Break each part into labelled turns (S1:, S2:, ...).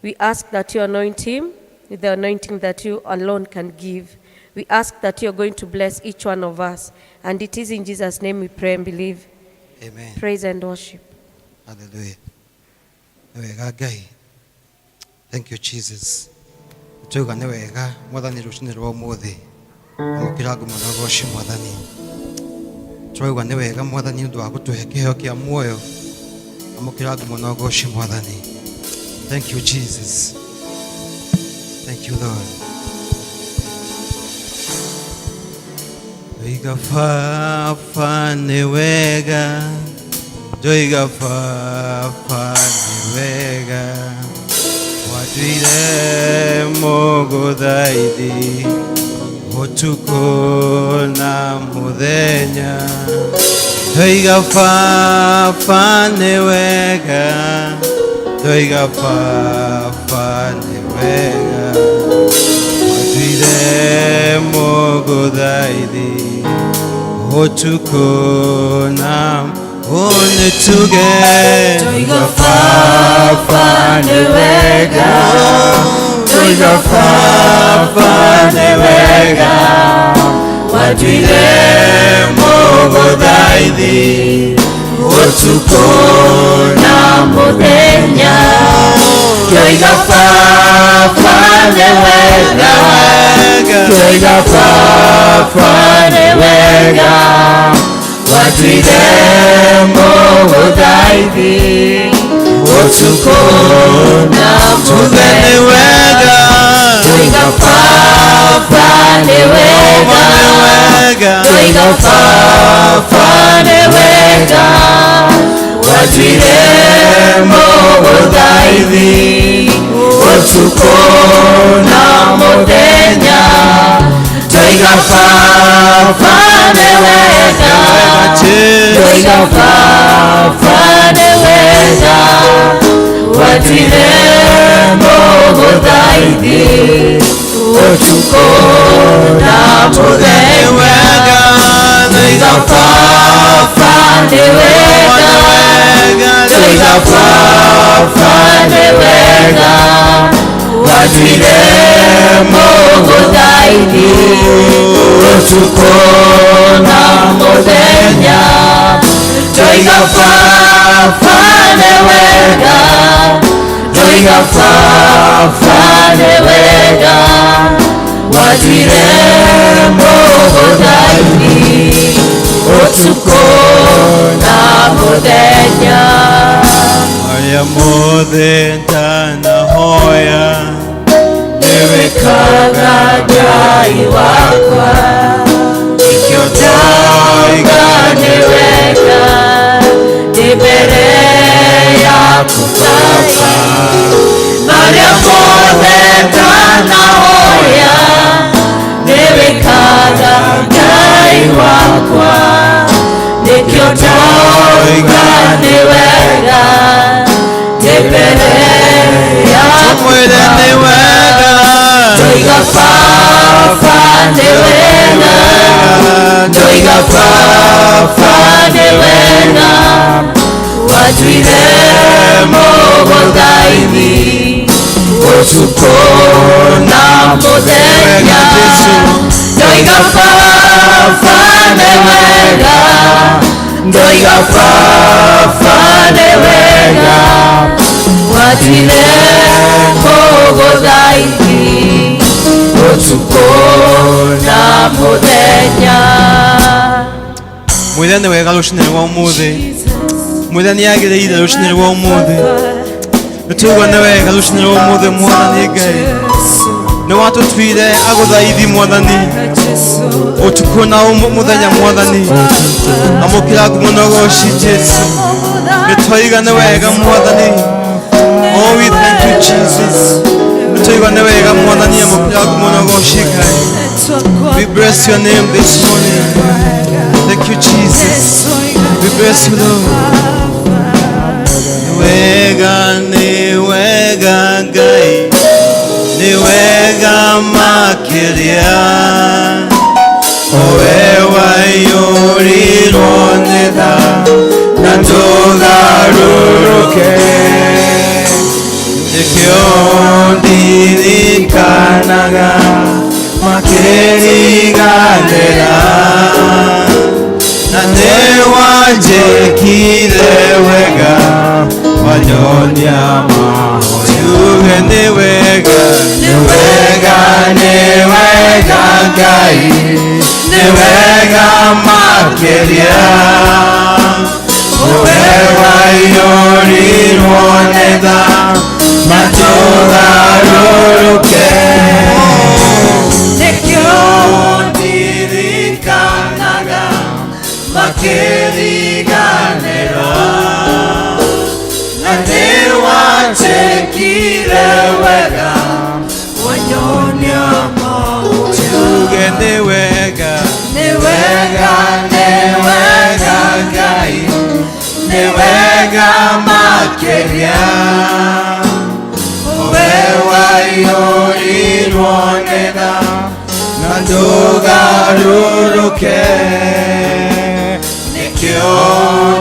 S1: We ask that you anoint him with the anointing that you alone can give. We ask that you are going to bless each one of us. And it is in Jesus' name we pray and believe.
S2: Amen.
S1: Praise and worship.
S2: Hallelujah. Nĩ wega Ngai. Thank you, Jesus. Tuga nĩ wega Mwathani rũcinĩ rwa ũmũthĩ. Amũkĩra ngumo na ũgoci Mwathani. Tũrauga nĩ wega Mwathani nĩ ũndũ wa gũtũhe kĩheo kĩa muoyo. Amũkĩra ngumo na ũgoci Mwathani. Thank you, Jesus. Thank you, Lord. Ndoiga baba nĩ wega, ndoiga baba nĩ wega, watuire mũgũthaithi ũtukũ na mũthenya. Ndoiga baba nĩ wega, ndoiga baba nĩ wega, watuire mũgũthaithi ũtukũ na ũnĩtuge.
S3: Ndoiga baba nĩ wega, ndoiga baba nĩ wega, watuire mũgũthaithi ũtukũ na mũthenya. Ndoiga baba nĩ wega, ndoiga baba nĩ wega, watuire mũgũthaithi ũtukũ na
S2: Tuge nĩ
S3: mũthenya.
S2: wega,
S3: Ndoiga baba nĩ wega,
S2: nĩ wega,
S3: ndoiga baba nĩ wega, watuire mũgũthaithi ũtukũ na mũthenya. Ndoiga baba nĩ wega, ndoiga baba nĩ wega, watuire mũgũthaithi ũtukũ na
S2: nĩ
S3: mũthenya.
S2: wega,
S3: Ndoiga baba nĩ wega, ndoiga baba nĩ wega, watuire mũgũthaithi ũtukũ na mũthenya. Ndoiga baba nĩ wega, ndoiga baba nĩ wega, watuire mũgũthaithi ũtukũ na mũthenya.
S2: Arĩa mothe ndanahoya
S3: Nĩwĩkaga Ngai wakwa, nĩkĩo ndauga nĩ wega, ndĩ mbere yaku Baba. Marĩa mothe ndanahoya, nĩwĩkaga Ngai wakwa, nĩkĩo ndauga nĩ wega, ndĩ mbere yaku
S2: Mwĩre nĩ
S3: Baba.
S2: wega,
S3: Ndoiga baba nĩ wega, ndoiga baba nĩ wega, watuire mũgũthaithi ũtukũ na mũthenya. Ndoiga baba nĩ wega, ndoiga baba nĩ wega, watuire mũgũthaithi ũtukũ na mũthenya.
S2: Mwĩre nĩ wega rũcinĩ rwa ũmũthĩ. Mwĩre nĩ agĩrĩire rũcinĩ rwa ũmũthĩ. Nĩ twaigua nĩ wega rũcinĩ rwa ũmũthĩ Mwathani Ngai. Nĩ watũtuire agũthaithi Mwathani ũtukũ na mũthenya Mwathani. Amũkĩra ngumo na ũgoci Jesu. Nĩ twaiga nĩ wega Mwathani. Oh, we thank you, Jesus. Nĩ twaigua nĩ wega Mwathani, amũkĩra ngumo na ũgoci Ngai. We bless your name this morning. Thank you, Jesus. We bless you, Lord. Nĩ wega, nĩ wega Ngai, nĩ wega makĩria. Owe waiyũrirwo nĩ tha na ndũgarũrũke. Nĩkĩo ndirikanaga makĩriganĩra na nĩwanjĩkire wega wanyonia mahoya. Tuge nĩ wega, nĩ wega, nĩ wega Ngai, nĩ wega makĩria. Ũwe waiyũrirwo nĩ tha na tũgarũrũke. Nĩkĩo ndirikanaga makĩriganĩra na nĩwanjĩkire wega
S3: wanyonia mahoya.
S2: Tuge nĩ wega,
S3: Nĩ wega,
S2: nĩ wega Ngai, nĩ wega makĩria. Ũwe waiyũrirwo nĩ tha na tũgarũrũke. Nĩkĩo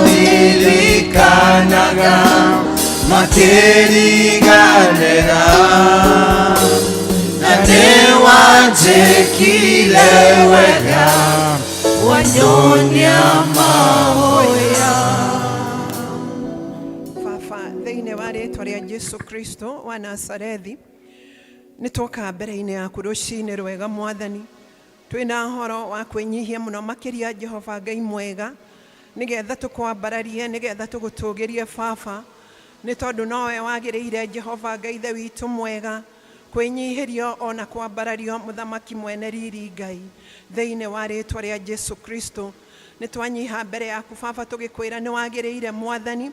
S2: ndirikanaga makĩriganĩra na nĩwanjĩkire wega
S3: wanyonia mahoya.
S4: Baba, thĩinĩ wa rĩtwa rĩa Jesu Kristo wa Nazarethi, nĩ twoka mbere-inĩ yaku rũcinĩ rwega Mwathani, twĩna horo wa kwĩnyihia mũno makĩria Jehova Ngai mwega, nĩgetha tũkwambararie, nĩgetha tũgũtũgĩrie Baba, nĩ tondũ nowe wagĩrĩire Jehova Ngai ithe witũ mwega kwĩnyihĩrio ona kwambarario mũthamaki mwene riri Ngai. Thĩinĩ wa rĩtwa rĩa Jesu Kristo, nĩ twanyiha mbere yaku Baba, tũgĩkwĩra nĩ wagĩrĩire Mwathani,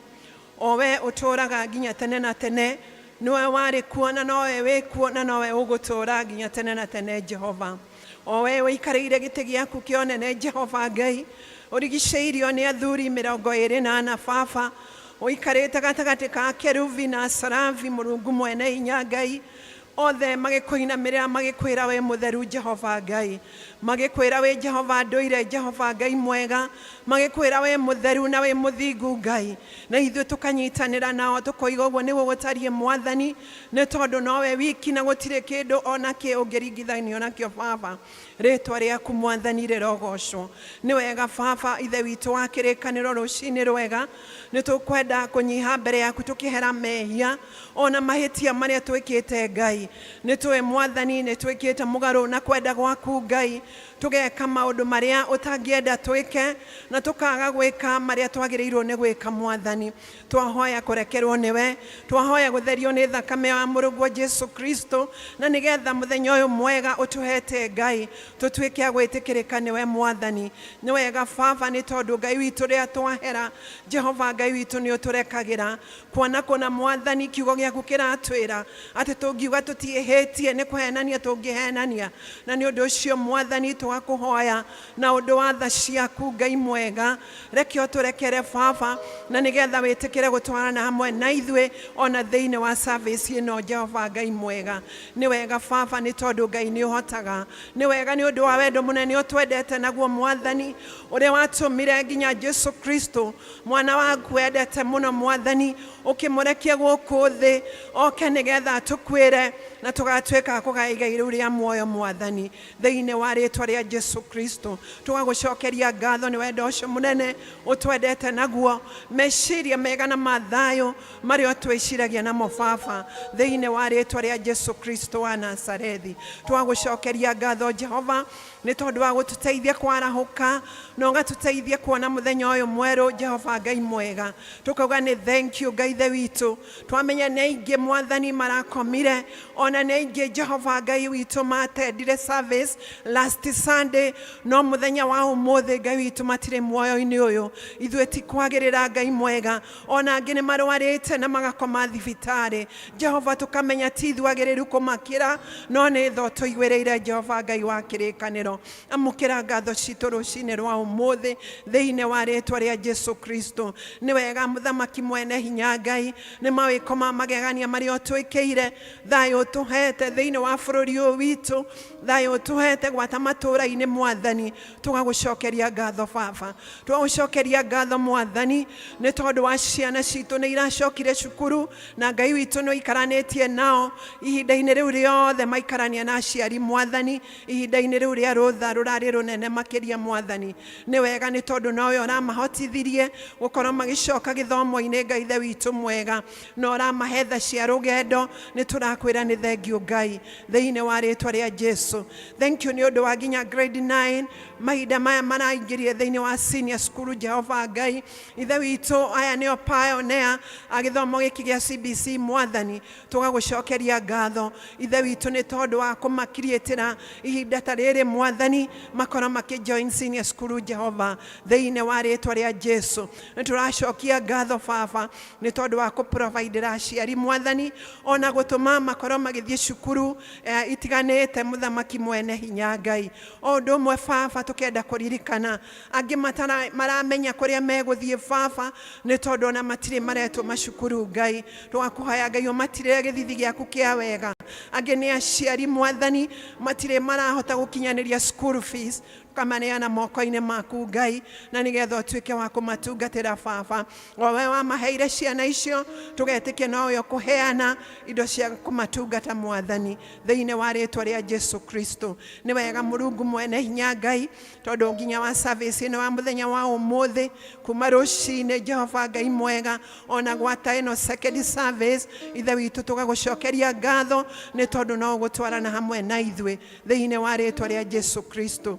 S4: o we ũtũũraga nginya tene na tene, nĩwe warĩ kuo na nowe wĩ kuo na nowe ũgũtũũra nginya tene na tene Jehova. O we ũikarĩire gĩtĩ gĩaku kĩa ũnene Jehova Ngai, ũrigicĩirio nĩ athuri 24 Baba, ũikarĩte gatagatĩ ka kerubi na sarabi, Mũrungu mwene hinya Ngai, othe magĩkũinamĩrĩra magĩkwĩra wĩ mũtheru Jehova Ngai, magĩkwĩra wĩ Jehova ndũire Jehova Ngai mwega, magĩkwĩra wĩ mũtheru na wĩ mũthingu Ngai, na ithuĩ tũkanyitanĩra nao tũkoiga ũguo nĩguo gũtariĩ Mwathani, nĩ tondũ nowe wiki na gũtirĩ kĩndũ ona kĩ ũngĩringithanio nakĩo Baba. Rĩtwa rĩaku Mwathani rĩrogocwo. Nĩ wega Baba ithe witũ wa kĩrĩkanĩro, rũcinĩ rwega nĩ tũkwenda kũnyiha mbere yaku tũkĩhera mehia ona mahĩtia marĩa twĩkĩte Ngai. Nĩ tũĩ Mwathani nĩ twĩkĩte mũgarũ na kwenda gwaku Ngai, tũgeka maũndũ marĩa ũtangĩenda twĩke na tũkaga gwĩka marĩa twagĩrĩirwo nĩ gwĩka Mwathani. Twahoya kũrekerwo nĩwe, twahoya gũtherio nĩ thakame ya mũrũguo Jesu Kristo, na nĩgetha mũthenya ũyũ mwega ũtũhete Ngai tũtuĩke a gwĩtĩkĩrĩka nĩwe Mwathani. Nĩ wega Baba, nĩ tondũ Ngai witũ rĩrĩa twahera Jehova Ngai witũ nĩ ũtũrekagĩra kuona kũna Mwathani. Kiugo gĩaku kĩratwĩra atĩ tũngiuga tũtiĩhĩtie nĩ kũhenania tũngĩhenania, na nĩ ũndũ ũcio Mwathani tũgakũhoya na ũndũ wa tha ciaku Ngai mwega, reke ũtũrekere Baba, na nĩgetha wĩtĩkĩre gũtwarana hamwe na ithuĩ ona thĩinĩ wa service ĩno Jehova Ngai mwega. Nĩ wega Baba, nĩ tondũ Ngai nĩ ũhotaga. Nĩ wega nĩ ũndũ wa wendo mũnene ũtwendete naguo Mwathani, ũrĩa watũmire nginya Jesu Kristo mwana waku wendete mũno Mwathani, ũkĩmũrekia gũkũ thĩ oke nĩgetha atũkuĩre na tũgatuĩka kũgaya igai rĩu rĩa muoyo Mwathani. Thĩinĩ wa rĩtwa rĩa Jesu Kristo tũgagũcokeria ngatho nĩ wendo ũcio mũnene ũtwendete naguo, meciria mega na mathayũ marĩa ũtwĩciragia namo Baba. Thĩinĩ wa rĩtwa rĩa Jesu Kristo wa Nazarethi tũgagũcokeria ngatho Jehova, nĩ tondũ wa gũtũteithia kwarahũka na ũgatũteithia kuona mũthenya ũyũ mwerũ Jehova Ngai mwega. Tũkauga nĩ thank you Ngai ithe witũ. Twamenya nĩ aingĩ Mwathani marakomire, ona nĩ aingĩ Jehova Ngai witũ matendire service last Sunday, no mũthenya wa ũmũthĩ Ngai witũ matirĩ muoyo-inĩ ũyũ. Ithuĩ ti kwagĩrĩra Ngai mwega, ona angĩ nĩ marwarĩte na magakoma thibitarĩ Jehova, tũkamenya ti ithuĩ agĩrĩru kũmakĩra, no nĩ tha ũtũiguĩrĩire Jehova Ngai wa kĩrĩkanĩro. Amũkĩra ngatho citũ rũcinĩ rwa ũmũthĩ thĩinĩ wa rĩtwa rĩa Jesu Kristo. Nĩ wega mũthamaki mwene hinya Ngai, nĩ mawĩko ma magegania marĩa ũtwĩkĩire, thayũ. ũtũhete thĩinĩ wa bũrũri ũyũ witũ, thayũ ũtũhete gwata matũũra-inĩ mwathani, tũgagũcokeria ngatho baba, tũgagũcokeria ngatho mwathani nĩ tondũ wa ciana citũ nĩ iracokire cukuru na Ngai witũ nĩ ũikaranĩtie nao ihinda-inĩ rĩu rĩothe maikarania na aciari mwathani, ihinda-inĩ rĩu rĩa rũtha rũrarĩ rũnene makĩria mwathani. Nĩ wega nĩ tondũ nowe ũramahotithirie gũkorwo magĩcoka gĩthomo-inĩ Ngai ithe witũ mwega, na ũramahe tha cia rũgendo, nĩ tũrakwĩra nĩ thengiũ Ngai thĩinĩ wa rĩtwa rĩa Jesu. Thank you nĩ ũndũ wa nginya grade 9 mahinda maya maraingĩrie thĩinĩ wa senior school. Jehova Ngai ithe witũ, aya nĩo pioneer a gĩthomo gĩkĩ gĩa CBC mwathani, tũgagũcokeria ngatho ithe witũ nĩ tondũ wa kũmakiriĩtĩra ihinda ta rĩrĩ mwathani, makorwo makĩjoin senior school Jehova thĩinĩ wa rĩtwa rĩa Jesu. Nĩ tũracokia ngatho baba nĩ tondũ wa kũprovidera aciari mwathani, ona gũtũma makorwo magĩthiĩ cukuru itiganĩte mũthamaki mwene hinya Ngai. O ũndũ ũmwe baba tũkenda kũririkana angĩ maramenya kũrĩa megũthiĩ baba, nĩ tondũ ona matirĩ maretwo macukuru Ngai, tũgakũhoya Ngai ũmatirĩre gĩthithi gĩaku kĩa wega. Angĩ nĩ aciari mwathani matirĩ marahota gũkinyanĩria school fees, ũkamaneana moko-inĩ maku Ngai, na nĩgetha ũtuĩke wa kũmatungatĩra baba. O we wamaheire ciana icio, tũgetĩkia nowe ũkũheana indo cia kũmatungata mwathani thĩinĩ wa rĩtwa rĩa Jesu Kristo. Nĩ wega Mũrungu mwene hinya Ngai, tondũ nginya wa service ĩno wa mũthenya wa ũmũthĩ kuma rũcinĩ Jehova Ngai mwega, ona gwata ĩno second service ithe witũ tũgagũcokeria ngatho nĩ tondũ no ũgũtwarana hamwe na ithuĩ thĩinĩ wa rĩtwa rĩa Jesu Kristo.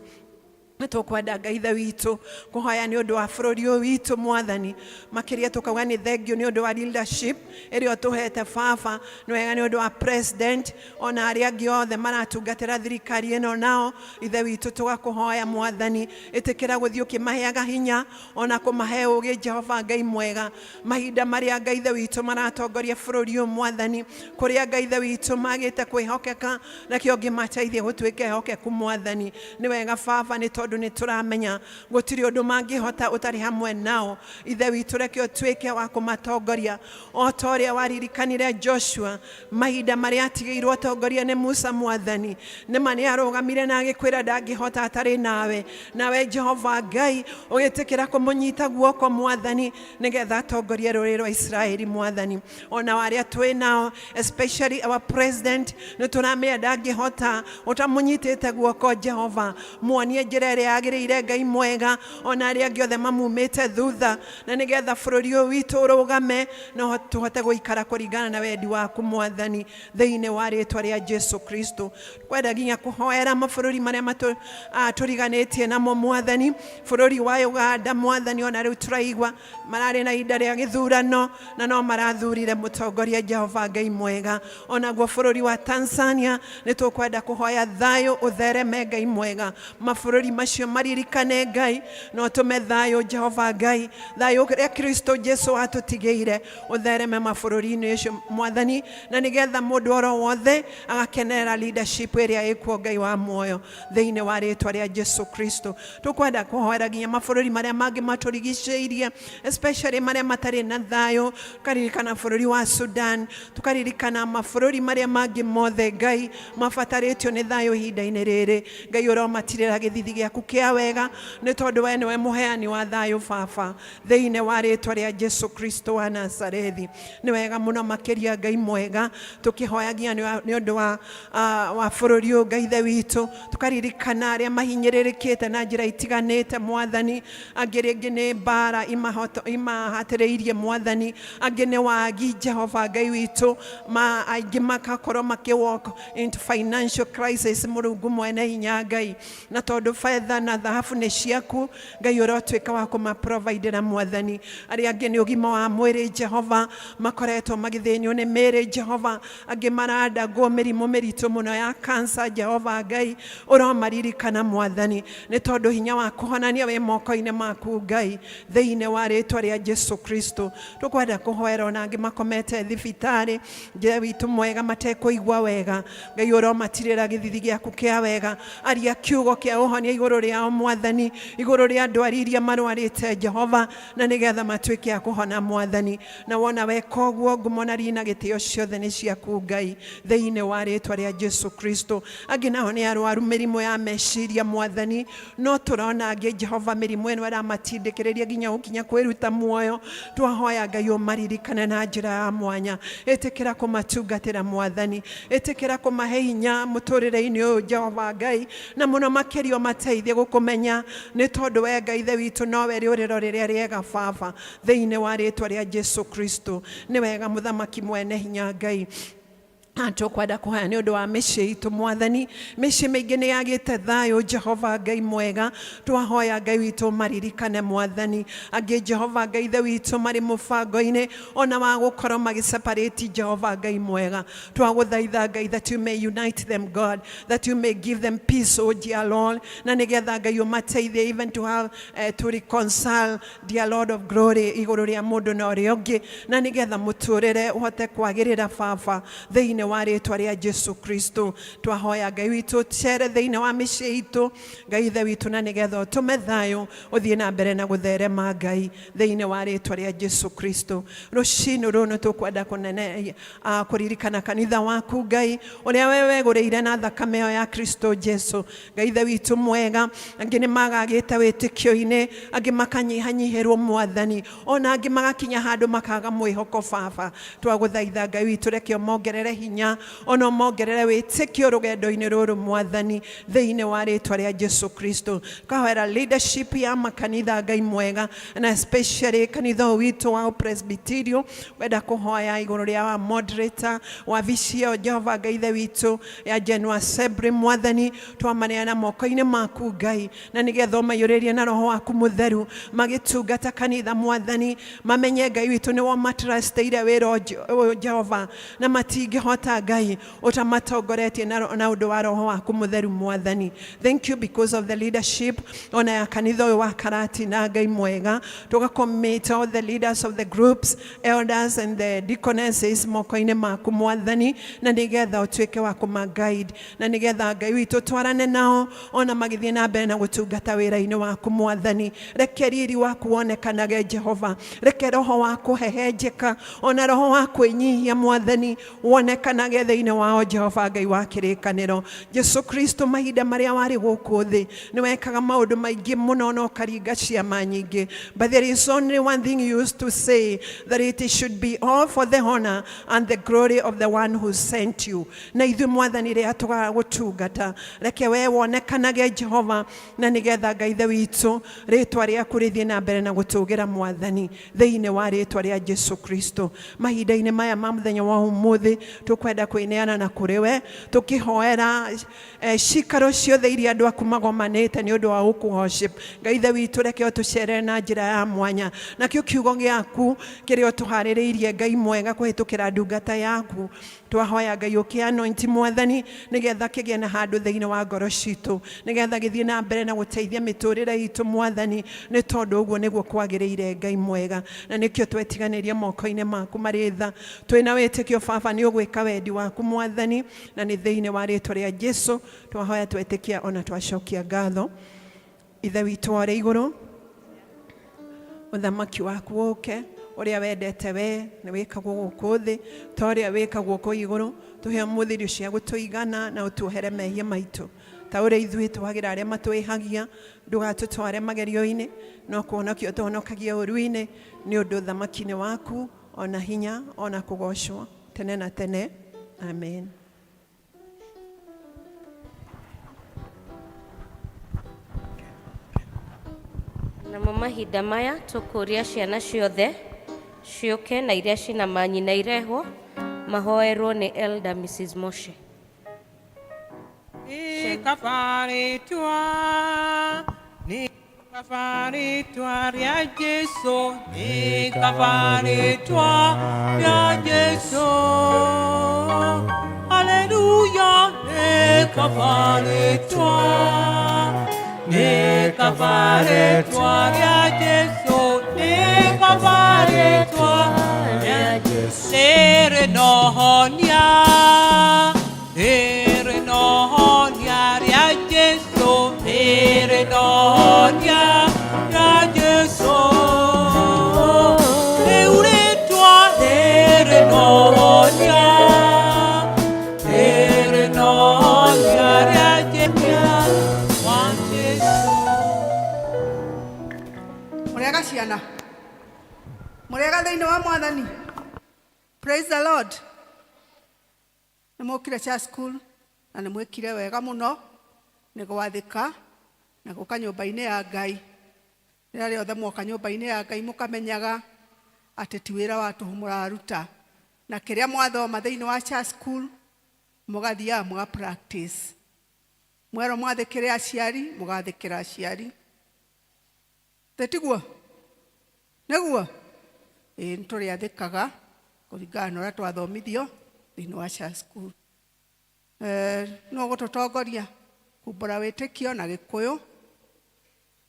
S4: Nĩ tũkwenda Ngai ithe witũ kũhoya nĩ ũndũ wa bũrũri ũyũ witũ mwathani, makĩria tũkauga nĩ thengiũ nĩ ũndũ wa leadership ĩrĩa ũtũhete baba, nĩ wega nĩ ũndũ wa president ona arĩa angĩ othe maratungatĩra thirikari ĩno nao ithe witũ tũgakũhoya mwathani, ĩtĩkĩra gũthiĩ ũkĩmaheaga hinya ona kũmahe ũgĩ Jehova Ngai mwega, mahinda marĩa Ngai ithe witũ maratongoria bũrũri ũyũ mwathani, kũrĩa Ngai ithe witũ magĩte kwĩhokeka, nakĩo ngĩmateithie gũtuĩka ehokeku mwathani. Nĩ wega baba nĩ tondũ nĩ tũramenya gũtirĩ ũndũ mangĩhota ũtarĩ hamwe nao ithe witũ, reke ũtuĩke wa kũmatongoria o ta ũrĩa waririkanire Joshua mahinda marĩa atigĩirwo atongoria nĩ Musa mwathani. Nĩma nĩ arũgamire na agĩkwĩra ndangĩhota atarĩ nawe, nawe Jehova Ngai ũgĩtĩkĩra kũmũnyita guoko mwathani nĩgetha atongorie rũrĩrĩ rwa Israeli mwathani. Ona arĩa twĩ nao especially our president, nĩ tũramenya ndangĩhota ũtamũnyitĩte guoko Jehova, muonie njĩra ĩrĩa yagĩrĩire Ngai mwega, ona arĩa angĩ othe mamumĩte thutha, na nĩgetha bũrũri ũyũ witũ ũrũgame na tũhote gũikara kũringana na wendi waku mwathani thĩinĩ wa rĩtwa rĩa Jesu Kristo. Kwenda nginya kũhoera mabũrũri marĩa tũriganĩtie namo mwathani, bũrũri wa Uganda mwathani, ona rĩu tũraigua mararĩ na ihinda rĩa gĩthurano na no marathurire mũtongoria Jehova Ngai mwega. Onaguo bũrũri wa Tanzania nĩ tũkwenda kũhoya thayũ ũthereme Ngai mwega, mabũrũri macio maririkane Ngai na ũtũme thayũ Jehova Ngai, thayũ ũrĩa Kristo Jesu atũtigĩire ũthereme mabũrũri-inĩ ũcio mwathani, na nĩgetha mũndũ oro wothe agakenerera leadership ĩrĩa ĩkuo Ngai wa muoyo thĩinĩ wa rĩtwa rĩa Jesu Kristo. Tũkwenda kũhoera nginya mabũrũri marĩa mangĩ matũrigicĩirie, especially marĩa matarĩ na thayũ, tukaririkana bũrũri wa Sudan, tukaririkana mabũrũri marĩa mangĩ mothe Ngai mabatarĩtio nĩ thayũ ihinda-inĩ rĩrĩ. Ngai ũromatirĩra gĩthithi gĩaku kĩa wega nĩ tondũ we nĩwe mũheani wa thayũ baba thĩinĩ wa rĩtwa rĩa Jesu Kristo wa Nazarethi. Nĩ wega mũno makĩria Ngai mwega, tũkĩhoya nginya nĩ ũndũ wa bũrũri ũyũ Ngai ithe witũ, tũkaririkana arĩa mahinyĩrĩrĩkĩte na njĩra itiganĩte mwathani, angĩ rĩngĩ nĩ mbara imahatĩrĩirie mwathani, angĩ nĩ wagi Jehova Ngai witũ, aingĩ makakorwo makĩ walk into financial crisis Mũrungu mwene hinya Ngai, na tondũ betha na thahabu nĩ ciaku Ngai ũrotuĩka wa kũmaprovidera mwathani. Arĩa angĩ nĩ ũgima wa mwĩrĩ Jehova, makoretwo magĩthĩnio nĩ mĩĩrĩ Jehova, angĩ marandangwo mĩrimũ mĩritũ mũno ya cancer Jehova Ngai ũromaririkana mwathani, nĩ tondũ hinya wa kũhonania wĩ moko-inĩ maku Ngai thĩinĩ wa rĩtwa rĩa Jesu Kristo. Tũkwenda kũhoera ona angĩ makomete thibitarĩ Ngai witũ mwega matekũigua wega, Ngai ũromatirĩra gĩthithi gĩaku kĩa wega, aria kiugo kĩa ũhonia igũrũ Igũrũ rĩao Mwathani, igũrũ rĩa ndwari iria marwarĩte Jehova, na nĩgetha matuĩke a kũhona Mwathani. Na wona weka ũguo, ngumo na rina gĩtĩo ciothe nĩ ciaku Ngai, thĩinĩ wa rĩtwa rĩa Jesu Kristo. Angĩ nao nĩ arwaru mĩrimũ ya meciria Mwathani, no tũrona angĩ Jehova mĩrimũ ĩno ĩramatindĩkĩrĩria nginya gũkinya kwĩruta muoyo. Twahoya Ngai ũmaririkane na njĩra ya mwanya, ĩtĩkĩra kũmatungatĩra Mwathani, ĩtĩkĩra kũmahe hinya mũtũrĩre-inĩ ũyũ Jehova Ngai, na mũno makĩria ũmateithie gũkũmenya, nĩ tondũ we Ngai Ithe witũ nowe rĩũrĩro rĩrĩa rĩega Baba, thĩinĩ wa rĩtwa rĩa Jesu Kristo. Nĩ wega Mũthamaki mwene hinya Ngai. Tũkwenda kũhoya nĩ ũndũ wa mĩciĩ itũ Mwathani. Mĩciĩ mĩingĩ nĩ yagĩte thayũ Jehova Ngai mwega. Twahoya Ngai witũ maririkane Mwathani. Angĩ Jehova Ngai Ithe witũ marĩ mũbango-inĩ ona wa gũkorwo magĩseparate Jehova Ngai mwega. Twagũthaitha Ngai that you may unite them God, that you may give them peace, O dear Lord, na nĩgetha Ngai ũmateithie even to have to reconcile, dear Lord of glory, igũrũ rĩa mũndũ na ũrĩa ũngĩ, na nĩgetha mũtũrĩre ũhote kwagĩrĩra Baba, thĩinĩ wa rĩtwa rĩa Jesu Kristo. Twahoya Ngai witũ cere thĩinĩ wa mĩciĩ itũ Ngai Ithe witũ, na nĩgetha ũtũme thayũ ũthiĩ na mbere na gũtherema Ngai, thĩinĩ wa rĩtwa rĩa Jesu Kristo. Rũcinĩ rũrũ nĩ tũkwenda kũnene kũririkana kanitha waku Ngai, ũrĩa we wegũrĩire na thakame ĩyo ya Kristo Jesu. Ngai Ithe witũ mwega, angĩ nĩ magagĩte wĩtĩkio-inĩ, angĩ makanyihanyihĩrwo Mwathani, ona angĩ magakinya handũ makaga mwĩhoko Baba. Twagũthaitha Ngai witũ, reke ũmongerere hinya, ona ũmongerere wĩtĩkio rũgendo-inĩ rũrũ Mwathani, thĩinĩ wa rĩtwa rĩa Jesu Kristo. Kahoera leadership ya makanitha Ngai mwega, na especially kanitha ũyũ witũ wa Presbyterian. Wenda kũhoya igũrũ rĩa wa moderator wabici ĩyo Jehova Ngai Ithe witũ ya General Assembly Mwathani, twamaneana moko-inĩ maku Ngai, na nĩgetha ũmaiyũrĩrie na roho waku mũtheru magĩtungata kanitha Mwathani, mamenye Ngai witũ nĩwe ũmatrustĩire wĩra ũyũ Jehova, na matingĩhota Ngai ũtamatongoretie na ũndũ wa roho waku mũtheru Mwathani. Thank you because of the leadership ona ya kanitha ũyũ wa Karatina Ngai mwega. Tũgacommit all the leaders of the groups, elders and the deaconesses moko-inĩ maku Mwathani, na nĩgetha ũtuĩke wa kũma-guide, na nĩgetha Ngai witũ twarane nao ona magĩthiĩ na mbere na gũtungata wĩra-inĩ waku Mwathani. Reke riri waku wonekanage Jehova, reke roho wa kũhehenjeka ona roho wa kwĩnyihia Mwathani wonekanage thĩinĩ wao Jehova Ngai wa kĩrĩkanĩro. Jesu Kristo, mahinda marĩa warĩ gũkũ thĩ nĩ wekaga maũndũ maingĩ mũno na ũkaringa ciama nyingĩ, but there is only one thing you used to say, that it should be all for the honor and the glory of the one who sent you. Na ithuĩ Mwathani, rĩrĩa tũgagũtungata, reke we wonekanage Jehova, na nĩgetha Ngai Ithe witũ rĩtwa rĩaku rĩthiĩ na mbere na gũtũgĩra Mwathani, thĩinĩ wa rĩtwa rĩa Jesu Kristo. Mahinda-inĩ maya ma mũthenya wa ũmũthĩ, tũkwenda kwĩneana na kũrĩ we tũkĩhoera cikaro ciothe iria andũ aku magomanĩte nĩ ũndũ wa gũkũ worship. Ngai Ithe witũ, reke ũtũcerere na njĩra ya mwanya, nakĩo kiugo gĩaku kĩrĩa ũtũharĩrĩirie Ngai mwega kũhĩtũkĩra ndungata yaku, twahoya Ngai ũkĩ anoint Mwathani, nĩgetha kĩgĩe na handũ thĩinĩ wa ngoro citũ, nĩgetha gĩthiĩ na mbere na gũteithia mĩtũrĩre itũ Mwathani, nĩ tondũ ũguo nĩguo kwagĩrĩire Ngai mwega. Na nĩkĩo twetiganĩria moko-inĩ maku marĩ tha, twĩna wĩtĩkio Baba nĩ ũgwĩka wendi waku Mwathani, na nĩ thĩinĩ wa rĩtwa rĩa Jesu twahoya, twetĩkia ona twacokia ngatho. Ithe witũ wa ũrĩa igũrũ, ũthamaki waku ũke, ũrĩa wendete we nĩ wĩkagwo gũkũ thĩ ta ũrĩa wĩkagwo kũu igũrũ. Tũhe ũmũthĩ irio cia gũtũigana, na ũtuohere mehia maitũ ta ũrĩa ithuĩ twagĩra arĩa matwĩhagia. Ndũgatũtware magerio-inĩ, no kũhonokia ũtũhonokagie ũru-inĩ, nĩ ũndũ ũthamaki nĩ waku, ona hinya, ona kũgocwo tene na tene. Amen.
S1: Namo mahinda maya tũkũria ciana ciothe ciũke, na iria cina manyina irehwo mahoerwo nĩ Elder Mrs. Moshe.
S3: Nĩ kaba rĩtwa rĩa Jesu, nĩ kaba rĩtwa rĩa Jesu. Haleluya, nĩ kaba rĩtwa, nĩ kaba rĩtwa rĩa Jesu, nĩ kaba rĩtwa rĩa Jesu. Rĩrĩ na ũhonia, rĩrĩ na ũhonia rĩa Jesu, rĩrĩ na
S5: Mũrĩega ciana, mũrĩega thĩinĩ wa Mwathani. Praise the Lord. Nĩ mũkire cha school na nĩ mwĩkire wega mũno nĩ gwathĩka na gũka nyũmba-inĩ ya Ngai. Rĩrĩa rĩothe mwoka nyũmba-inĩ ya Ngai mũkamenyaga atĩ ti wĩra wa tũhũ mũraruta, na kĩrĩa mwathoma thĩinĩ wa cha school mũgathiaga mũga practice. Mwerwo mwathĩkĩre aciari, mũgathĩkĩra aciari, tĩtiguo? Nĩguo ĩĩ, nĩ tũrĩathĩkaga kũringana na ũrĩa twathomithio thĩinĩ wa cha school. No gũtũtongoria kumbũra wĩtĩkio na Gĩkũyũ,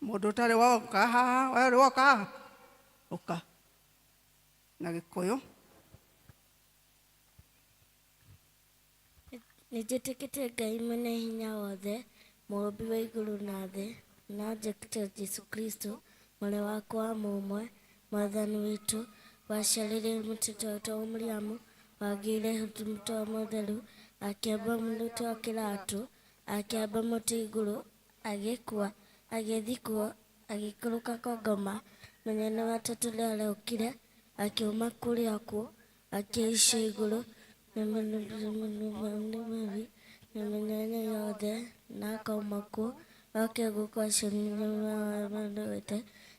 S5: mũndũ ũtarĩ woka haha, we ũrĩ woka haha, ũka na Gĩkũyũ.
S6: Nĩ njĩtĩkĩtie Ngai mwene hinya wothe, mũũmbi wa igũrũ na thĩ, na njĩtĩkĩtie Jesũ Kristo, mwarĩ wakwa wa mũmwe, Mwathani witũ, waciarĩire mũtitũ wa Mariamu, wagĩire mũtwe mũtheru, akĩamba mũtĩ wa kĩratũ, akĩamba mũtĩ igũrũ, agĩkua, agĩthikwo, agĩikũrũka kwa ngoma, mũthenya wa gatatũ nĩariũkire, akiuma kũrĩa akuũ, akĩhaica igũrũ, na mĩnene yothe, na akauma kuo, oke gũkũ aciarĩte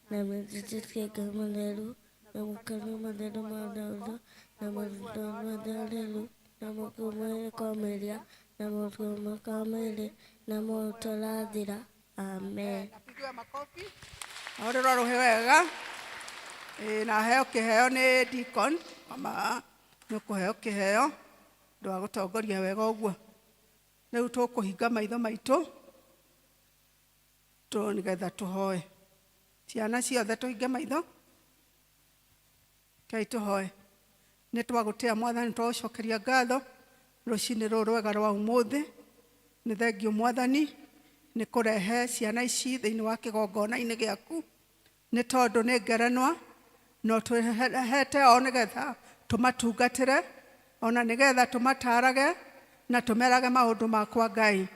S6: na mĩtĩkĩtie Ngai mũtheru, na mũkana mũtheru ma na mũrutwo mũtheru, na mũkumĩre kwa mĩrĩa, na mũkume kwa mĩrĩ, na mũtũrathira. Amen.
S5: Napigiwe makofi. Ahũrĩrwo rũhĩ wega. Ĩĩ, na aheo kĩheo nĩ deacon. Mama nĩ ũkũheo kĩheo ũndũ wa gũtongoria wega ũguo. Rĩu tũkũhinga maitho maitũ tũ nĩgetha tũhoe. Ciana ciothe tũhinge maitho, kei tũhoe. Nĩ twagũtĩa Mwathani, twagũcokeria ngatho rũcinĩ rũrũ rwega rwa ũmũthĩ. Nĩ thengio Mwathani nĩ kũrehe ciana ici thĩinĩ wa kĩgongona-inĩ gĩaku, nĩ tondũ nĩ ngerenwa no twĩhete o nĩgetha tũmatungatĩre, ona nĩgetha tũmatarage na tũmerage maũndũ makwa Ngai.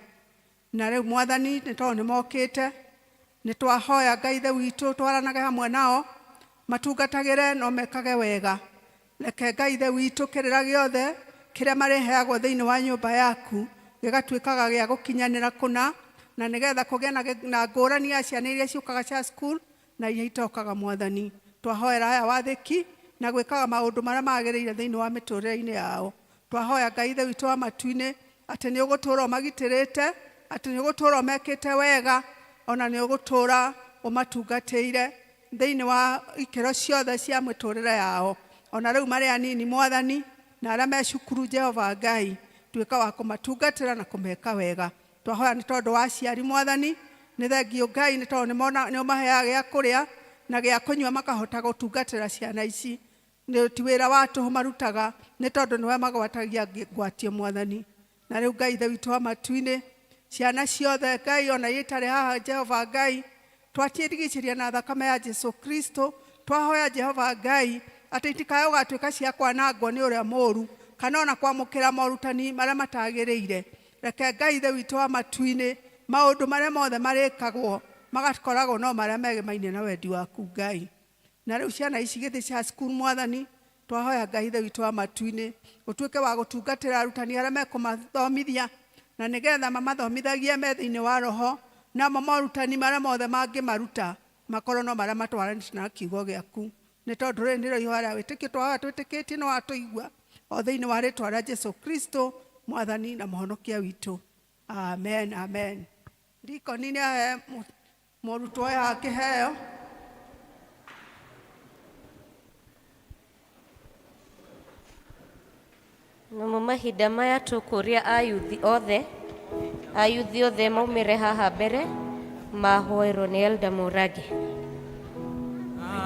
S5: Na rĩu Mwathani, nĩ tondũ nĩ mokĩte, nĩ twahoya Ngai ithe witũ twaranage hamwe nao, matungatagĩre no mekage wega. Reke Ngai ithe witũ kĩrĩra gĩothe kĩrĩa marĩheagwo thĩinĩ wa nyũmba yaku gĩgatuĩkaga gĩa gũkinyanĩra kũna, na nĩgetha kũgĩe na ngũrani ya ciana iria ciũkaga cia school na iria itokaga. Mwathani, twahoera aya wathĩki na gwĩkaga maũndũ marĩa magĩrĩire thĩinĩ wa mĩtũrĩre-inĩ yao. Twahoya Ngai ithe witũ wa matu-inĩ atĩ nĩ ũgũtũũra ũmagitĩrĩte, atĩ nĩ ũgũtũũra ũmekĩte wega, ona nĩ ũgũtũũra ũmatungatĩire thĩinĩ wa ikĩro ciothe cia mĩtũrĩre yao, ona rĩu marĩ anini Mwathani, na arĩa me cukuru. Jehova Ngai, tuĩka wa kũmatungatĩra na kũmeka wega. Twahoya nĩ tondũ wa aciari, Mwathani, nĩ thengio Ngai nĩ tondũ nĩ ũmaheaga gĩa kũrĩa na gĩa kũnyua, makahota gũtungatĩra ciana ici. Nĩ ti wĩra wa tũhũ marutaga, nĩ tondũ nĩwe magwatagia ngwatio Mwathani. Na rĩu Ngai ithe witũ wa matu-inĩ, ciana ciothe Ngai, ona iria itarĩ haha, Jehova Ngai, twacirigicĩria na thakame ya Jesu Kristo. Twahoya Jehova Ngai atĩ itikae gũgatuĩka cia kwanangwo nĩ ũrĩa mũũru, kana ona kwamũkĩra morutani marĩa matagĩrĩire. Reke Ngai ithe witũ wa matu-inĩ maũndũ marĩa mothe marĩkagwo magakoragwo no marĩa megemaine na wendi waku Ngai. Na rĩu ciana ici gĩthĩ cia cukuru, Mwathani, twahoya Ngai ithe witũ wa matu-inĩ ũtuĩke wa gũtungatĩra arutani arĩa mekũmathomithia, na nĩgetha mamathomithagie me thĩinĩ wa roho, namo morutani marĩa mothe mangĩmaruta makorwo no marĩa matwaranĩte na kiugo gĩaku, nĩ tondũ rĩrĩ nĩrĩo ihoya rĩa wĩtĩkio twahoya twĩtĩkĩtie nĩ watũigua, o thĩinĩ wa rĩtwa rĩa Jesu Kristo, Mwathani na Mũhonokia witũ. Amen, amen. Ndikoni nĩ ahe mũrutwo ũyũ kĩheo.
S1: Namo mahinda maya tũkũria ayuthi othe maumĩre haha mbere mahoerwo nĩ Elder Mũrage.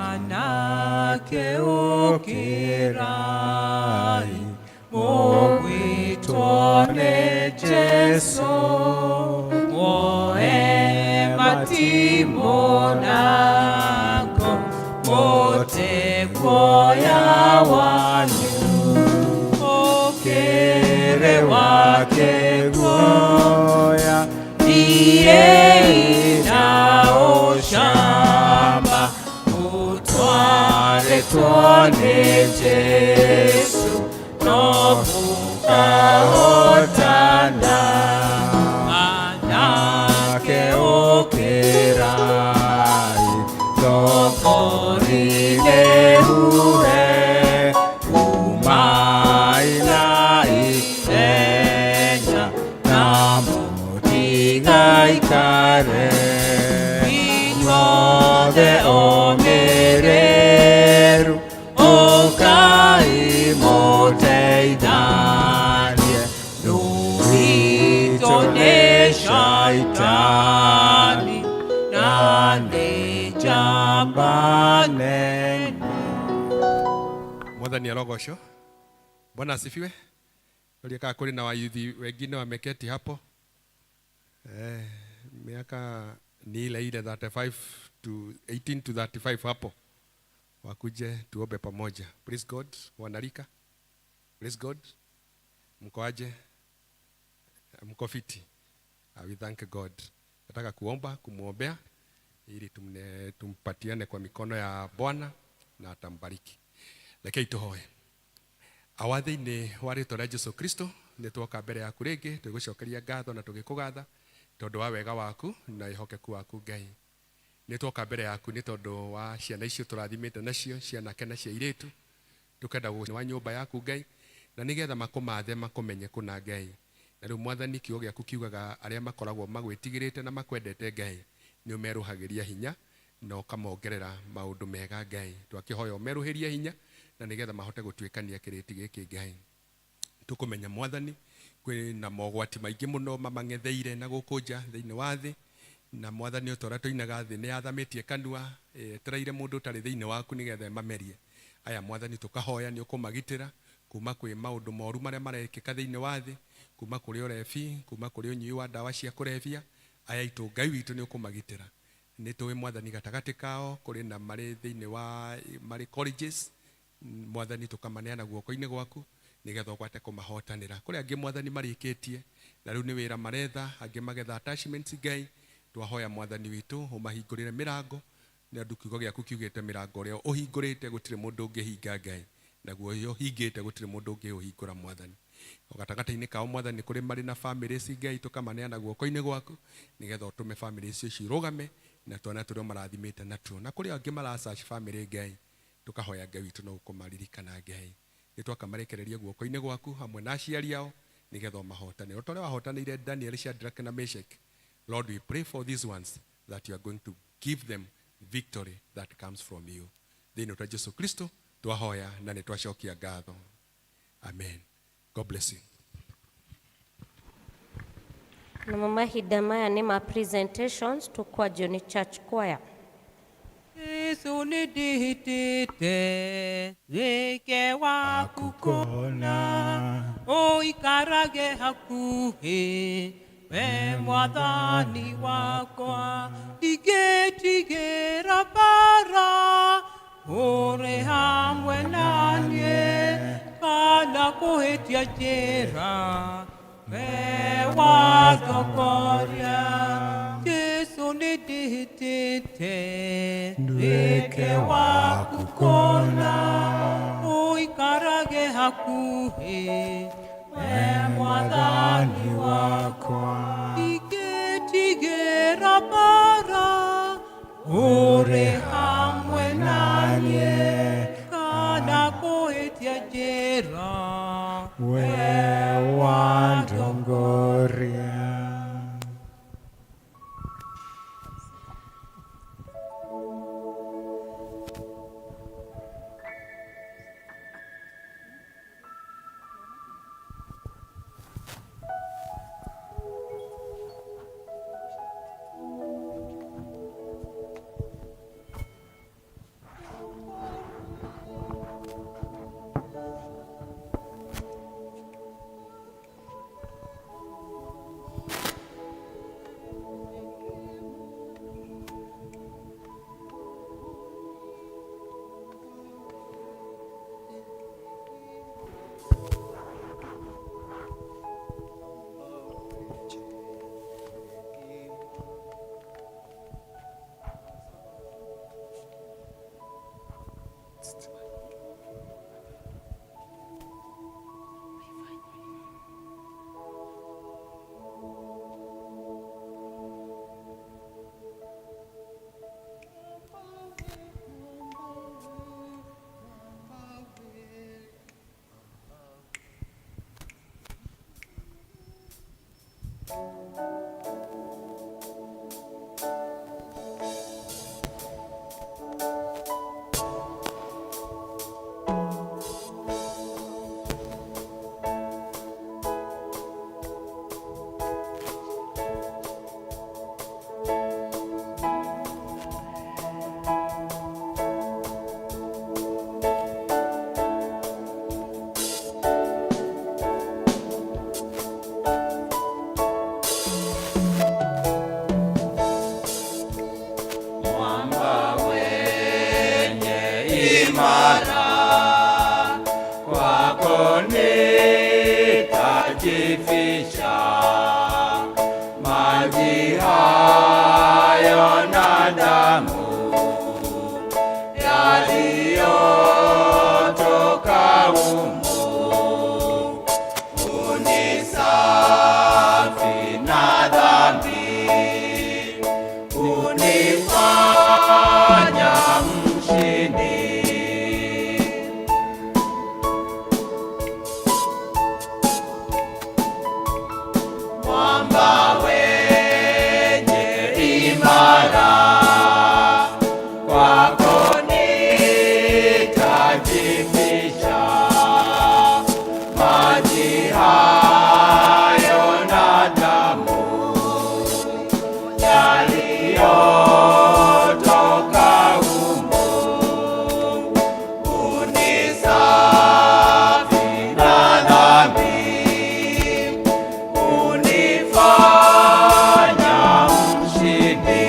S3: Anake, ũkĩrai, mũgwĩtwo nĩ Jesũ, muoe matimũ na ngo, mũtekuoya wanyu, ũkĩrĩ wake guoya, thiĩi na ũcamba. Twendetwo nĩ Jesũ no mũkahotana anake ũkĩrai thobori nĩhure umai na ihenya na mũtigaikare inyuothe omĩrĩru ũkai mũteithanie rũitũ nĩ shaitani na nĩ njamba nene.
S7: Mwathani arogocwo. Bwana asifiwe. Tulie kaa kuli na wayuthi wengine wameketi hapo. Miaka ni ile ile 35 to 18 to 35 hapo. Wakuje tuombe pamoja. Praise God. Wanarika. Praise God. Mko aje? Mko fiti? We thank God. Nataka kuomba, kumuombea ili tumpatiane kwa mikono ya Bwana na atambariki. Rekei tuhoe. Awa thĩinĩ wa rĩtwa rĩa Jesu Kristo nĩ twoka mbere yaku rĩngĩ tũgĩgũcokeria ngatho na tũgĩkũgatha tondũ wa wega waku na wĩhokeku waku Ngai. Nĩ twoka mbere yaku nĩ tondũ wa ciana icio tũrathimĩte nacio cianake na cia airĩtu tukenda wa nyũmba yaku Ngai na nĩgetha makũmathe makũmenye kũna Ngai. Na rĩu Mwathani kiugo gĩaku kiugaga arĩa makoragwo magwĩtigĩrĩte na makwendete Ngai nĩ ũmerũhagĩria hinya na ũkamongerera maũndũ mega Ngai. Twakĩhoya ũmerũhĩrie hinya na nĩgetha mahote gũtuĩkania kĩrĩti gĩkĩ Ngai. Tũkũmenya Mwathani kwĩna mogwati maingĩ mũno mamang'etheire na gũkũ nja thĩinĩ wa thĩ na Mwathani o ta ũrĩa tũinaga thĩ nĩ yathamĩtie kanua ĩetereire mũndũ ũtarĩ thĩinĩ waku nĩgetha ĩmamerie. Aya Mwathani tũkahoya nĩ ũkũmagitĩra kuma kwĩ maũndũ moru marĩa marekĩka thĩinĩ wa thĩ, kuma kũrĩ ũrebi, kuma kũrĩ ũnyui wa ndawa cia kũrebia. Aya aitũ Ngai witũ nĩ ũkũmagitĩra. Nĩ tũĩ Mwathani gatagatĩ kao kũrĩ na marĩ thĩinĩ wa marĩ colleges, Mwathani tũkamaneana guoko-inĩ gwaku nĩgetha ũgwate kũmahotanĩra. Kũrĩ angĩ Mwathani marĩkĩtie na rĩu nĩ wĩra maretha, angĩ magetha attachments Ngai. Twahoya Mwathani witũ ũmahingũrĩre mĩrango nĩ ũndũ kiugo gĩaku kiugĩte mĩrango ũrĩa ũhingũrĩte gũtirĩ mũndũ ũngĩhinga Ngai, naguo ũrĩa ũhingĩte gũtirĩ mũndũ ũngĩũhingũra Mwathani. O gatagatĩ-inĩ kao Mwathani kũrĩ marĩ na families Ngai tũkamaneana guoko-inĩ gwaku nĩgetha ũtũme family icio cirũgame na twana tũrĩa ũmarathimĩte natuo. Na kũrĩ angĩ mara search family Ngai tukahoya Ngai witũ no ũkũmaririkana Ngai. Nĩ twakamarekereria guoko-inĩ gwaku hamwe na aciari ao nĩgetha ũmahotane o ta ũrĩa wahotanĩire Daniel, Shadrach na Meshach. Lord, we pray for these ones that you are going to give them victory that comes from you. Thĩinĩ wa Jesu Kristo twahoya na nĩ twacokia ngatho. Amen. God bless you.
S1: Namo mahinda maya nĩ ma presentations tũkwanjio nĩ church choir.
S3: Jesu nĩndĩhĩtĩte wĩke waku kũna ũikarage hakuhĩ we Mwathani wakwa ndingĩtigĩra bara ũrĩ hamwe naniĩ kana kũhĩtia njĩra we watongoria Jesu nĩndĩhĩtĩte wĩke waku kũna ũikarage hakuhĩ we Mwathani wakwa ndingĩtigĩra bara ũrĩ hamwe naniĩ kana kũhĩtia njĩra
S8: we wandongoria. Kwako nitajificha, maji hayo na damu yaliyotoka humo, unisafi na dhambi, unifanya mshindi. Mwamba wenye imara, kwako nitajificha, maji hayo na damu yaliyotoka humo, unisafi na dhambi, unifanya mshindi.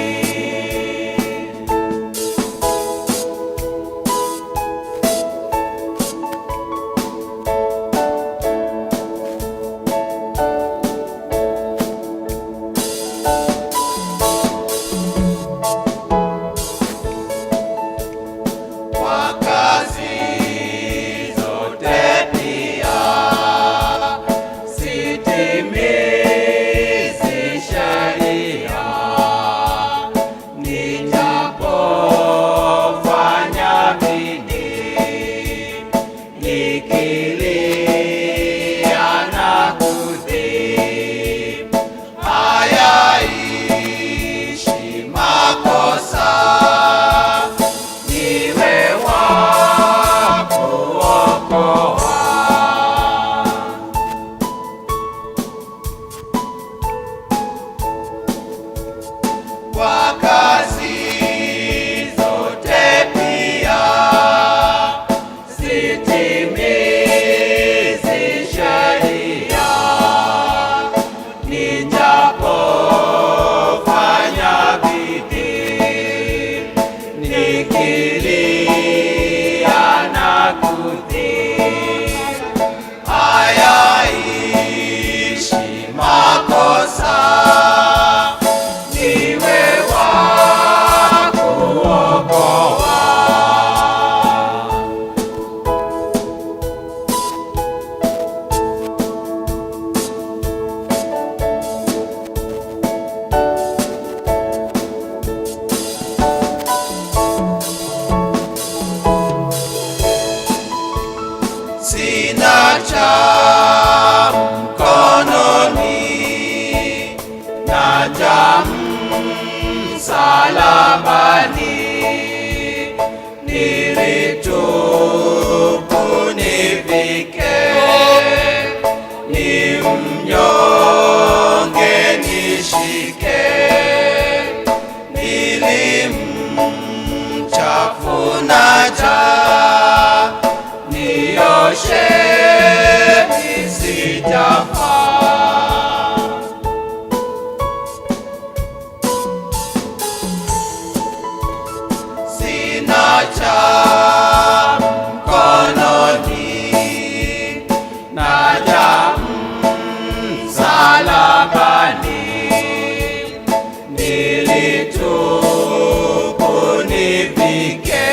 S8: Kwa kazi zote pia sitimizi sheria, nijapofanya bidii, nikilia na kudhii, hayaishi makosa, niwe wa kuokoa. Kwa kazi zote pia sitimizi sheria, nijapofanya bidii, nikilia na kudhii, hayaishi makosa, niwe wa kuokoa. Sina cha mkononi na cha msalabani, nilitubu nivike, ni mnyonge nishike, nilimchafu naja, nioshe nisijafa. Sina cha mkononi na cha msalabani, nilitubu nivike,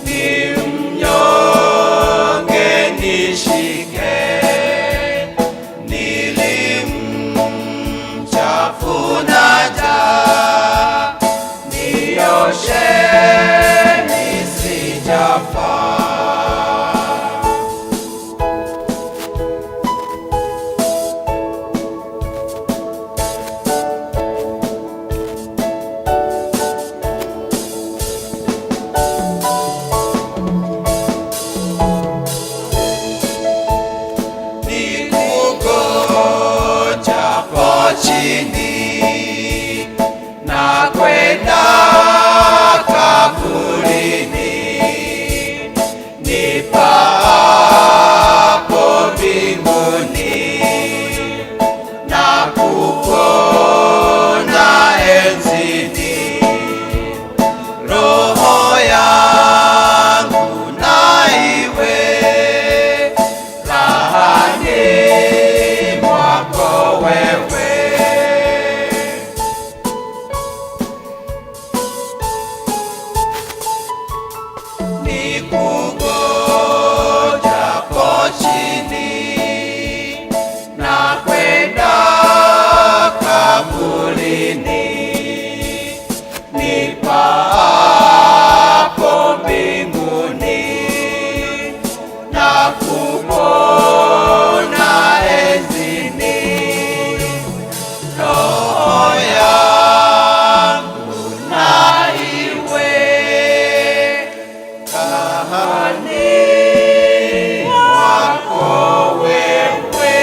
S8: ni mnyonge nishike, chini na kwenda kaburini, nipapo mbinguni na kukuona enzini. Roho yangu na iwe rahani mwako wewe. Nikugojapo chini na kwenda kaburini, nipapo mbinguni na kukuona enzini. Roho yangu na iwe rahani mwako wewe.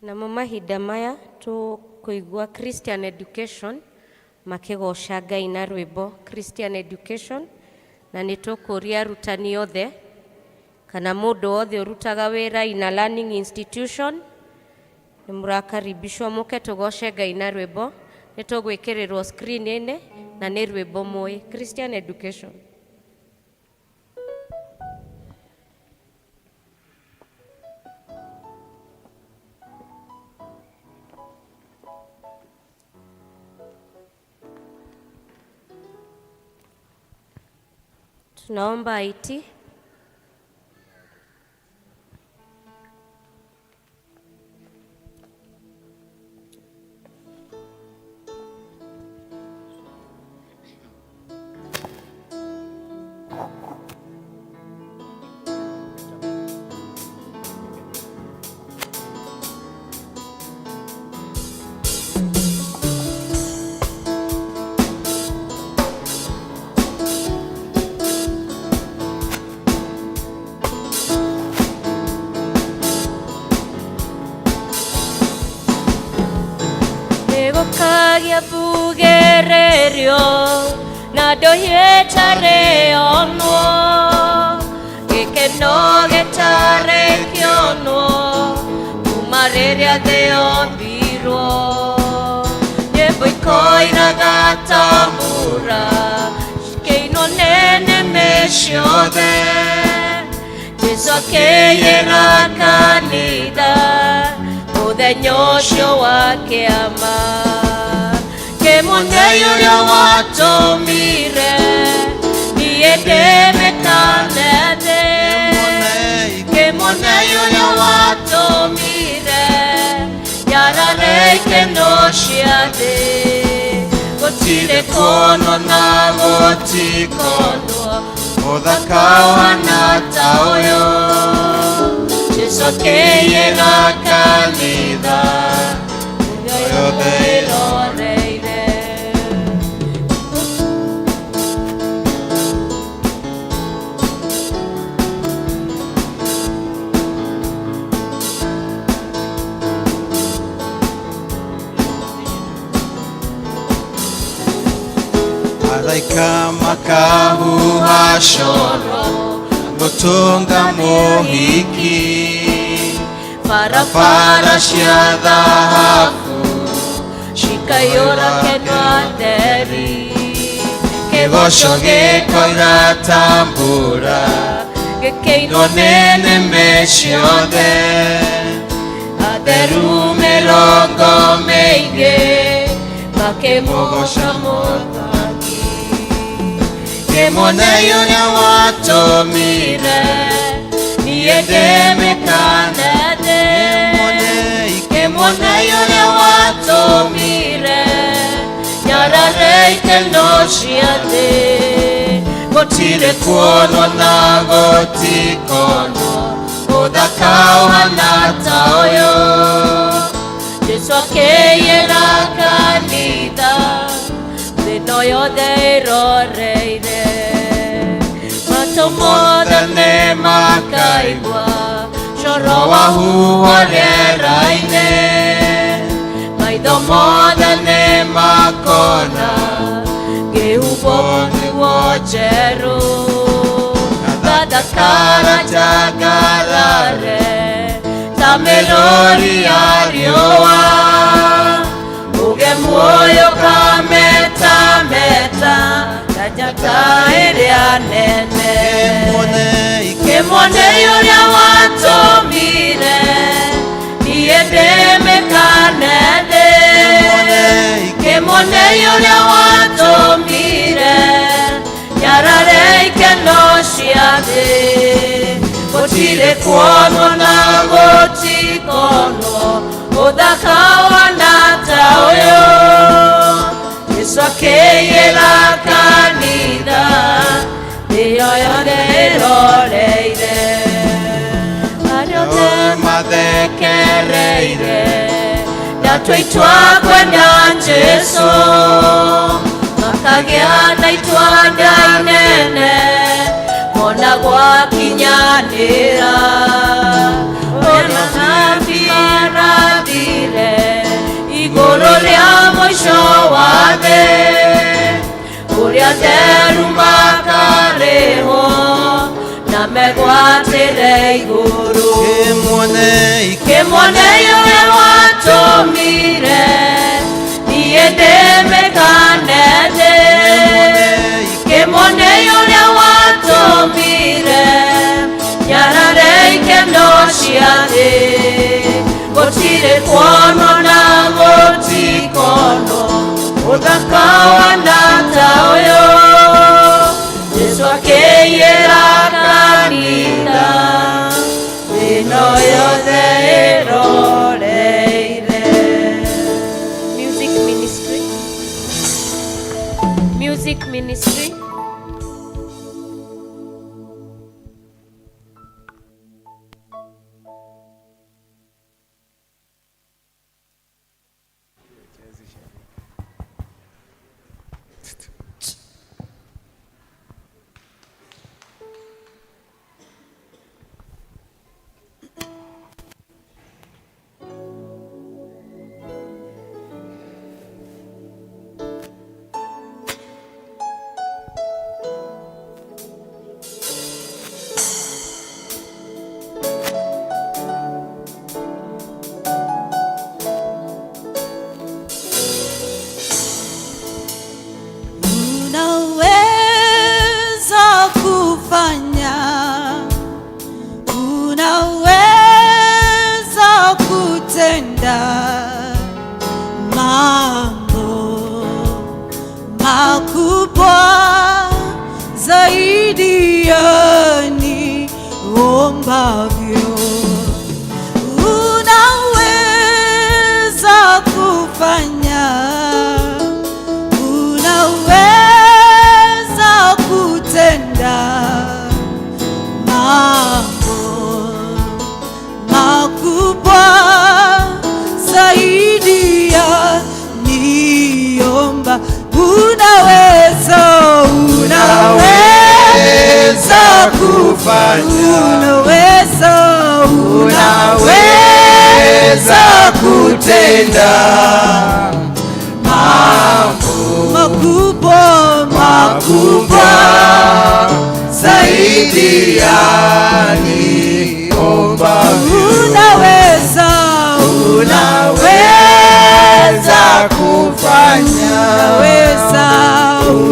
S1: Namo mahinda maya tũkũigua Christian Education makĩgoca Ngai na rwĩmbo Christian Education, na nĩ tũkũria arutani othe kana mũndũ wothe ũrutaga wĩra in a learning institution nĩ mũrakaribishwo mũke tũgoce Ngai na rwĩmbo. Nĩ tũgwĩkĩrĩrwo screen-inĩ na nĩ rwĩmbo mũĩ Christian Education. Tunaomba IT. Nĩgũkagĩa mbugĩrĩrio na ndũhiũ ĩtarĩonwo, gĩkeno gĩtarĩ kĩonwo kuma rĩrĩa thĩ yombirwo. Nyĩmbo ikoiraga ta mbura cikĩinwo nĩ nĩmĩ ciothe, Jesũ akĩiyĩra kanitha mũthenya ũcio wa kĩama. Kĩmũthei ũrĩa watũmire niĩ ndĩmĩkane thĩ, kĩmũthei ũrĩa watũmire nyarare ikeno cia thĩ. Gũtirĩ kuonwo na gũtikonwo
S2: Ũthaka
S1: ũhana ta ũyũ, Jesũ akĩiyĩra kanitha
S2: yothe
S1: ĩroreire.
S2: Araika makahuha coro gũtũnga mũhiki,
S1: Barabara
S2: cia thahabu
S1: cikaiyũra kenwa theri,
S2: kĩgoco gĩkoira ta mbura
S1: gĩkĩinwo
S2: nĩ nĩmĩ ciothe,
S1: atheru mĩrongo mĩingĩ makĩmũgoca Mwathani.
S2: Kĩmũthei ũrĩa watũmire
S1: niĩ ndĩmĩkane thĩ, kĩmũthei ũrĩa watũmire nyarare ikeno cia thĩ.
S2: Gũtirĩ kuonwo na gũtikonwo ũthaka ũhana ta ũyũ,
S1: Jesũ akĩiyĩra kanitha thĩ ĩno yothe ĩroreire. Mothe nĩmakaigua coro wa huho rĩera-inĩ. Maitho mothe nĩmakona ngĩhumbwo nguo njerũ. Gathakara njangarare ta mĩrũri ya riũa. Uge muoyo kametameta ta njata ĩrĩa nene. Kĩmwone ũrĩa watũmire niĩ ndĩmĩkane thĩ. Kĩmwone ũrĩa watũmire nyarare ikeno cia thĩ. Gũtirĩ kuonwo na gũtikonwo ũthaka wana ta ũyũ. Jesũ akĩiyĩra kanitha thĩ ĩyo yothe ĩroreire. Arĩa othe mathekereire ndatua itua kwenda Jesũ, makagĩa na itua nda inene mona gwakinyanĩra. Ũrĩa anabii marathire igũrũ rĩa mũico wa thĩ, ũrĩa theru makarĩhwo na megwatĩre igũrũ. Kĩmwone ũrĩa watũmire niĩ ndĩmĩkane thĩ. Kĩmwone ũrĩa watũmire nyarare ikeno cia thĩ. Gũtirĩ kuonwo na gũtikonwo ũthaka wana ta ũyũ. Jesũ akĩiyĩra kanitha thĩ ĩno yothe ĩroreire. Music ministry. Music ministry.
S9: Unaweza kufanya, unaweza kutenda mambo makubwa zaidi ya niombavyo. Unaweza kufanya, unaweza kutenda mambo makubwa zaidi ya niomba. Unaweza, unaweza
S8: kufanya,
S9: unaweza,
S8: unaweza kutenda mambo
S9: makubwa,
S8: makubwa zaidi ya niombavyo.
S9: Unaweza,
S8: unaweza kufanya,
S9: unaweza,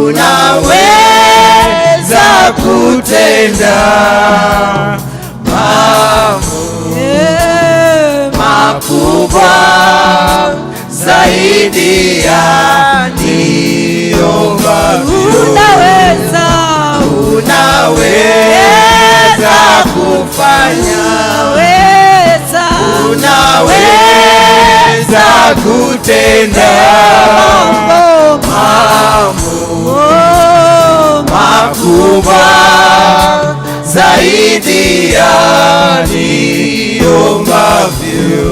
S8: unaweza kutenda mambo makubwa zaidi ya niombavyo.
S9: Unaweza,
S8: unaweza kufanya,
S9: unaweza,
S8: unaweza kutenda mambo makubwa zaidi ya niombavyo.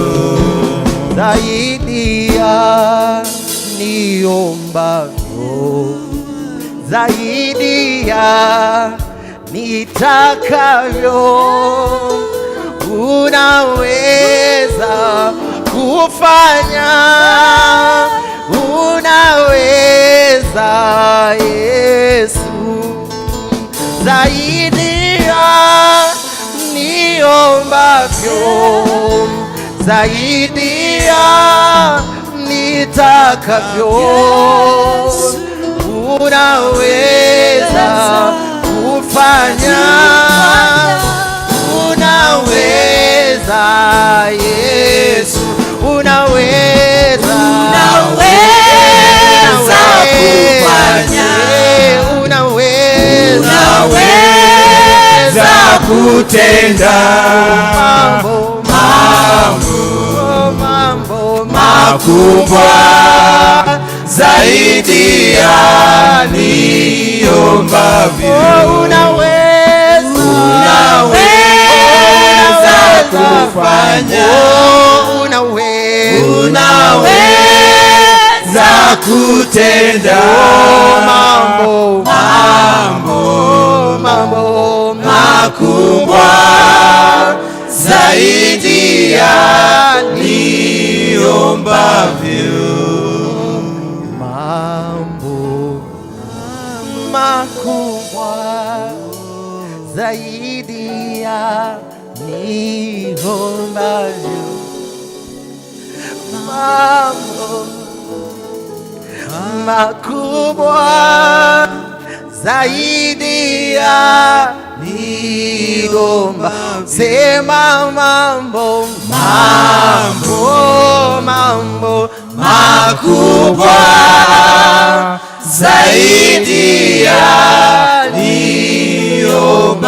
S10: Zaidi ya niombavyo, zaidi ya
S8: nitakavyo. Unaweza kufanya, unaweza Yesu, zaidi ya niombavyo, zaidi ya nitakavyo. Unaweza kufanya, unaweza Yesu, unaweza,
S9: Unaweza kufanya.
S8: Unaweza,
S9: Unaweza
S2: kutenda
S8: mambo, mambo, mambo
S2: makubwa zaidi ya niombavyo.
S8: Unaweza,
S2: Unaweza kufanya,
S8: unaweza,
S2: unaweza kutenda
S8: mambo,
S2: mambo
S8: mambo
S2: makubwa zaidi ya niombavyo.
S8: Mambo makubwa zaidi ya niombavyo, mambo makubwa zaidi ya niomba. Sema mambo, mambo, mambo
S2: makubwa zaidi ya niombavyo.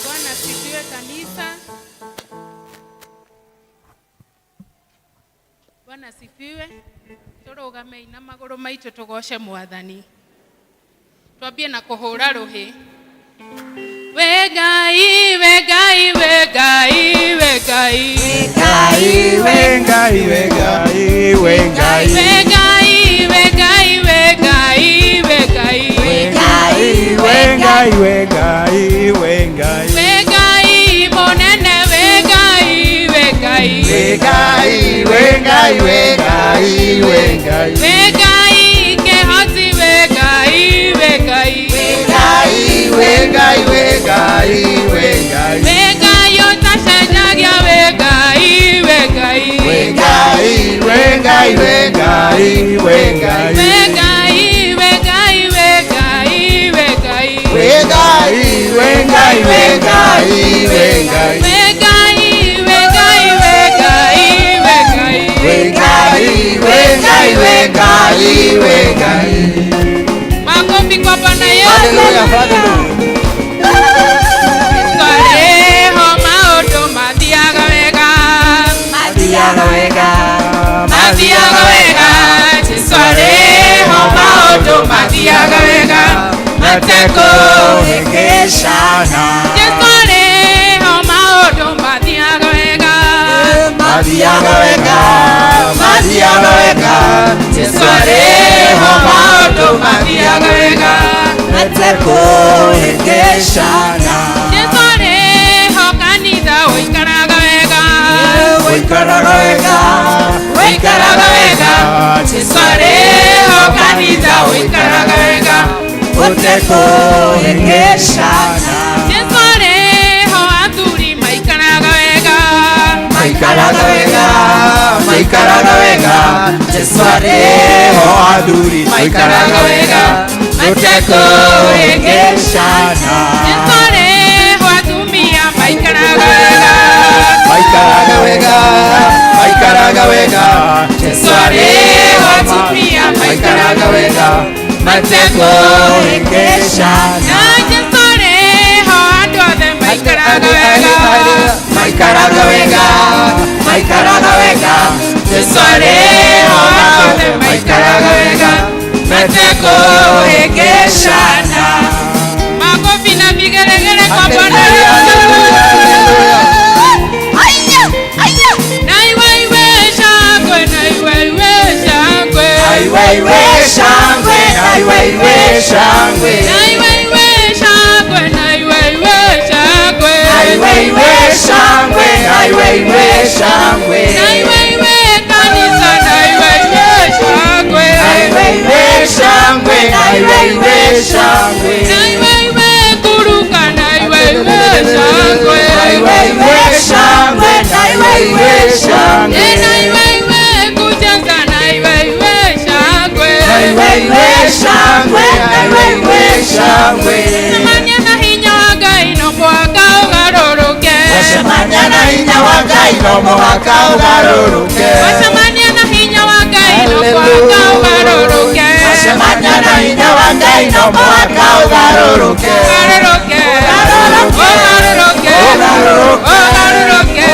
S10: Bwana asifiwe kanisa. Bwana asifiwe. Tũrũgamei na magũrũ maitũ tũgoce Mwathani. Twambie na kũhũra rũhĩ. We Ngai, we Ngai, we Ngai, we Ngai.
S2: We Ngai, we Ngai, we Ngai.
S10: We Ngai, we Ngai, we Ngai, we Ngai.
S2: We Ngai, we Ngai, we Ngai.
S10: We Ngai mũnene, we Ngai, we Ngai.
S2: We Ngai, we Ngai, we Ngai, we Ngai.
S10: We Ngai kĩhoti, we Ngai, we Ngai.
S2: Ngai, we Ngai, we Ngai, we Ngai.
S10: We Ngai ũtacenjagia, we Ngai, we Ngai.
S2: We Ngai, we Ngai, we Ngai, we Ngai.
S10: We Ngai, we Ngai, we Ngai, we Ngai.
S2: We Ngai, we Ngai, we Ngai, we Ngai.
S10: We Ngai, we Ngai, we Ngai, we Ngai.
S2: We Ngai, we Ngai, we Ngai, we Ngai.
S10: Makofi kwa Bwana Yesu.
S2: Hallelujah, hallelujah.
S10: Twareho maũndũ mathiaga wega.
S9: Mathiaga wega.
S10: Mathiaga wega. Jesũ arĩho maũndũ mathiaga wega.
S9: Matekũhĩngĩcana.
S10: Jesũ arĩho maũndũ mathiaga wega.
S2: Mathiaga wega, mathiaga wega.
S10: Jesũ arĩho maũndũ mathiaga wega.
S9: Matekũhĩngĩcana.
S10: Jesũ arĩho kanitha ũikaraga wega.
S2: Ũikaraga wega,
S10: Ũikaraga wega. Jesũ arĩho kanitha ũikaraga wega.
S9: Ũtekũhĩngĩcana.
S10: Jesũ arĩho athuri maikaraga wega.
S2: Maikaraga wega, maikaraga wega. Jesũ arĩho athuri maikaraga wega. Matekũhĩngĩcana.
S10: Jesũ arĩho atumia maikaraga wega.
S2: Maikaraga wega, maikaraga wega.
S10: Jesũ arĩho atumia maikaraga wega.
S9: Matekũhĩngĩcana.
S10: Na Jesũ arĩho andũ othe maikaraga wega.
S2: Maikaraga wega, maikaraga wega.
S10: Jesũ arĩho andũ othe maikaraga wega. Matekũhĩngĩcana. Makofi na vigelegele kwa Bwana Yesu. Na iwe iwe shangwe, na iwe iwe shangwe.
S9: shangwe na iwe iwe shangwe.
S10: Na iwe iwe kanisa na iwe iwe shangwe.
S9: Na iwe iwe shangwe na iwe iwe shangwe.
S10: Na iwe iwe kuruka na iwe iwe shangwe.
S9: Na iwe iwe shangwe na iwe iwe shangwe.
S10: Na iwe iwe kucheza na iwe iwe shangwe.
S9: Na iwe iwe shangwe na iwe iwe shangwe.
S10: Wacemania na hinya wa Ngai no mũhaka ũgarũrũke.
S9: Wacemania na hinya wa Ngai no mũhaka ũgarũrũke.
S10: Wacemania na hinya wa Ngai no mũhaka ũgarũrũke.
S9: Wacemania na hinya wa Ngai no mũhaka ũgarũrũke.
S10: Ũgarũrũke. Ũgarũrũke. Ũgarũrũke.
S9: Ũgarũrũke.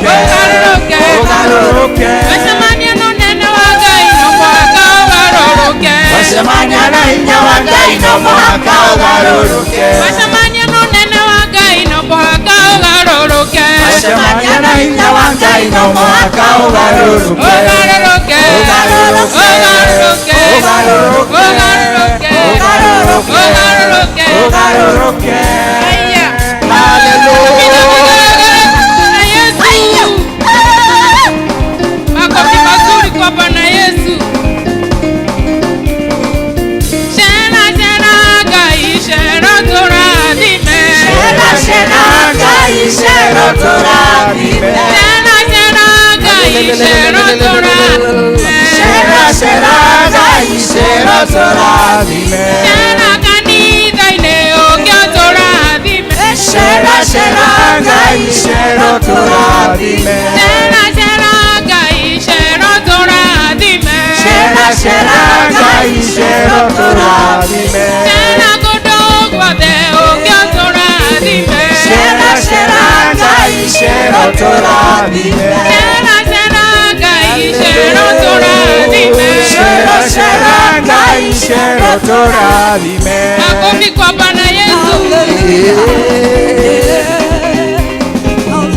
S10: Ũgarũrũke.
S9: Ũgarũrũke.
S10: Wacemania na ũnene wa Ngai no mũhaka ũgarũrũke.
S9: Wacemania na hinya wa Ngai no mũhaka ũgarũrũke.
S10: Wacemania na ũnene wa Ngai no mũhaka ũgarũrũke.
S9: Wacemania na hinya wa Ngai no mũhaka ũgarũrũke.
S10: Ũgarũrũke.
S9: Ũgarũrũke.
S10: Ũgarũrũke.
S9: Ũgarũrũke.
S10: Ũgarũrũke.
S9: Ũgarũrũke.
S10: Ũgarũrũke.
S9: Ũgarũrũke.
S10: Haya.
S9: Hallelujah.
S10: Na Yesu. Makofi mazuri kwa Bwana Yesu. Shera shera Ngai shera tũrathime.
S9: Shera shera Ngai shera tũrathime.
S10: Shera shera Ngai shera tũrathime.
S9: Shera shera Ngai shera tũrathime.
S10: Shera kanitha-inĩ ũngĩ ũtũrathime.
S9: Shera shera Ngai shera tũrathime.
S10: Shera shera Ngai shera tũrathime.
S9: Shera shera Ngai shera tũrathime.
S10: Shera kũndũ guothe ũngĩ ũtũrathime.
S9: Shera shera Ngai shera tũrathime.
S10: Shera shera Ngai shera tũrathime.
S9: Shera shera Ngai shera tũrathime.
S10: Makofi kwa Bwana Yesu.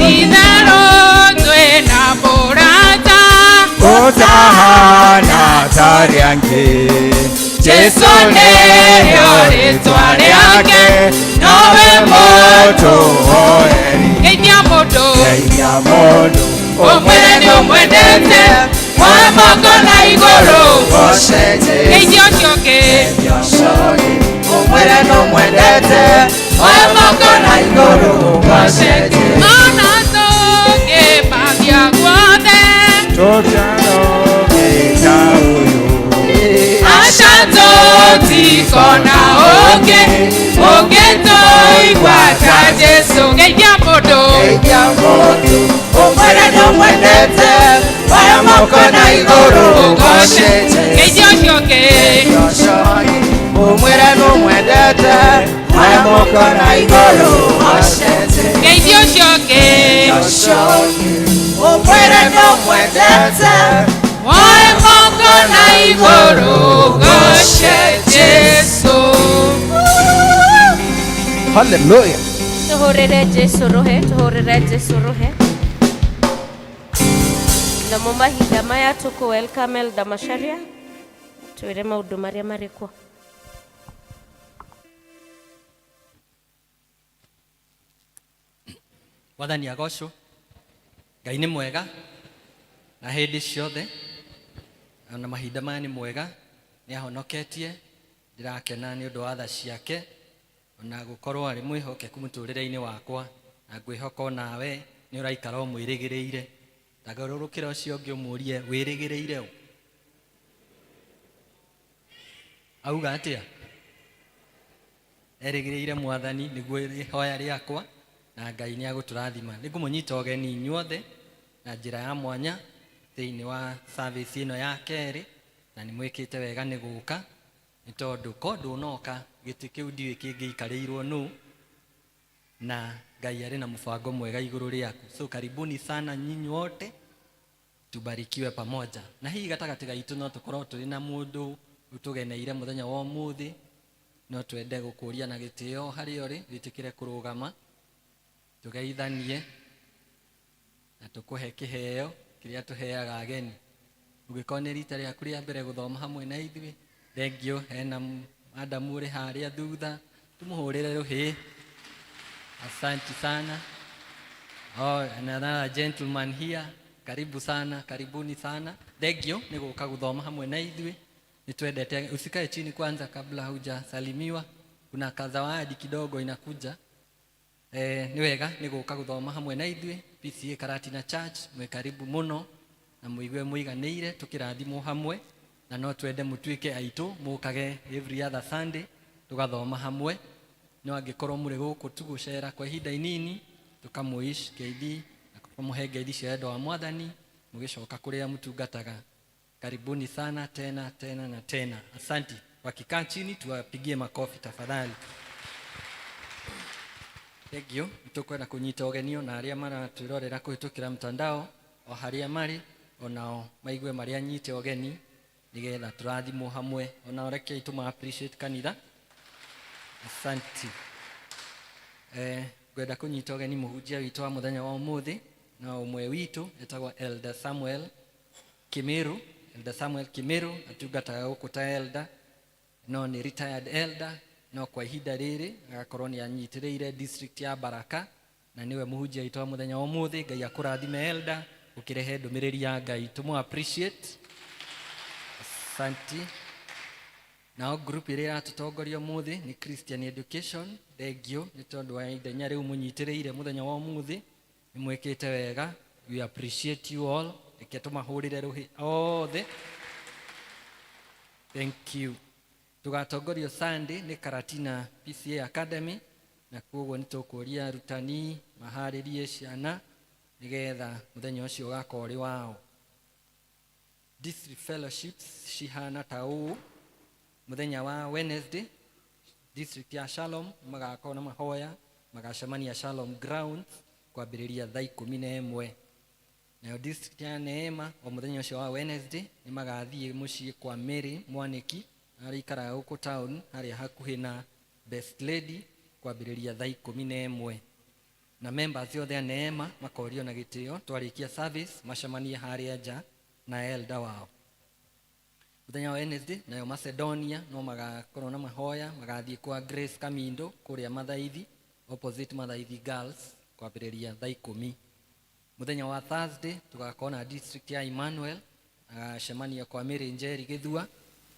S10: Itherũ twĩna mũrata.
S9: Ũtahana ta arĩa angĩ.
S10: Jesũ nĩrĩo rĩtwa rĩake, nowe
S9: mũtũhoeri.
S10: Geithia mũndũ.
S9: Geithia mũndũ.
S10: Ũmwĩre nĩ ũmwendete, woe moko na igũrũ.
S9: Goce Jesũ.
S10: Geithia ũcio ũngĩ.
S9: Ũmwĩre nĩ ũmwendete, woe moko na igũrũ. Goce Jesũ.
S10: Ona tũngĩmathia guothe.
S9: Tũtarogĩta ũyũ.
S10: Aca tũtikona ũngĩ, ũngĩtũigua ta Jesũ. Geithia mũndũ.
S9: Geithia mũndũ. Ũmwĩre nĩ ũmwendete, woe moko na igũrũ. Goce Jesũ.
S10: Geithia ũcio ũngĩ.
S8: Ũmwĩre nĩ ũmwendete, woe moko na igũrũ. Goce Jesũ.
S10: Geithia ũcio ũngĩ.
S8: Ũmwĩre nĩ ũmwendete,
S10: Woe moko na igũrũ. Goce Jesũ.
S8: Hallelujah.
S1: Tuhurire Jesu ruhe, tuhurire Jesu ruhe. Namo mahinda maya tũkũ welcome Elder Macharia twĩre maũndũ marĩa marĩ kuo.
S11: Mwathani agocwo. Ngai nĩ mwega na hĩndĩ ciothe, ona mahinda maya nĩ mwega, nĩ ahonoketie, ndĩrakena nĩ ũndũ wa tha ciake, ona gũkorwo arĩ mwĩhokeku mũtũrĩre-inĩ wakwa, na ngwĩhoka onawe nĩ ũraikara ũmwĩrĩgĩrĩire. Ndagarũrũkĩra ũcio ũngĩ ũmũrie wĩrĩgĩrĩire ũ? Auga atĩa? Erĩgĩrĩire Mwathani nĩguo ihoya rĩakwa, na Ngai nĩ agũtũrathima. Nĩ ngũmũnyita ũgeni inyuothe na njĩra ya mwanya thĩinĩ wa service ĩno ya kerĩ, na nĩ mwĩkĩte wega nĩ gũka, nĩ tondũ ko ndũnoka gĩtĩ kĩu ndiũĩ kĩngĩikarĩirwo nũ, na Ngai arĩ na mũbango mwega igũrũ rĩaku. So karibuni sana nyinyi wote, tubarikiwe pamoja. Na hihi gatagatĩ gaitũ no tũkorwo tũrĩ na mũndũ ũtũgeneire mũthenya wa ũmũthĩ, no twende gũkũria na gĩtĩo harĩa ũrĩ, wĩtĩkĩre kũrũgama tũgeithanie na tũkũhe kĩheo kĩrĩa tũheaga ageni. Ũngĩkorwo nĩ rita rĩaku rĩa mbere gũthoma hamwe na ithuĩ, thengio, hena Adamu ũrĩ harĩa thutha, tũmũhũrĩre rũhĩ. Asante sana. Oh, and another gentleman here. Karibu sana, karibuni sana. Thank you nĩ gũka gũthoma hamwe na ithuĩ. Nĩ twendete. Usikae chini kwanza kabla hujasalimiwa. Kuna kazawadi kidogo inakuja. Eh, nĩ wega nĩ gũka gũthoma hamwe na ithuĩ PCA Karatina Church. Mwĩ karibu mũno na mũigue mũiganĩire tũkĩrathimwo hamwe, na no twende mũtuĩke aitũ mũkage every other Sunday tũgathoma hamwe. No angĩkorwo mũrĩ gũkũ tu gũcera kwa ihinda inini, tũkamũish ngeithi na tũkamũhe ngeithi cia wendo wa Mwathani mũgĩcoka kũrĩa mũtungataga. Karibuni sana tena tena na tena, asanti. Wakikaa chini tuwapigie makofi tafadhali. Thank you. Nĩtũkwenda kũnyita ũgenio na arĩa maratwĩrorera kũhĩtũkĩra mtandao o harĩa marĩ, onao maigue marĩa anyite ũgeni nĩgetha tũrathimwo hamwe. Onao rekei tũma appreciate kanitha. Asanti. Eh, ngwenda kũnyita ũgeni mũhunjia witũ wa mũthenya wa ũmũthĩ, na ũmwe witũ etagwo Elder Samuel Kimiru. Elder Samuel Kimiru atungataga gũkũ ta elder, no nĩ retired elder, no kwa ihinda rĩrĩ agakorwo nĩ anyitĩrĩire district ya Baraka, na nĩwe mũhunjia witũ wa mũthenya wa ũmũthĩ. Ngai akũrathime, elder, ũkĩrehe ndũmĩrĩri ya Ngai. Tũmũ appreciate. Asanti. Nao group ĩrĩa ĩratũtongoria ũmũthĩ nĩ Christian Education. Thank you nĩ tondũ wa ithenya rĩu mũnyitĩrĩire mũthenya wa ũmũthĩ. Nĩ mwĩkĩte wega, we appreciate you all. Reke tũmahũrĩre rũhĩ othe. Thank you. Tũgatongorio Sunday nĩ Karatina PCA Academy, na koguo nĩ tũkũria arutani maharĩrie ciana nĩgetha mũthenya ũcio ũgakorwo ũrĩ wao. District fellowships cihana ta ũũ: mũthenya wa Wednesday, district ya Shalom magakorwo na mahoya, magacemania Shalom Grounds kwambĩrĩria thaa 11. Nayo district ya Neema, o mũthenya ũcio wa Wednesday, nĩ magathiĩ mũciĩ kwa Mary Mwanĩki arĩa ikaraga gũkũ town harĩa hakuhĩ na Best Lady kwambĩrĩria thaa 11. Na members othe a Neema makorio na gĩtĩo twarĩkia service macemanie harĩa nja na elder wao mũthenya wa Wednesday. Nayo Macedonia no magakorwo na mahoya, magathiĩ kwa Grace Kamindo kũrĩa Mathaithi, opposite Mathaithi Girls, kwambĩrĩria thaa 10. Mũthenya wa Thursday tũgakorwo na district ya Emmanuel, agacemania kwa Mary Njeri Gĩthua,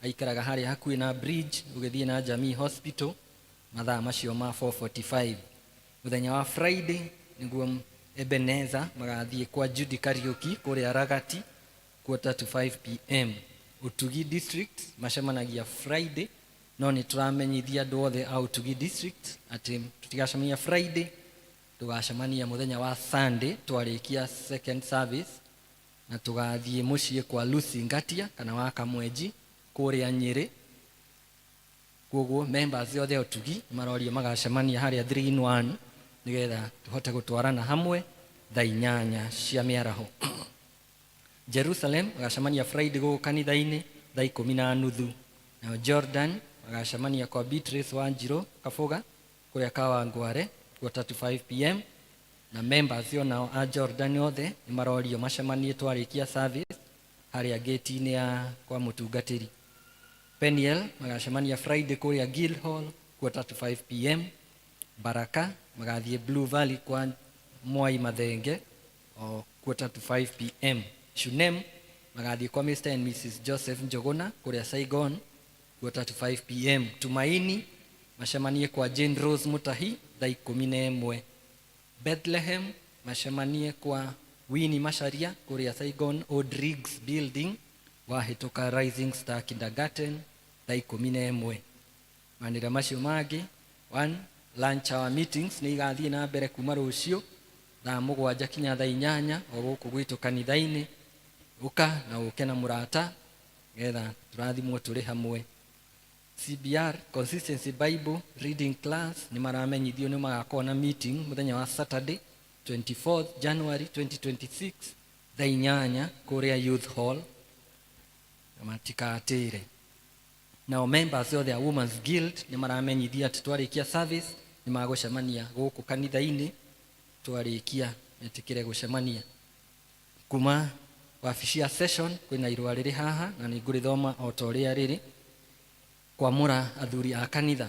S11: aikaraga harĩa hakuhĩ na bridge ũgĩthiĩ na Jamii Hospital, mathaa macio ma 4:45. Mũthenya wa Friday nĩguo Ebeneza magathiĩ kwa Judy Kariuki kũrĩa Ragati 4:45 p.m. Utugi district macemanagia Friday, no nĩ tũramenyithia andũ othe a Utugi district atĩ tũtigacemania Friday, tũgacemania mũthenya wa Sunday twarĩkia second service, na tũgathiĩ mũciĩ kwa Lucy Ngatia kana wa Kamwenji kũrĩa Nyĩrĩ. Koguo members othe a Ũtugi marorio magacemania harĩa 3 in 1 nĩgetha tũhote gũtwarana hamwe thaa 8 cia mĩaraho. Jerusalem magacemania Friday gũkũ kanitha-inĩ thaa 10:30. Nayo Jordan magacemania kwa Beatrice Wanjirũ Kabuga kũrĩa Kawangware 4:45 p.m. Na members onao a Jordan othe nĩ marorio macemanie twarĩkia service harĩa gate-inĩ ya kwa mũtungatĩri. Peniel magacemania Friday kũrĩa Guildhall 4:45 p.m. Baraka magathiĩ Blue Valley kwa Mwai Mathenge o 4:45 p.m. Shunem magathiĩ kwa Mr and Mrs Joseph Njoguna kũrĩa Saigon 4:45 p.m. Tumaini macemanie kwa Jane Rose Mutahi thaa 11. Bethlehem macemanie kwa Winnie Macharia kũrĩa Saigon Old Riggs Building, wahĩtũka Rising Star Kindergarten, thaa 11. Manĩra macio mangĩ, one lunch hour meetings nĩ igathiĩ na mbere kuma rũciũ thaa 7 kinya thaa 8 o gũkũ gwitũ kanitha-inĩ. Ũka na ũke na mũrata getha tũrathimwo tũrĩ hamwe. CBR, Consistency Bible Reading Class, nĩ maramenyithio nĩ magakorwo na meeting mũthenya wa Saturday 24th January 2026 thaa 8 kũrĩa Youth Hall, na matikatĩre. Nao members othe a Women's Guild nĩ maramenyithia atĩ twarĩkia service nĩ magũcemania gũkũ kanitha-inĩ. Twarĩkia metĩkĩre gũcemania. Kuma wabici ya session kwĩna irũa rĩrĩ haha na nĩ ngũrĩthoma o ta ũrĩa rĩrĩ. Kwamũra athuri a kanitha.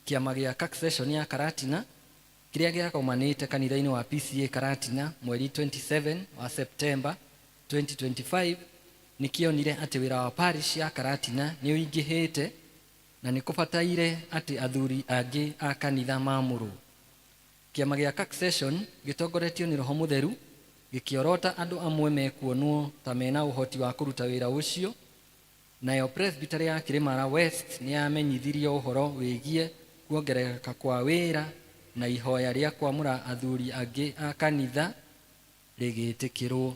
S11: Kĩama gĩa session ya Karatina. Kĩrĩa gĩagomanĩte kanitha-inĩ wa PCEA Karatina mweri 27 wa Septemba 2025 nĩ kĩonire atĩ wĩra wa parish ya Karatina nĩ ũingĩhĩte na nĩ kũbataire atĩ athuri angĩ a kanitha maamũrwo. Kĩama gĩa Succession gĩtongoretio nĩ Roho Mũtheru gĩkĩorota andũ amwe mekuonwo ta mena ũhoti wa kũruta wĩra ũcio. Nayo Presbytery ya Kĩrĩmara West nĩ yamenyithirio ũhoro wĩgiĩ kuongerereka kwa wĩra na ihoya rĩa kwamũra athuri angĩ a kanitha rĩgĩtĩkĩrwo.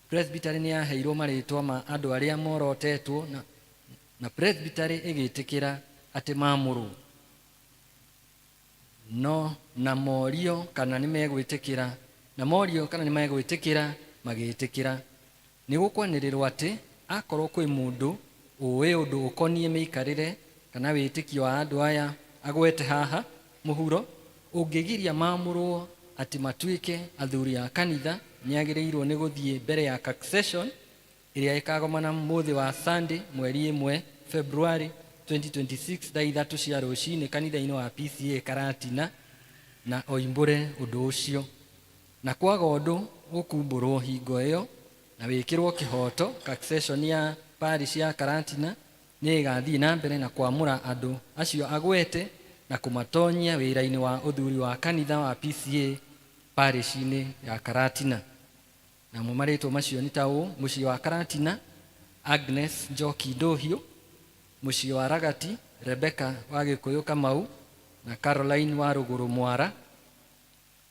S11: Presbytery nĩ yaheirwo marĩtwa ma andũ arĩa morotetwo na, na Presbytery ĩgĩtĩkĩra atĩ mamũrwo. No na morio kana nĩ megwĩtĩkĩra na morio kana nĩ megwĩtĩkĩra magĩtĩkĩra. Nĩ gũkwanĩrĩrwo atĩ akorwo kwĩ mũndũ ũĩ ũndũ ũkoniĩ mĩikarĩre kana wĩtĩkio wa andũ aya agwete haha mũhuro ũngĩgiria mamũrwo atĩ matuĩke athuri a kanitha, nĩ agĩrĩirwo nĩ gũthiĩ mbere ya succession ĩrĩa ĩkagomana mũthĩ wa Sunday mweri 1 February 2026 thaa 3 cia rũcinĩ kanitha-inĩ wa PCEA Karatina na oimbũre ũndũ ũcio. Na kwaga ũndũ ũkumbũrwo hingo ĩyo na wĩkĩrwo kĩhoto, succession ya parish ya Karatina nĩ ĩgathiĩ na mbere na kwamũra andũ acio agwete na kũmatonyia wĩra-inĩ wa ũthuri wa kanitha wa PCEA parish-inĩ ya Karatina. Namo marĩtwa macio nĩ ta ũũ: mũciĩ wa Karatina, Agnes Njoki Ndũhiũ; mũciĩ wa Ragati, Rebecca wa Gĩkũyũ Kamau na Caroline wa Rũgũrũ Mwara;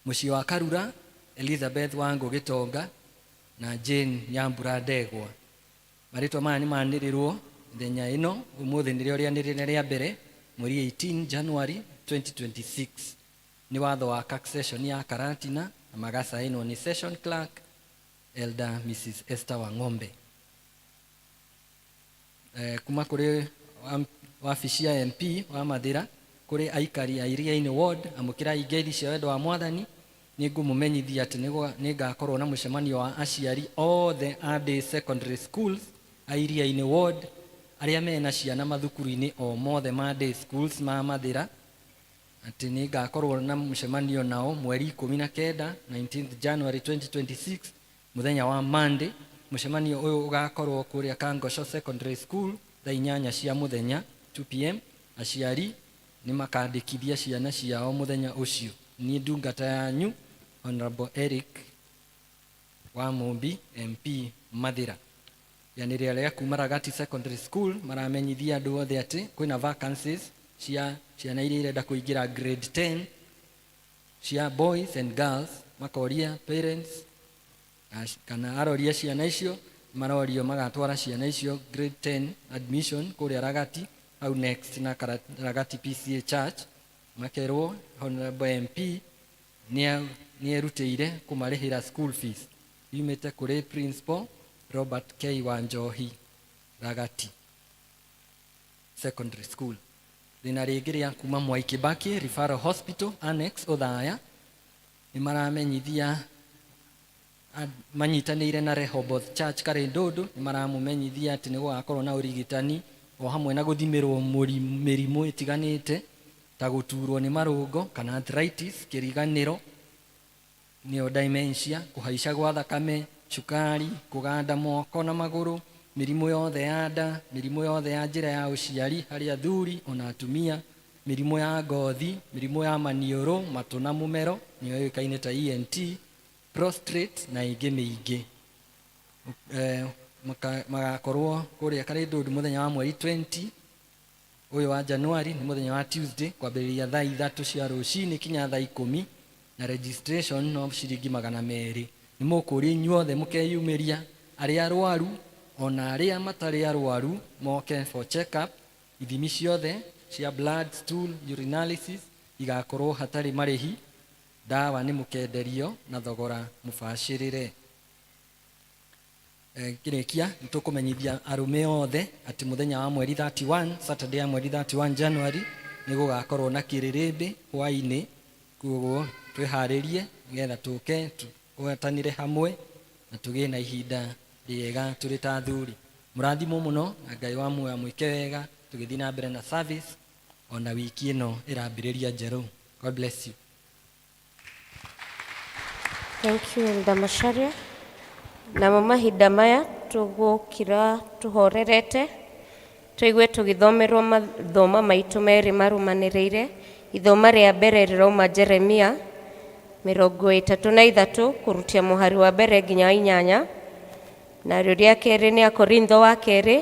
S11: mũciĩ wa Karura, Elizabeth Wangũ Gĩtonga na Jane Nyambura Ndegwa. Marĩtwa maya nĩ manĩrĩrwo mĩthenya ĩno. Ũmũthĩ nĩrĩo rĩanĩrĩra rĩa mbere, mweri 18 January 2026. Nĩ watho wa succession ya Karatina na magacainwo nĩ session clerk Elder Mrs. Esther Wang'ombe. Kuma kũrĩ wabici ya MP wa Mathĩra kũrĩ aikari a Iriainĩ Ward, amũkĩrai ngeithi cia wendo wa Mwathani. Nĩ ngũmũmenyithia atĩ nĩ ngakorwo na mũcemanio wa aciari othe a day secondary schools a Iriainĩ Ward arĩa mena ciana mathukuru-inĩ o mothe ma day schools ma Mathĩra, atĩ nĩ ngakorwo na mũcemanio nao mweri 19, 19th January 2026, mũthenya wa Monday. Mũcemanio ũyũ ũgakorwo kũrĩa Kangosho Secondary School thaa 8 cia mũthenya, 2 p.m. Aciari nĩ makandĩkithia ciana ciao mũthenya ũcio. Niĩ ndungata yanyu, Honorable Eric wa Mumbi, MP Mathĩra. Rĩanĩrĩra rĩa kuma Ragati Secondary School maramenyithia andũ othe atĩ kwĩna vacancies cia ciana iria irenda kũingĩra grade 10 cia boys and girls. Makoria parents kana aroria ciana icio marorio magatwara ciana icio grade 10 admission kũrĩa Ragati hau next na Ragati PCEA Church. Makerwo Honorable MP nĩ erutĩire kũmarĩhĩra school fees. Yumĩte kũrĩ Principal Robert K Wanjohi, Ragati Secondary School. Rĩna rĩngĩ rĩa kuma Mwai Kibaki Referral Hospital Annex Othaya, nĩ maramenyithia manyitanĩire na Rehoboth Church Karĩndũndũ, nĩ maramũmenyithia atĩ nĩ gũgakorwo na ũrigitani o hamwe na gũthimĩrwo mĩrimũ ĩtiganĩte ta gũturwo nĩ marũngo kana arthritis, kĩriganĩro nĩyo dementia, kũhaica gwa thakame, cukari, kũganda moko na magũrũ, mĩrimũ yothe ya nda, mĩrimũ yothe ya njĩra ya ũciari harĩ athuri ona atumia, mĩrimũ ya ngothi, mĩrimũ ya maniũrũ, matũ na mũmero nĩyo yũĩkaine ta ENT, prostate na ĩngĩ mĩingĩ. Magakorwo kũrĩa Karĩndũndũ mũthenya wa mweri 20 ũyũ wa January, nĩ mũthenya wa Tuesday, kwambĩrĩria thaa 3 cia rũcinĩ kinya thaa 10, na registration no ciringi 200. Nĩ mũkũria inyuothe mũkeyumĩria, arĩa arwaru ona arĩa matarĩ arwaru moke for check up. Ithimi ciothe cia blood, stool, urinalysis igakorwo hatarĩ marĩhi. Ndawa nĩ mũkenderio na thogora mũbacĩrĩre. Ngĩrĩkia, nĩ tũkũmenyithia arũme othe atĩ mũthenya wa mweri 31, Saturday ya mweri 31 January, nĩ gũgakorwo na kĩrĩrĩmbĩ hwaĩ-inĩ. Koguo twĩharĩrie nĩgetha tũke tũgwatanĩre hamwe na tũgĩe na ihinda rĩega tũrĩ ta athuri. Mũrathimwo mũno na Ngai wa muoyo amwĩke wega tũgĩthiĩ na mbere na service ona wiki ĩno ĩrambĩrĩria njerũ. God bless you.
S1: Thank you, Elder Macharia. Namo mahinda maya tũgũkira tũhorerete tũigue tũgĩthomerwo mathoma maitũ merĩ marũmanĩrĩire. Ithoma rĩa mbere rĩrauma Jeremia 33 kũrutia mũhari wa mbere nginya wa inyanya, narĩo rĩa kerĩ nĩ Akorintho wa kerĩ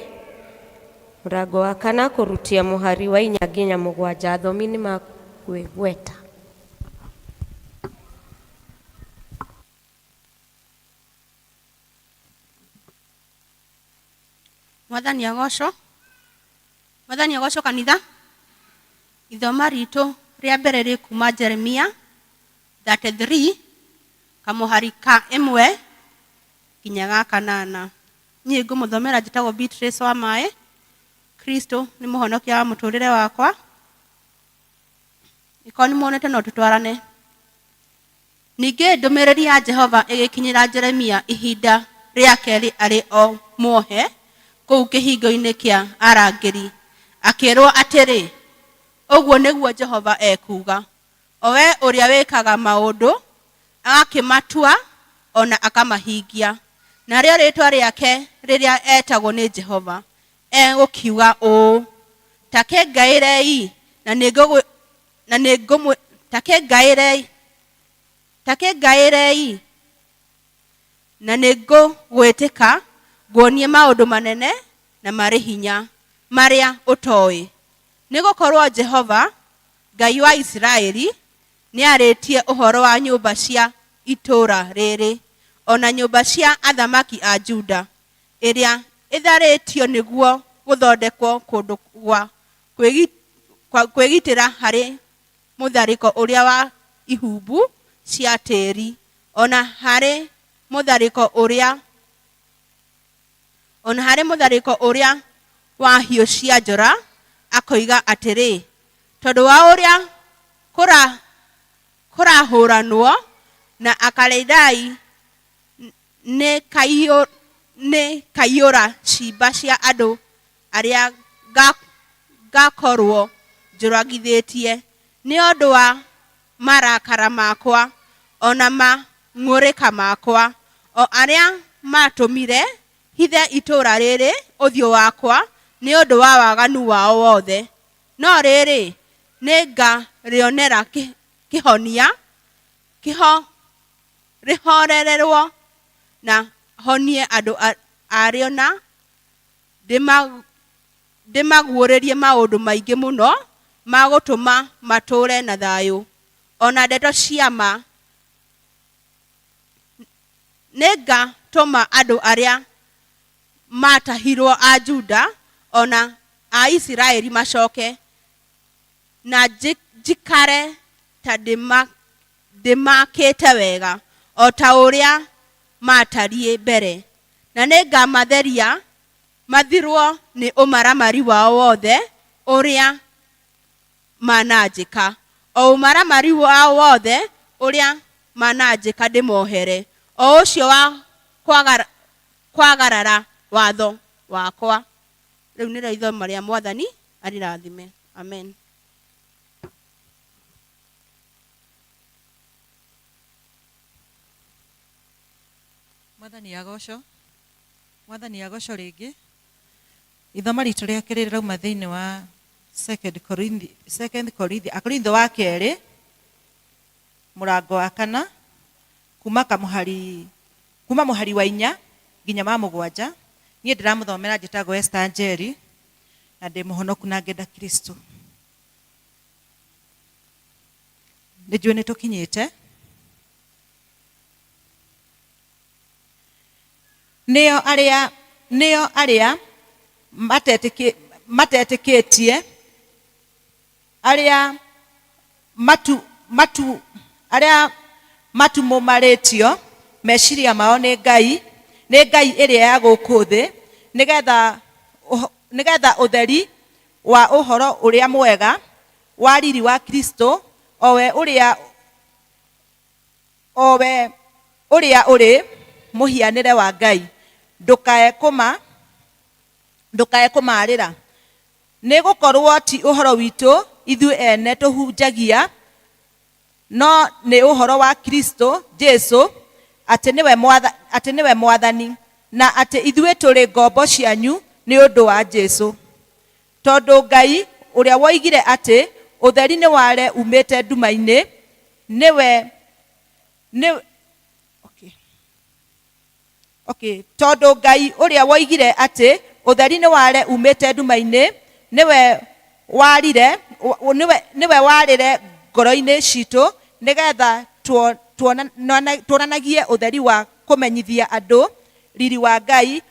S1: mũrango wa kana kũrutia mũhari wa inya nginya mũgwanja. Athomi nĩ makwĩgweta.
S12: Mwathani agocwo. Mwathani agocwo kanitha. Ithoma ritũ rĩa mbere rĩ kuma Jeremia 33 kamũhari ka ĩmwe nginya ga kanana. Niĩ ngũmũthomera njĩtagwo Beatrice wa Maĩ. Kristo nĩ mũhonokia wa mũtũrĩre wakwa. Ĩkorwo nĩ muonete no tũtwarane. Ningĩ ndũmĩrĩri ya Jehova ĩgĩkinyĩra Jeremia ihinda rĩa kerĩ arĩ o muohe kũu kĩhingo-inĩ kĩa arangĩri, akĩĩrũo atĩrĩ, Ũguo nĩguo Jehova ekuuga, o we ũrĩa wĩkaga maũndũ, agakĩmatua o na akamahingia, narĩo rĩĩtwa rĩake rĩrĩa etagwo nĩ Jehova, egũkiuga ũũ, Ta kĩngaĩrei, na na nĩngũmwĩ ta kĩngaĩrei ta kĩngaĩrei na nĩngũgwĩtĩka nguonie maũndũ manene na marĩ hinya marĩa ũtoĩ. Nĩ gũkorwo Jehova Ngai wa Isiraeli nĩarĩtie ũhoro wa nyũmba cia itũũra rĩrĩ, o na nyũmba cia athamaki a Juda, ĩrĩa ĩtharĩtio nĩguo gũthondekwo kũndũ gwa kwĩgitĩra harĩ mũtharĩko ũrĩa wa ihumbu cia tĩri, o na harĩ mũtharĩko ũrĩa o na harĩ mũtharĩko ũrĩa wa hiũ cia njora, akoiga atĩrĩ, Tondũ wa ũrĩa kũra kũrahũranwo na Akalidai nĩ kaiyũra ciimba cia andũ arĩa ngakorũo njũragithĩtie, nĩ ũndũ wa marakara makwa, o na mang'ũrĩka makwa, o arĩa maatũmire hithe itũũra rĩrĩ ũthiũ wakwa nĩ ũndũ wa waganu wao wothe. No rĩrĩ, nĩngarĩonera kĩhonia, rĩhorererwo, na honie andũ arĩo na ndĩmaguũrĩrie maũndũ maingĩ mũno ma gũtũma matũũre na thayũ, o na ndeto cia ma. Nĩngatũma andũ arĩa maatahirwo a Juda o na a Isiraeli macoke, na njikare ta ndĩmakĩte wega, o ta ũrĩa maatariĩ mbere. Na nĩngamatheria mathirwo nĩ ũmaramari wao wothe ũrĩa mananjĩka, o ũmaramari wao wothe ũrĩa mananjĩka ndĩmohere, o ũcio wa kwagarara watho wakwa. Rĩu nĩrĩo ithoma rĩa Mwathani, arĩrathime. Amen.
S13: Mwathani agocwo. Mwathani agocwo rĩngĩ. Ithoma ritũ rĩa kerĩ rĩrauma thĩinĩ wa second Corinthi, second Corinthi, Akorintho wa kerĩ mũrango wa kana kuma kamũhari kuma mũhari wa inya nginya wa mũgwanja. Niĩ ndĩramũthomera njĩtagwo Esther Njeri na ndĩ mũhonoku na ngenda Kristo. Nĩ njũĩ nĩ tũkinyĩte. Nĩo arĩa, nĩo arĩa matetĩkĩ, matetĩkĩtie, arĩa matu, matu, arĩa matumumarĩtio meciria mao nĩ Ngai, nĩ ngai ĩrĩa ya gũkũ thĩ, nĩgetha, nĩgetha ũtheri wa ũhoro ũrĩa mwega wa riri wa Kristo, o we ũrĩa o we ũrĩa ũrĩ mũhianĩre wa Ngai, ndũkae kũma, ndũkae kũmaarĩra. Nĩ gũkorũo ti ũhoro witũ ithuĩ ene tũhunjagia, no nĩ ũhoro wa Kristo Jesu
S12: atĩ nĩwe mwatha, atĩ nĩwe Mwathani, na atĩ ithuĩ tũrĩ ngombo cianyu nĩ ũndũ wa Jesu. Tondũ Ngai, ũrĩa woigire atĩ ũtheri nĩware umĩte nduma-inĩ, nĩwe, nĩ, okay. Okay. Tondũ Ngai ũrĩa woigire atĩ ũtheri nĩware umĩte nduma-inĩ, nĩwe warire, nĩwe, nĩwe warĩre ngoro-inĩ citũ, nĩgetha tuonanagie ũtheri wa kũmenyithia andũ riri wa Ngai,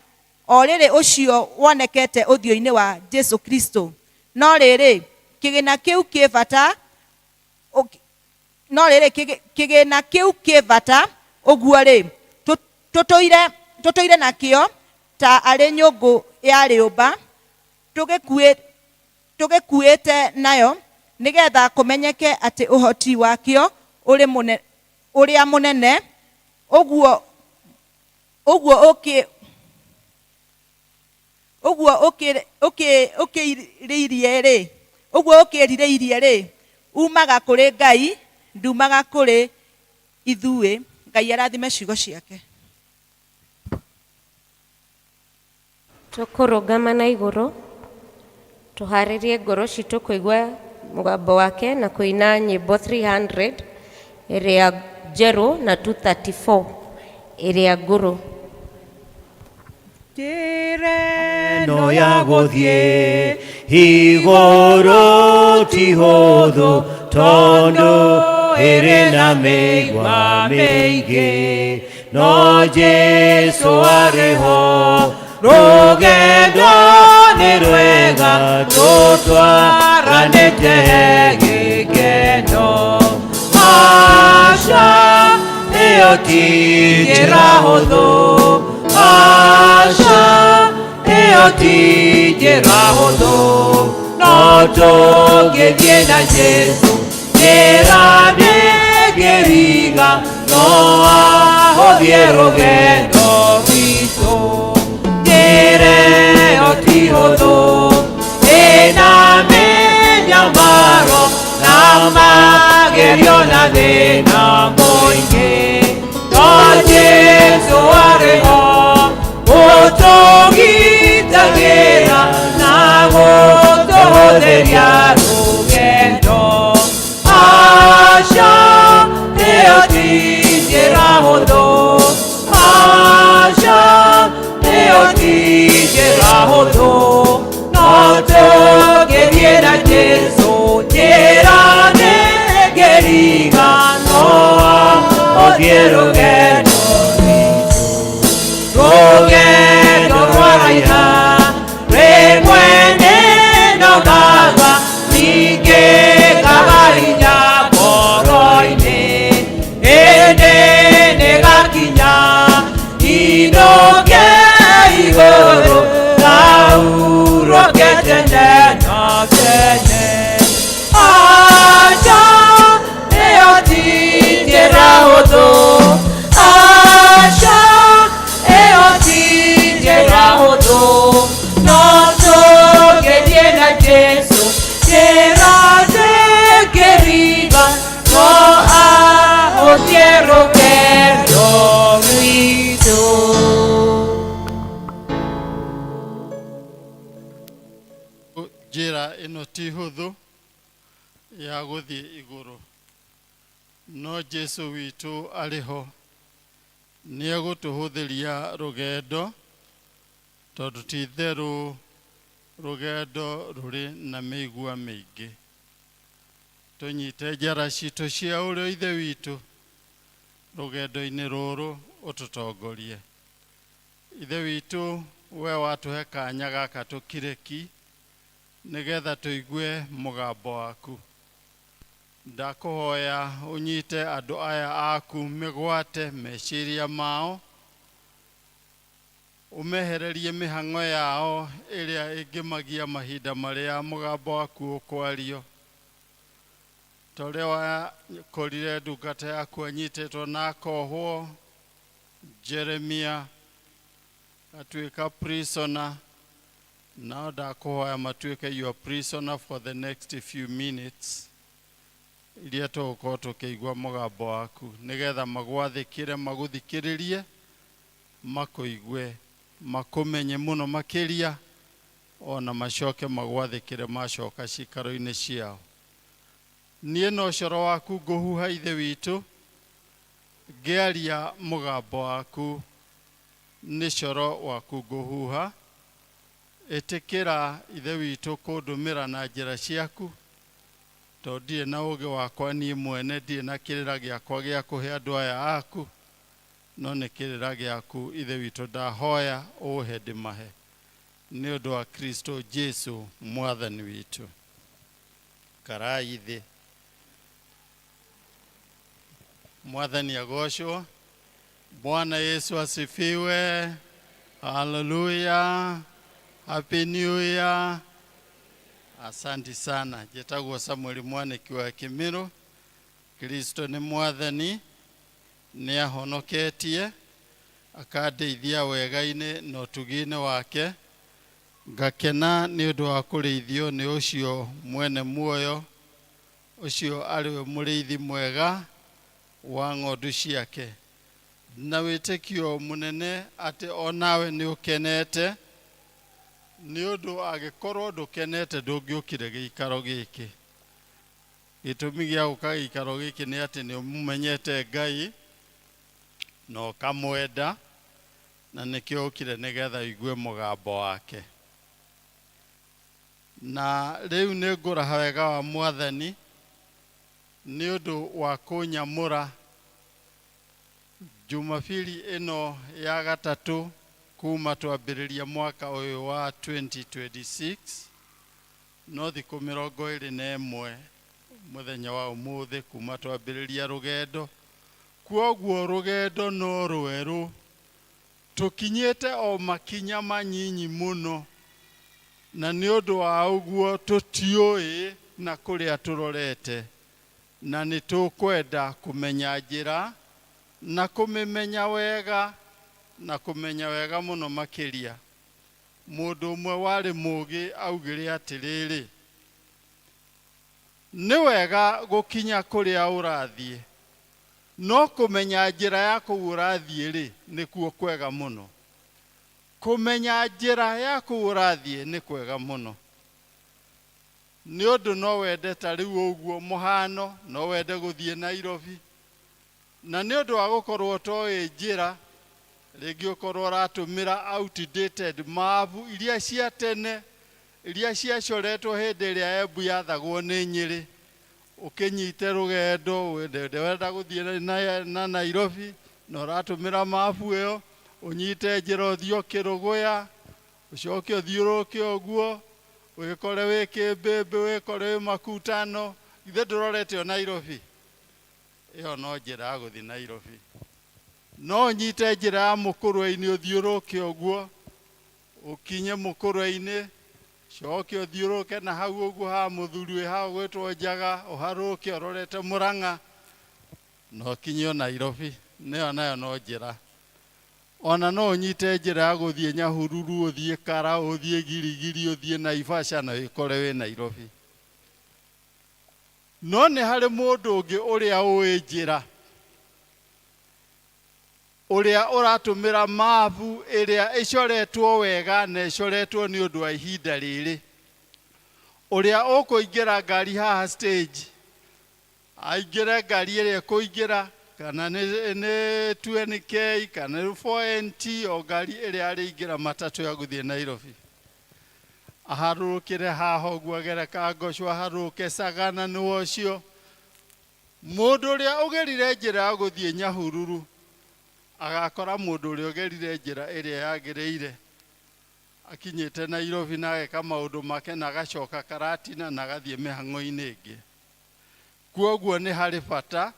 S12: o rĩrĩ ũcio wonekete ũthiũ-inĩ wa Jesu Kristo. No rĩrĩ, kĩgĩna kĩu kĩ bata No rĩrĩ, kĩgĩna kĩu kĩ bata ũguo-rĩ, tũtũire nakĩo ta arĩ nyũngũ ya rĩũmba, tũgĩkuĩte nayo, nĩ getha kũmenyeke atĩ ũhoti wakĩo ũrĩa mũnene ũguo Ũguo ũkĩĩrirĩirie-rĩ, ũguo ũkĩĩrirĩirie-rĩ, uumaga kũrĩ Ngai, nduumaga kũrĩ ithuĩ. Ngai arathime ciugo ciake.
S1: Tũkũrũgama na igũrũ, tũharĩrie ngoro citũ kũigua mũgambo wake na kũina nyĩmbo 300 ĩrĩa njerũ na 234 ĩrĩa ngũrũ.
S8: Njĩra ĩno ya gũthiĩ igũrũ ti hũthũ tondũ ĩrĩ na mĩigua mĩingĩ no Jesu arĩ ho rũgendo nĩ rwega tũtwaranĩte gĩkeno aca ĩyo ti njĩra hũthũ aca ĩyo ti njĩra hũthũ no tũngĩthiĩ na Jesu njĩra ndĩngĩriga no ahũthie rũgendo rwitũ njĩra ĩyo ti hũthũ ĩna mĩnyamaro na magerio na thĩna mũingĩ no Jesu arĩ ho ũtũgitagĩra na gũtũhũthĩria rũgendo aca ĩyo ti njĩra hũthũ aca ĩyo ti njĩra hũthũ no tũngĩthiĩ na Jesu njĩra ndĩngĩriga no ũthiĩ rũgendo rũgendo rwaraiha rĩmwe nĩnogaga ningĩ ngaga hinya ngoro-inĩ ĩndĩ nĩgakinya inũke igũrũ ngahurũke tene na tene aca ĩyo ti njĩra hũthũ aca ĩyo ti njĩra hũthũ no tũngĩthiĩ na Jesu njĩra ndĩngĩriga no ahũthie rũgendo rwitũ.
S14: Njĩra ĩno ti hũthũ ya gũthiĩ igũrũ, no Jesu witũ arĩ ho. Nĩ egũtũhũthĩria rũgendo, tondũ ti itherũ rũgendo rũrĩ na mĩigua mĩingĩ. Tũnyite njara citũ cia ũrĩo Ithe witũ, rũgendo-inĩ rũrũ ũtũtongorie. Ithe witũ, we watũhe kanya gaka tũkire ki, nĩgetha tũigue mũgambo waku. Ndakũhoya ũnyite andũ aya aku mĩgwate meciria mao, ũmehererie mĩhang'o yao ĩrĩa ĩngĩmagia mahinda marĩa mũgambo waku ũkwario. Ta ũrĩa wakorire ndungata yaku anyitĩtwo na akohwo, Jeremia atuĩka prisoner, nao ndakũhoya matuĩke your prisoner for the next few minutes. Iria tũgũkorwo tũkĩigua mũgambo waku nĩgetha magwathĩkĩre, magũthikĩrĩrie, makũigue, makũmenye mũno makĩria, ona macoke magwathĩkĩre macoka ciikaro-inĩ ciao. Niĩ no coro waku ngũhuha, Ithe witũ, ngĩaria mũgambo waku, nĩ coro waku ngũhuha. Ĩtĩkĩra, Ithe witũ, kũndũmĩra na njĩra ciaku, tondũ ndirĩ na ũũgĩ wakwa niĩ mwene, ndirĩ na kĩrĩra gĩakwa gĩa kũhe andũ aya aku, no nĩ kĩrĩra gĩaku, Ithe witũ, ndahoya ũũhe ndĩmahe, nĩ ũndũ wa Kristo Jesu Mwathani witũ. Karai thĩ. Mwathani agocwo. Bwana Yesu asifiwe. Haleluya. Happy New Year. Asanti sana. Njĩtagwo Samuel Mwanĩki wa Kĩmĩrũ. Kristo nĩ Mwathani, nĩ ahonoketie, akandeithia wega-inĩ na ũtugi-inĩ wake. Ngakena nĩ ũndũ wa kũrĩithio nĩ ũcio mwene muoyo, ũcio arĩ we mũrĩithi mwega wa ng'ondu ciake. Na wĩtĩkio mũnene atĩ o nawe nĩ ũkenete, nĩ ũndũ angĩkorwo ndũkenete ndũngĩũkire gĩikaro gĩkĩ. Gĩtũmi gĩa gũka gĩikaro gĩkĩ nĩ atĩ nĩ ũmũmenyete Ngai na ũkamwenda, na nĩkĩo ũkire nĩgetha ũigue mũgambo wake. Na rĩu nĩ ngũraha wega wa Mwathani nĩ ũndũ wa kũnyamũra Jumapili ĩno ya gatatũ kuma twambĩrĩria mwaka ũyũ wa 2026, no thikũ 21 mũthenya wa ũmũthĩ kuma twambĩrĩria rũgendo. Kwoguo rũgendo no rwerũ, tũkinyĩte o makinya manyinyi mũno, na nĩ ũndũ wa ũguo tũtiũĩ na kũrĩa tũrorete, na nĩ tũkwenda kũmenya njĩra na kũmĩmenya wega na kũmenya wega mũno makĩria. Mũndũ ũmwe warĩ mũũgĩ augire atĩrĩrĩ, Nĩ wega gũkinya kũrĩa ũrathiĩ, no kũmenya njĩra ya kũu ũrathiĩ-rĩ, nĩkuo kwega mũno. Kũmenya njĩra ya kũu ũrathiĩ nĩ kwega mũno. Nĩ ũndũ no wende ta rĩu ũguo mũhano, no wende gũthiĩ Nairobi, na nĩ ũndũ wa gũkorwo ũtoĩ njĩra, rĩngĩ ũkorwo ũratũmĩra outdated map iria cia tene, iria ciacoretwo hĩndĩ ĩrĩa Embu yathagwo nĩ Nyĩrĩ, ũkĩnyite rũgendo, wenda gũthiĩ na Nairobi, na ũratũmĩra mabu ĩyo, ũnyite njĩra ũthiĩ o Kĩrũgũya, ũcoke ũthiũrũrũke ũguo, wĩkore wĩ Kĩmbĩmbĩ, wĩkore wĩ Makutano, githĩ ndũrorete o Nairobi? Ĩyo no njĩra ya gũthiĩ Nairobi. No ũnyite njĩra ya Mũkũrwe-inĩ ũthiũrũrũke ũguo, Ũkinye mũkũrwe-inĩ, ũcoke ũthiũrũrũke na hau ũguo ha mũthuri wĩ haha ũgwĩtwo Njaga, ũharũrũke ũrorete Mũrang'a, na ũkinye o Nairobi. Nĩyo nayo no njĩra. O na no ũnyite njĩra ya gũthiĩ Nyahururu, ũthiĩ Kara, ũthiĩ Girigiri, ũthiĩ Naivasha na wĩkore wĩ Nairobi. No nĩ harĩ mũndũ ũngĩ ũrĩa ũĩ njĩra. Ũrĩa ũratũmĩra mabu ĩrĩa ĩcoretwo wega na ĩcoretwo nĩ ũndũ wa ihinda rĩrĩ. Ũrĩa ũkũingĩra ngari haha stage, aingĩre ngari ĩrĩa ĩkũingĩra, kana nĩ, nĩ 2NK, kana nĩ 4NT, o ngari ĩrĩa arĩingĩra matatũ ya gũthiĩ Nairobi. Aharũrũkĩre haha ũguo agere Kangocũ, aharũrũke Sagana, nĩwe ũcio. Mũndũ ũrĩa ũgerire njĩra ya gũthiĩ Nyahururu agakora mũndũ ũrĩa ũgerire njĩra ĩrĩa yagĩrĩire akinyĩte Nairobi na ageka maũndũ make na agacoka Karatina na agathiĩ mĩhang'o-inĩ ĩngĩ. Kwoguo nĩ harĩ bata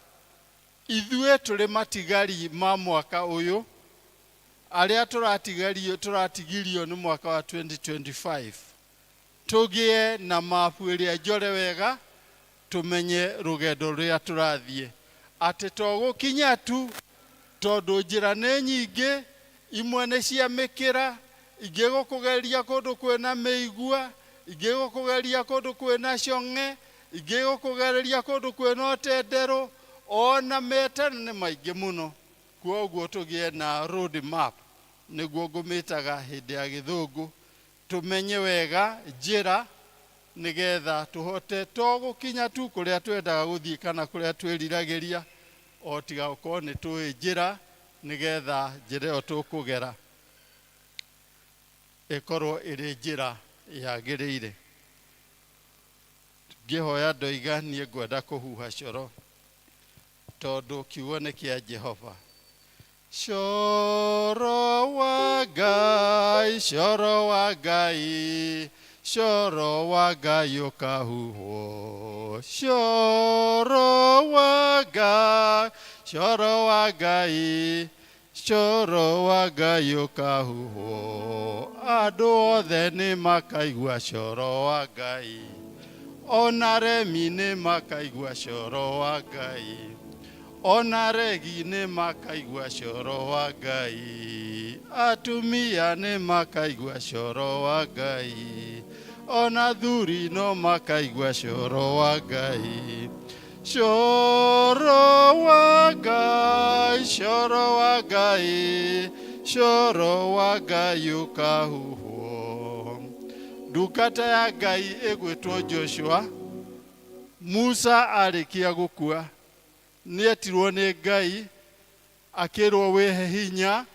S14: ithuĩ tũrĩ matigari ma mwaka ũyũ arĩa tũratigario tũratigirio nĩ mwaka wa 2025 tũgĩe na mabu ĩrĩa njore wega tũmenye rũgendo rũrĩa tũrathiĩ. Atĩ to gũkinya tu, tondũ njĩra nĩ nyingĩ, imwe nĩ cia mĩkĩra, ingĩ gũkũgeria kũndũ kwĩna mĩigua, ingĩ gũkũgeria kũndũ kwĩna cong'e, Ingĩ gũkũgereria kũndũ kwĩna ũtenderũ, ona metana nĩ maingĩ mũno. Kwoguo tũgĩe na road map, nĩguo ngũmĩtaga hĩndĩ ya gĩthũngũ, tũmenye wega njĩra nĩgetha tũhote to gũkinya tu kũrĩa twendaga gũthiĩ kana kũrĩa twĩriragĩria, o tiga gũkorwo nĩ tũĩ njĩra nĩgetha njĩra ĩyo tũkũgera ĩkorwo ĩrĩ njĩra yagĩrĩire. Ngĩhoya ndoiga niĩ ngwenda kũhuha coro tondũ kiugo nĩ kĩa Jehova. Coro wa Ngai, coro wa Ngai, coro wa Ngai ũkahuhwo. Coro wa Ngai, coro wa Ngai, coro wa Ngai ũkahuhwo. Andũ othe nĩ makaigua coro wa Ngai. Ona aremi nĩ makaigua coro wa Ngai. Ona aregi nĩ makaigua coro wa Ngai. Atumia nĩ makaigua coro wa Ngai. Ona athuri no makaigua coro wa Ngai. Coro wa Ngai, coro wa Ngai, coro wa Ngai ũkahuhwo. Ndungata ya Ngai ĩgwĩtwo Joshua, Musa arĩkia gũkua, nĩetirwo nĩ Ngai akĩrwo wĩhe hinya,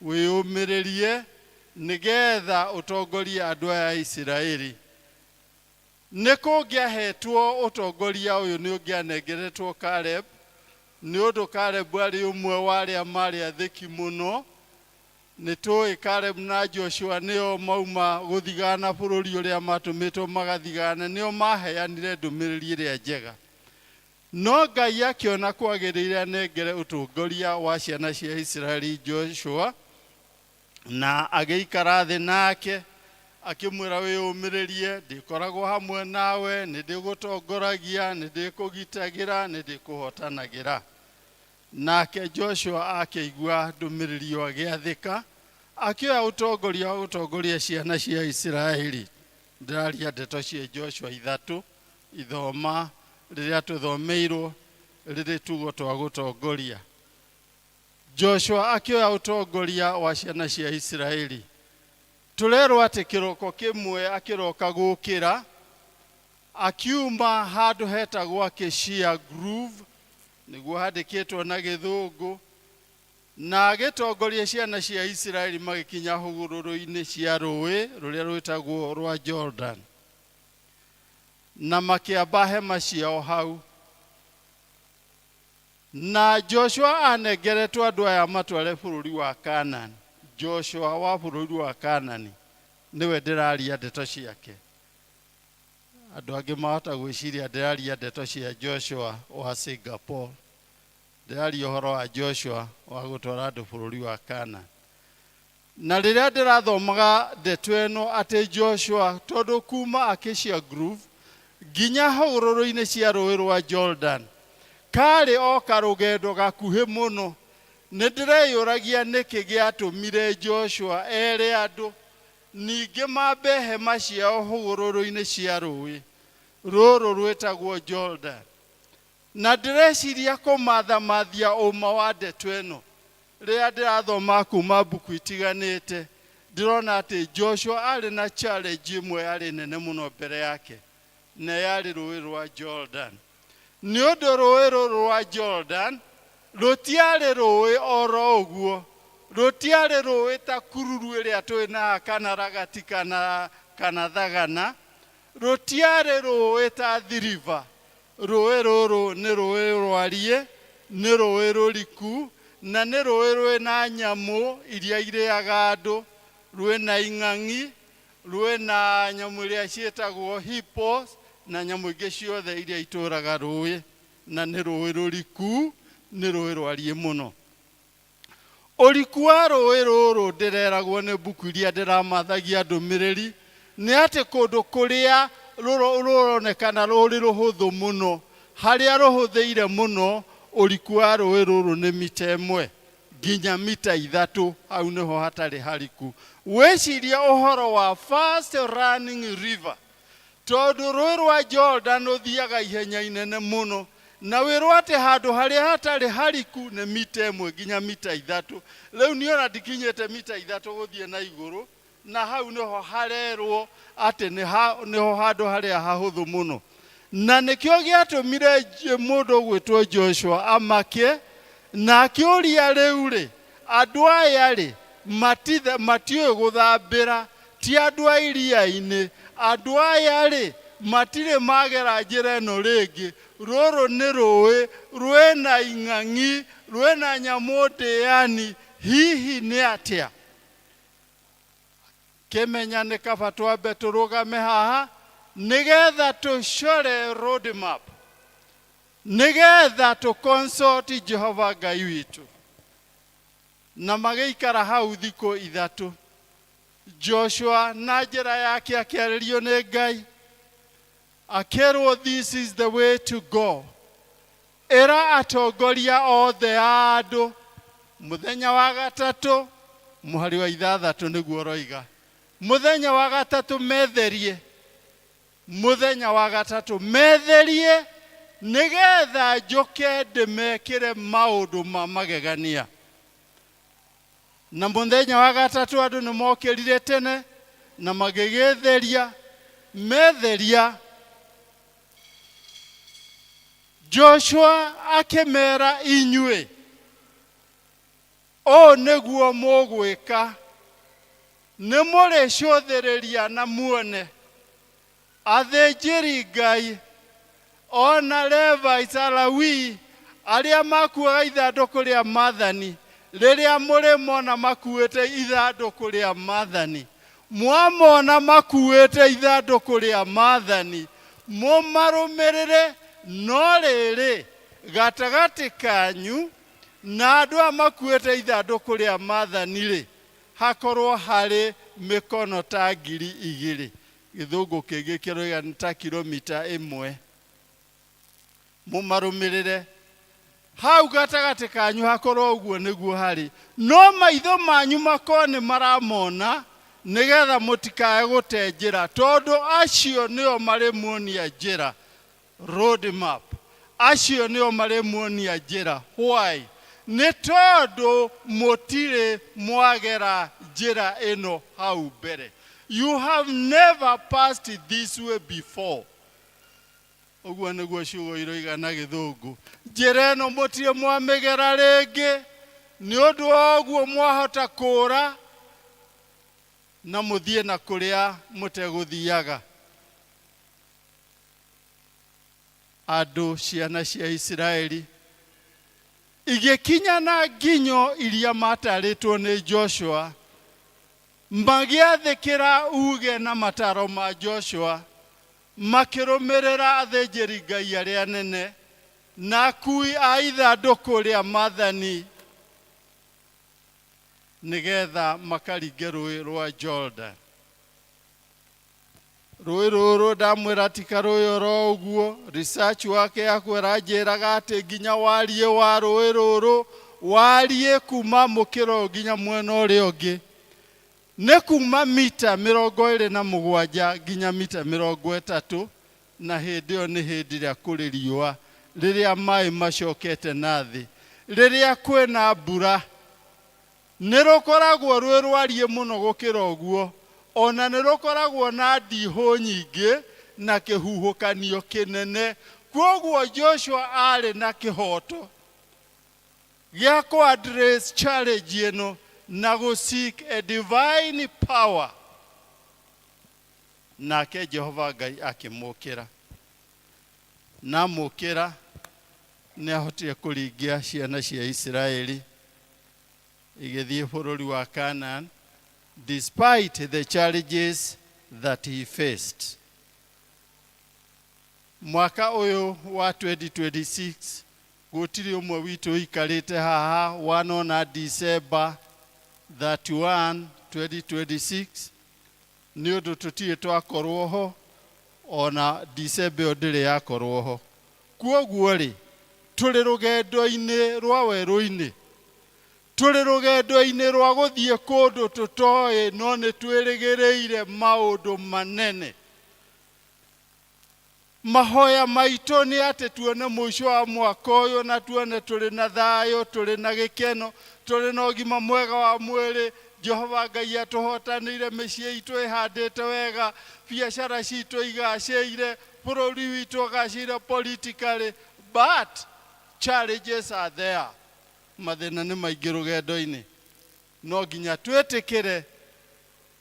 S14: wĩyũmĩrĩrie, nĩgetha ũtongorie andũ aya a Isiraeli. Nĩ kũngĩahetwo ũtongoria ũyũ nĩ ũngĩanengeretwo Caleb, nĩ ũndũ Caleb arĩ ũmwe wa arĩa maarĩ athĩki mũno. Nĩ tũĩ Caleb na Joshua nĩo mauma gũthigana bũrũri ũrĩa matũmĩtwo magathigane, nĩo maheanire ndũmĩrĩri ĩrĩa njega. No Ngai akĩona kwagĩrĩire anengere ũtongoria wa ciana cia Isiraeli Joshua, Na agĩikara thĩ nake, akĩmwĩra, Wĩyũmĩrĩrie, ndĩkoragwo hamwe nawe, nĩndĩgũtongoragia, nĩndĩkũgitagĩra, nĩndĩkũhootanagĩra. Nake Joshua akĩigua ndũmĩrĩri ĩyo agĩathĩka, akĩoya ũtongoria wa gũtongoria ciana cia Isiraeli. Ndĩraria ndeto cia Joshua ithatũ, ithoma rĩrĩa tũthomeirwo rĩrĩ tugo twa gũtongoria. Joshua akĩoya ũtongoria wa ciana cia Isiraeli. Tũrerwo atĩ kĩroko kĩmwe akĩroka gũkĩra, akiuma handũ hetagwo Acacia Grove, nĩguo handĩkĩtwo na gĩthũngũ, na agĩtongoria ciana cia Isiraeli magĩkinya hũgũrũrũ-inĩ cia rũĩ rũrĩa rwĩtagwo rwa Jordan, na makĩamba hema ciao hau. Na Joshua anengeretwo andũ aya amatware bũrũri wa Kanaani. Joshua wa bũrũri wa Kanaani nĩwe ndĩraria ndeto ciake. Andũ angĩ mahota gwĩciria ndĩraria ndeto cia Joshua wa Singapore. Ndĩraria ũhoro wa Joshua wa gũtwara andũ bũrũri wa Kanaani. Na rĩrĩa ndĩrathomaga ndeto ĩno atĩ Joshua tondũ kuma Acacia Grove nginya hũgũrũrũ-inĩ cia rũĩ rwa Jordan karĩ o karũgendo gakuhĩ mũno, nĩ ndĩreyũragia nĩkĩ gĩatũmire Joshua ere andũ ningĩ mambe hema ciao hũgũrũrũ-inĩ cia rũĩ rũrũ rwĩtagwo Jordan. Na ndĩreciria kũmathamathia ũma wa ndeto ĩno. Rĩrĩa ndĩrathoma kuma mbuku itiganĩte, ndĩrona atĩ Joshua arĩ na challenge ĩmwe yarĩ nene mũno mbere yake, na yarĩ rũĩ rwa Jordan. Nĩ ũndũ rũĩ rũrũ rwa Jordan rũtiarĩ rũĩ oro ũguo, rũtiarĩ rũĩ ta kururu ĩrĩa tũĩ na kana ragati kana, kana thagana, rũtiarĩ rũĩ ta thiriba, Rũũĩ rũrũ nĩ rũũĩ rwariĩ, nĩ rũũĩ rũriku, na nĩ rũũĩ rwĩ na nyamũ iria irĩaga andũ, rwĩ na ing'ang'i, rwĩ na nyamũ iria ciĩtagwo hippos, na nyamũ ingĩ ciothe iria itũũraga rũũĩ, na nĩ rũũĩ rũriku, nĩ rũũĩ rwariĩ mũno. Ũriku wa rũũĩ rũrũ ndĩreragwo nĩ mbuku iria ndĩramathagia ndũmĩrĩri nĩ atĩ kũndũ kũrĩa rũronekana rũrĩ rũhũthũ mũno, harĩa rũhũthĩire mũno, ũriku wa rũũĩ rũrũ nĩ mita ĩmwe nginya mita ithatũ, hau nĩho hatarĩ hariku. Wĩcirie ũhoro wa fast running river. Tondũ rũĩ rwa Jordan rũthiaga ihenya inene mũno, na wĩrwo atĩ handũ harĩa hatarĩ hariku nĩ mita ĩmwe nginya mita ithatũ. Rĩu niĩ ona ndikinyĩte mita ithatũ gũthiĩ na igũrũ, na hau nĩho harerwo atĩ nĩho handũ harĩa hahũthũ mũno. Na nĩkĩo gĩatũmire mũndũ ũgwĩtwo Joshua amake na akĩũria rĩu rĩ, andũ aya rĩ, matiũĩ gũthambĩra, ti andũ a iria-inĩ, andũ aya rĩ, matirĩ magera njĩra ĩno rĩngĩ, rũrũ nĩ rũĩ rwĩna ing'ang'i, rwĩna nyamũ ndĩani, hihi nĩ atĩa? Kĩmenya nĩ kaba twambe tũrũgame haha nĩgetha tũcore road map, nĩgetha tũ consult Jehova Ngai witũ. Na magĩikara hau thikũ ithatũ. Joshua na njĩra yake akĩarĩrio nĩ Ngai, akĩrwo this is the way to go. Ĩra atongoria othe a andũ mũthenya wa gatatũ mũhari wa ithathatũ nĩguo ũroiga, mũthenya wa gatatũ metherie, mũthenya wa gatatũ metherie nĩgetha njũke ndĩmekĩre maũndũ ma magegania. Na mũthenya wa gatatũ andũ nĩ mokĩrire tene na magĩgĩtheria, metheria Joshua akĩmera inyuĩ ũũ nĩguo mũgwĩka, nĩ mũrĩcũthĩrĩria na muone athĩnjĩri Ngai ona Levites Alawii arĩa makuaga ithandũkũ rĩa maathani, rĩrĩa mũrĩmona makuĩte ithandũkũ rĩa maathani, mwamona makuĩte ithandũkũ rĩa maathani, mũmarũmĩrĩre, no rĩrĩ gatagatĩ kanyu na andũ aya makuĩte ithandũkũ rĩa maathani rĩ, hakorwo harĩ mĩkono ta ngiri igĩrĩ, gĩthũngũ kĩngĩ kĩroiga nĩ ta kilomita ĩmwe, mũmarũmĩrĩre hau gatagatĩ kanyu hakorwo ũguo nĩguo harĩ, no maitho manyu makorwo nĩ maramona nĩgetha mũtikae gũte njĩra, tondũ acio nĩo marĩmuonia njĩra, road map, acio nĩo marĩmuonia njĩra. Why? Nĩ tondũ mũtirĩ mwagera njĩra ĩno hau mbere. You have never passed this way before. Ũguo nĩguo ciugo iroiga na gĩthũngũ. Njĩra ĩno mũtirĩ mwamĩgera rĩngĩ, nĩ ũndũ wa ũguo mwahota kũũra na mũthiĩ na kũrĩa mũtegũthiaga. Andũ ciana cia Isiraeli igĩkinya na nginyo iria matarĩtwo nĩ Joshua, magĩathĩkĩra uge na mataro ma Joshua, makĩrũmĩrĩra athĩnjĩri Ngai arĩa anene na akui a ithandũkũ rĩa maathani nĩgetha makaringe rũĩ rwa Jordan. Rũĩ rũrũ ndamwĩra ti karũĩ oro ũguo, research wake yakwa ĩranjĩraga atĩ nginya wariĩ wa rũĩ rũrũ, wariĩ kuma mũkĩra ũyũ nginya mwena ũrĩa ũngĩ nĩ kuma mita mĩrongo ĩrĩ na mũgwanja nginya mita mĩrongo ĩtatũ, na hĩndĩ ĩyo nĩ hĩndĩ ĩrĩa kũrĩ riũa, rĩrĩa maĩ macokete na thĩ, rĩrĩa kwĩna mbura nĩ rũkoragwo rwĩ rwariĩ mũno gũkĩra ũguo, ona nĩ rũkoragwo na ndihũ nyingĩ na kĩhuhũkanio kĩnene. Kwoguo Joshua arĩ na kĩhoto gĩa kũ address challenge ĩno na gũ seek a divine power. Nake Jehova Ngai akĩmũkĩra. Na amũkĩra nĩ ahotire kũringia ciana cia Isiraeli igĩthiĩ bũrũri wa Canaan despite the challenges that he faced. Mwaka ũyũ wa 2026 gũtirĩ ũmwe witũ ũikarĩte haha wanona December 31 2026, nĩ ũndũ tũtirĩ twakorwo ho, ona December ĩyo ndĩrĩ yakorwo ho. Kwoguo rĩ, tũrĩ rũgendo-inĩ rwa werũ-inĩ, tũrĩ rũgendo-inĩ rwa gũthiĩ kũndũ tũtoĩ, no nĩ twĩrĩgĩrĩire maũndũ manene. Mahoya maitũ nĩ atĩ tuone mũico wa mwaka ũyũ na tuone tũrĩ na thayũ, tũrĩ na gĩkeno, tũrĩ na ũgima mwega wa mwĩrĩ. Jehova Ngai atũhotanĩire, mĩciĩ itũ ĩhandĩte wega, biacara citũ igacĩire, bũrũri witũ ũgacĩire politically, but challenges are there. Mathĩna nĩ maingĩ rũgendo-inĩ. No nginya twĩtĩkĩre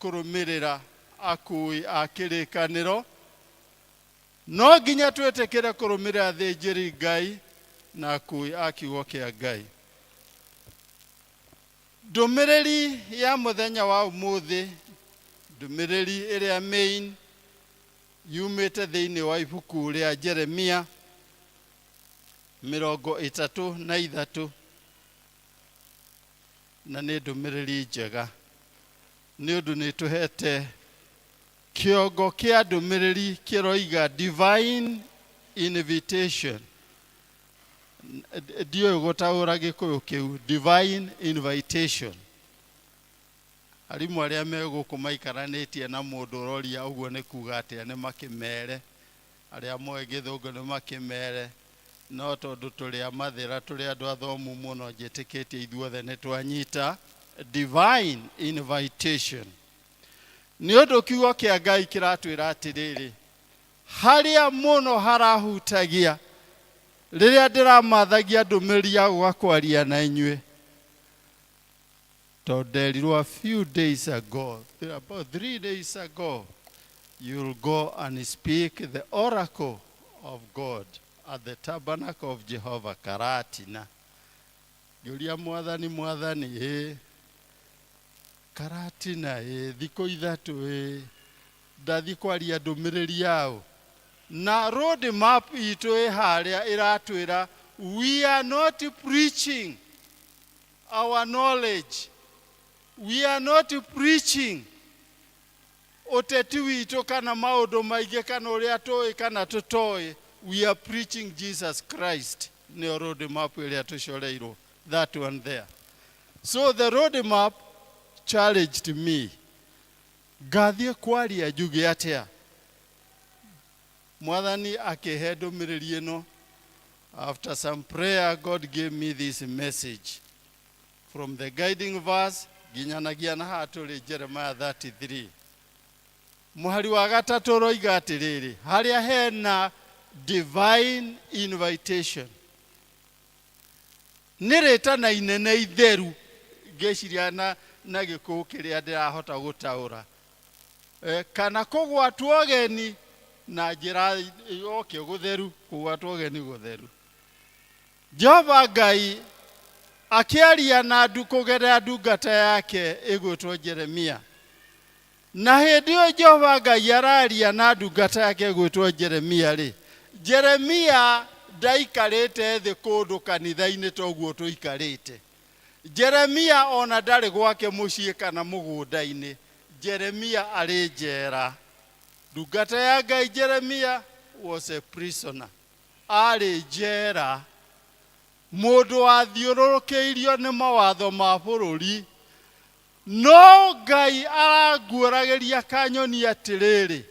S14: kũrũmĩrĩra akui a kĩrĩkanĩro. No nginya twĩtĩkĩre kũrũmĩrĩra athĩnjĩri Ngai na akui a kiugo kĩa Ngai. Ndũmĩrĩri ya mũthenya wa ũmũthĩ, ndũmĩrĩri ĩrĩa main, yumĩte thĩinĩ wa ibuku rĩa Jeremia 33, na nĩ ndũmĩrĩri njega nĩ ũndũ nĩ tũhete kĩongo kĩa ndũmĩrĩri kĩroiga divine invitation. Ndiũĩ gũtaũra gĩkũyũ kĩu, divine invitation. Arimũ arĩa me gũkũ maikaranĩtie na mũndũ ũroria ũguo nĩ kuga atĩa nĩ makĩmere, arĩa moĩ gĩthũngũ nĩ makĩmere, no tondũ tũrĩ a mathĩra, tũrĩ andũ athomu mũno, njĩtĩkĩtie ithuothe nĩ twanyita divine invitation. Nĩ ũndũ kiugo kĩa Ngai kĩratwĩra atĩrĩrĩ, harĩa mũno harahutagia rĩrĩa ndĩramathagia ndũmĩrĩri ya gũka kwaria na inyuĩ, tondũ nderirwo a few days ago, about 3 days ago, you'll go and speak the oracle of God at the tabernacle of Jehovah Karatina. Ngĩũria Mwathani, Mwathani, ĩ Karatina, ĩ thikũ ithatũ, ĩ ndathiĩ kwaria ndũmĩrĩri yao. Na road map itũ ĩ harĩa ĩratwĩra we are not preaching our knowledge, we are not preaching ũteti witũ kana maũndũ maingĩ kana ũrĩa tũĩ kana tũtoĩ, we are preaching Jesus Christ. Nĩyo road map ĩrĩa tũcoreirwo, that one there. So the road map challenged me, ngathiĩ kwaria njuge atĩa? Mwathani akĩhe ndũmĩrĩri ĩno. After some prayer, God gave me this message from the guiding verse nginyanagia na haha tũrĩ Jeremiah 33 mũhari wa gatatũ ũroiga atĩrĩrĩ, harĩa hena divine invitation nĩ rĩtana inene itheru. Ngĩciria na gĩkũyũ kĩrĩa ndĩrahota gũtaũra, kana kũgwatwo ũgeni na njĩra oke gũtheru, kũgwatwo ũgeni gũtheru. Jehova Ngai akĩaria na ndu kũgerera ndungata yake ĩgwĩtwo Jeremia. Na hĩndĩ ĩyo Jehova Ngai araria na ndungata yake ĩgwĩtwo Jeremia rĩ, Jeremia ndaikarĩte thĩ kũndũ kanitha-inĩ ta ũguo tũikarĩte. Jeremia ona ndarĩ gwake mũciĩ kana mũgũnda-inĩ. Jeremia arĩ njera. Ndungata ya Ngai Jeremia was a prisoner. Arĩ njera. Mũndũ wathiũrũrũkĩirio nĩ mawatho ma bũrũri. No Ngai aranguũragĩria kanyoni atĩrĩrĩ,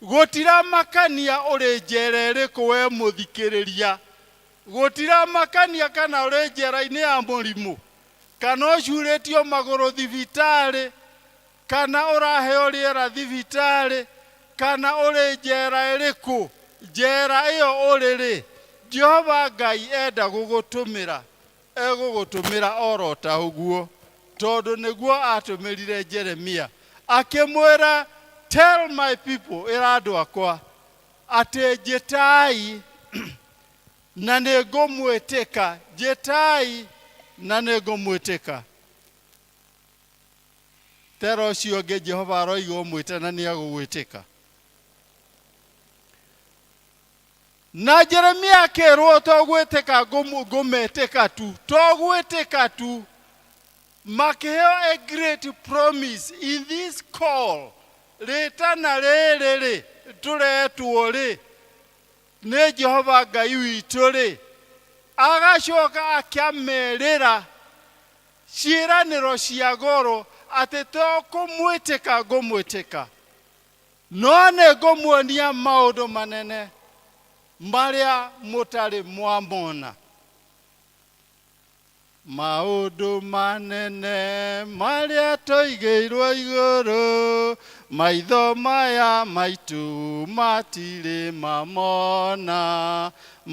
S14: gũtiramakania ũrĩ njera ĩrĩkũ we mũthikĩrĩria, gũtiramakania kana ũrĩ njera-inĩ ya mũrimũ, kana ũcurĩtio magũrũ thibitarĩ, kana ũraheo rĩera thibitarĩ, kana ũrĩ njera ĩrĩkũ, njera ĩyo ũrĩ rĩ, Jehova Ngai enda gũgũtũmĩra, egũgũtũmĩra oro ta ũguo, tondũ nĩguo atũmĩrire Jeremia akĩmwĩra, tell my people, ĩra andũ akwa atĩ njĩtai na nĩngũmwĩtĩka, njĩtai na nĩngũmwĩtĩka. Tera ũcio ũngĩ Jehova aroiga ũmwĩte na nĩegũgwĩtĩka. Na Jeremia akĩrwo to gwĩtĩka ngũmetĩka tu, to gwĩtĩka tu. Makĩheo a great promise in this call. Rĩtana rĩrĩ rĩ tũretwo rĩ nĩ Jehova Ngai witũ rĩ, agacoka akĩamerĩra ciĩranĩro cia goro atĩ to kũmwĩtĩka ngũmwĩtĩka, no nĩ ngũmuonia maũndũ manene. Marĩa mũtarĩ mwamona. Maũndũ manene marĩa tũigĩirwo igũrũ, maitho maya maitũ matirĩ mamona,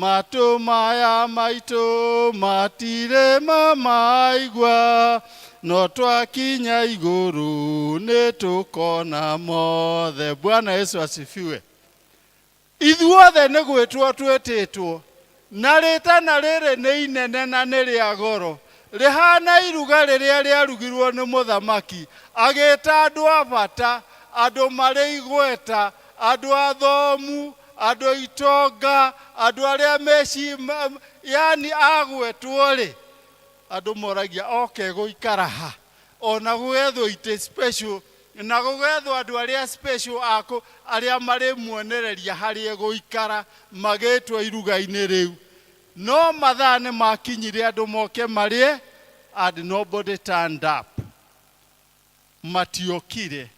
S14: matũ maya maitũ matirĩ mamaigua, no twakinya igũrũ nĩ tũkona mothe. Bwana Yesu asifiwe. Ithuothe nĩ gwĩtwo twĩtĩtwo, na rĩtana rĩrĩ nĩ inene na nĩ rĩa goro, rĩhaana iruga rĩrĩa rĩarugirwo nĩ mũthamaki, agĩĩta andũ a bata, andũ marĩ igweta, andũ athomu, andũ itonga, andũ arĩa meci, yaani agwetwo-rĩ, andũ moragia oke gũikara ha? Ona gũgethwo itĩ special na gũgethwo andũ arĩa special akũ arĩa marĩmuonereria harĩa egũikara magĩtwo iruga-inĩ rĩu. No mathaa nĩ makinyire andũ moke marĩe and nobody turned up. Matiokire.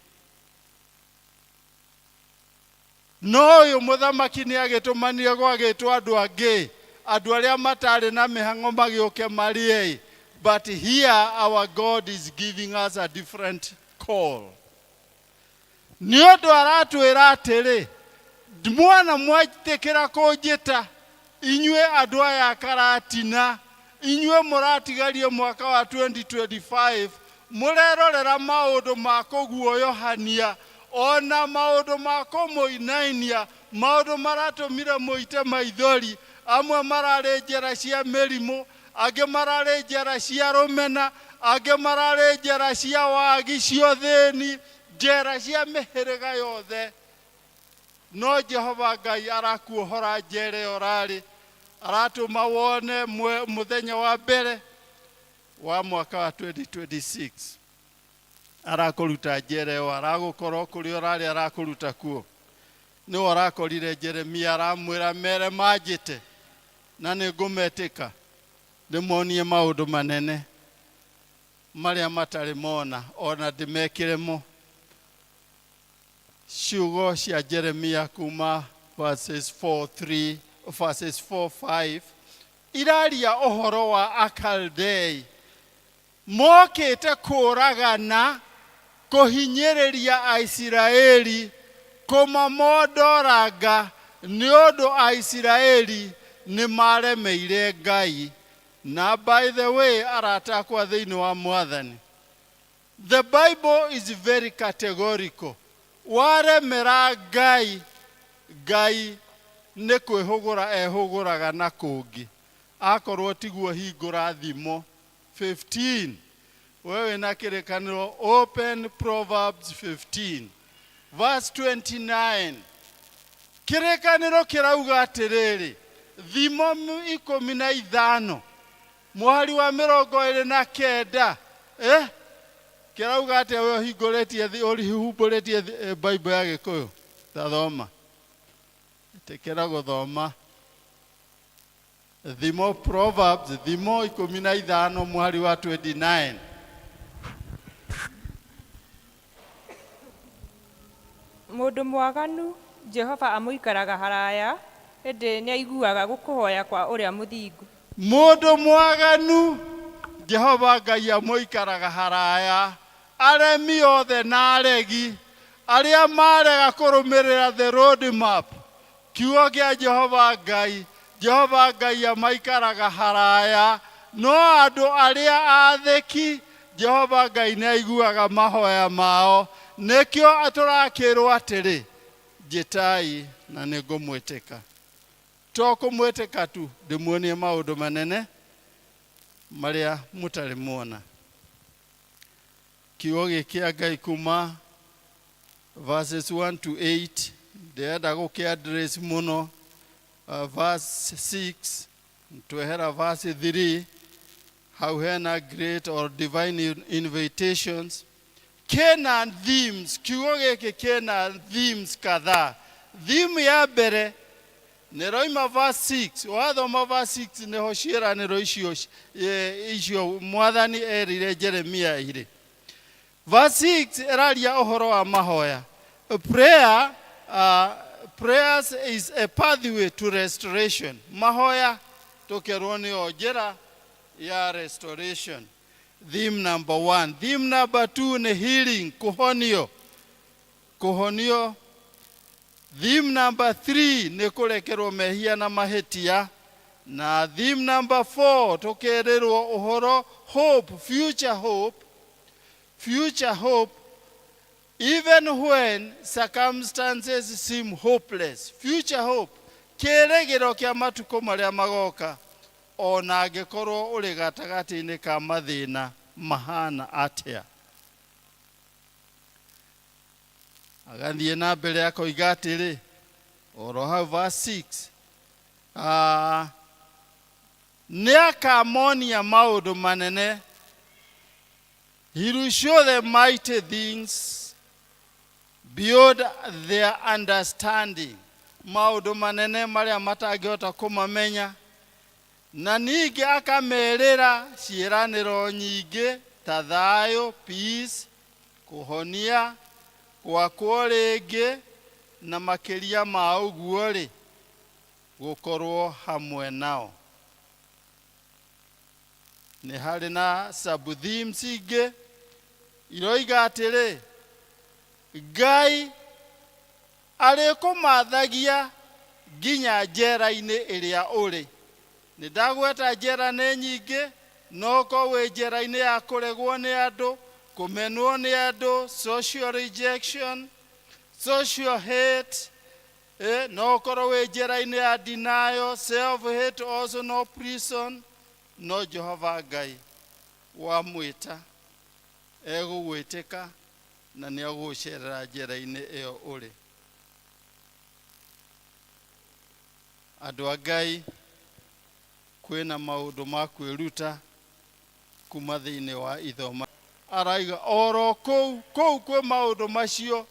S14: No ũyũ mũthamaki nĩ agĩtũmanire gwagĩtwo andũ angĩ, andũ arĩa matarĩ na mĩhang'o magĩũke marĩe. But here our God is giving us a different call. Nĩ ũndũ aratwĩra atĩrĩ, mwana mwetĩkĩra kũnjĩta, inyuĩ andũ aya a Karatina, inyuĩ mũratigarie mwaka wa 2025, mũrerorera maũndũ ma kũguoyohania, o na maũndũ ma kũmũinainia, maũndũ maratũmire mũite maithori, amwe mararĩ njera cia mĩrimũ, angĩ mararĩ njera cia rũmena, angĩ mararĩ njera cia wagi cia ũthĩni, njera cia mĩhĩrĩga yothe. No Jehova Ngai arakuohora njera ĩyo ũrarĩ, aratũma wone mũthenya wa mbere wa mwaka wa 2026. Arakũruta njera ĩyo, aragũkora o kũrĩa ũrarĩ, arakũruta kuo. Nĩwe ũrakorire Jeremia aramwĩra mere manjĩte na nĩ ngũmetĩka ndĩmonie maũndũ manene marĩa matarĩ mona ona ndĩmekĩre mo. Ciugo cia Jeremia kuma verses 4, 3, verses 4, 5 iraria ũhoro wa Akaldei mokĩte kũũragana, kũhinyĩrĩria Aisiraeli, kũmamondoranga nĩ ũndũ Aisiraeli nĩ maremeire Ngai. Na by the way arata akwa thĩinĩ wa Mwathani, The Bible is very categorical. Waremera Ngai, Ngai nĩ kwĩhũgũra ehũgũraga na kũngĩ. Akorwo tiguo hingũra Thimo 15. We wĩna kĩrĩkanĩro open Proverbs 15 verse 29. Kĩrĩkanĩro kĩrauga atĩrĩrĩ, Thimo 15 Mũhari wa 29, eh? Kĩrauga atĩa we ũhingũrĩtie thi- ũhumbũrĩtie thi- eh, Bible ya Gĩkũyũ? Ta thoma. Ĩtĩkĩra gũthoma. Thimo Proverbs, Thimo 15 mũhari wa 29.
S15: Mũndũ mwaganu, Jehova amũikaraga haraya, ĩndĩ nĩaiguaga kũhoya kwa ũrĩa mũthingu.
S14: Mũndũ mwaganu, Jehova Ngai amũikaraga haraya, aremi othe na aregi, arĩa marega kũrũmĩrĩra the road map, kiugo kĩa Jehova Ngai, Jehova Ngai amaikaraga haraya, no andũ arĩa aathĩki, Jehova Ngai nĩaiguaga mahoya mao. Nĩkĩo tũrakĩrwo atĩrĩ, Njĩtai na nĩngũmwĩtĩka. To kũmwĩtĩka tu, ndĩmuonie maũndũ manene marĩa mũtarĩ muona. Kiugo gĩkĩ kĩa Ngai kuma verses 1 to 8 ndĩrenda gũkĩ address mũno. Verse 6 twehera verse 3 hau hena great or divine invitations kĩna themes. Kiugo gĩkĩ kĩna themes kadhaa. Theme ya mbere nĩ roima verse 6. Wathoma verse 6 nĩho ciĩranĩro icio icio mwathani erire Jeremia irĩ. Verse 6 ĩraria ũhoro wa mahoya. Prayer, Prayers is a pathway to restoration. Mahoya tũkerwo nĩyo njĩra ya restoration. Theme number one. Theme number two nĩ healing, kũhonio. Kũhonio. Theme number three nĩ kũrekerwo mehia na mahĩtia. Na theme number four tũkerĩrwo ũhoro hope, future hope, future hope even when circumstances seem hopeless. Future hope, kĩĩrĩgĩrĩro kĩa matukũ marĩa magoka ona angĩkorwo ũrĩ gatagatĩ-inĩ ka mathĩna mahana atĩa. Agathiĩ na mbere akoiga atĩrĩ oro hau verse 6, ah, nĩ akamonia maũndũ manene. He will show them mighty things beyond their understanding. Maũndũ manene marĩa matangĩhota kũmamenya. Na ningĩ akamerĩra ciĩranĩro nyingĩ ta thayũ, peace, kũhonia, gwakwo rĩngĩ, na makĩria ma ũguo-rĩ, gũkorwo hamwe nao. Nĩ harĩ na sub themes ingĩ iroiga atĩrĩ, Ngai arĩkũmathagia nginya njera-inĩ ĩrĩa ũrĩ. Nĩ ndagweta njera nĩ nyingĩ, no ũkorwo wĩ njera-inĩ ya kũregwo nĩ andũ, kũmenwo nĩ andũ, social rejection, social hate, no ũkorwo wĩ njera-inĩ ya denial, self hate also no prison, no Jehova Ngai wamwĩta egũgwĩtĩka na nĩ egũgũcerera njera-inĩ ĩyo ũrĩ. Andũ a Ngai, kwĩna maũndũ ma kwĩruta kuma thĩinĩ wa ithoma. Araiga oro kũu kũu kwĩ maũndũ macio,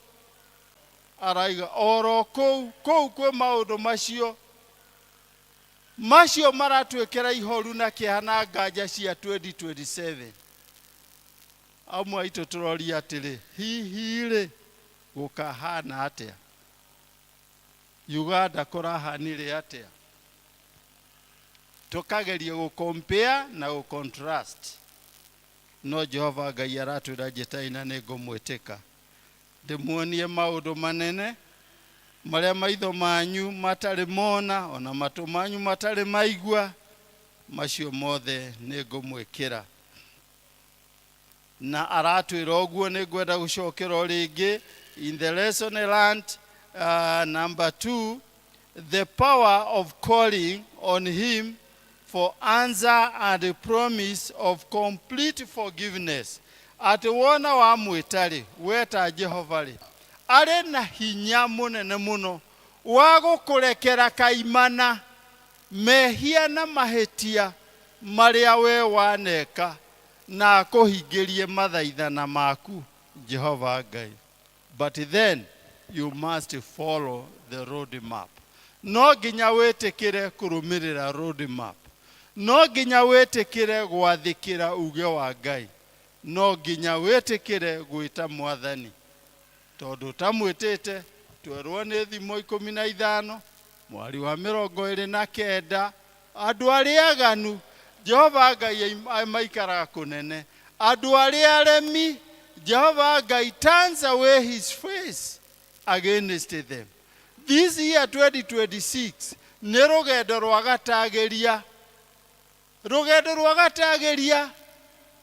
S14: araiga oro kũu kũu kwĩ maũndũ macio, macio maratwĩkĩra ihoru na kĩeha na nganja cia 2027. Amwe aitũ tũroria atĩrĩ, hihi rĩ gũkahana atĩa? Uganda kũrahanire atĩa? Tũkageria gũ compare na gũ contrast. No Jehova Ngai aratwĩra njĩtai na nĩ ngũmwĩtĩka. Ndĩmuonie maũndũ manene marĩa maitho manyu matarĩ mona, ona matũ manyu matarĩ maigua, macio mothe nĩ ngũmwĩkĩra. Na aratwĩra ũguo nĩ ngwenda gũcokera o rĩngĩ in the lesson learned, number 2, the power of calling on him for answer and the promise of complete forgiveness. Atĩ wona wamwĩta rĩ, weta Jehova rĩ, arĩ na hinya mũnene mũno wa gũkũrekera kaimana mehia na mahĩtia marĩa we waneka, na akũhingĩrie mathaithana maku Jehova Ngai. But then you must follow the road map. No nginya wĩtĩkĩre kũrũmĩrĩra road map. No nginya wĩtĩkĩre gwathĩkĩra uge wa Ngai. No nginya wĩtĩkĩre gwĩta Mwathani. Tondũ ũtamwĩtĩte, twerwo nĩ thimo 15, mwari wa 29, andũ arĩa aganu, Jehova Ngai maikaraga kũnene. Andũ arĩa aremi, Jehova Ngai turns away his face against them. This year 2026 nĩ rũgendo rwa gatagĩria. Rũgendo rwa gatagĩria,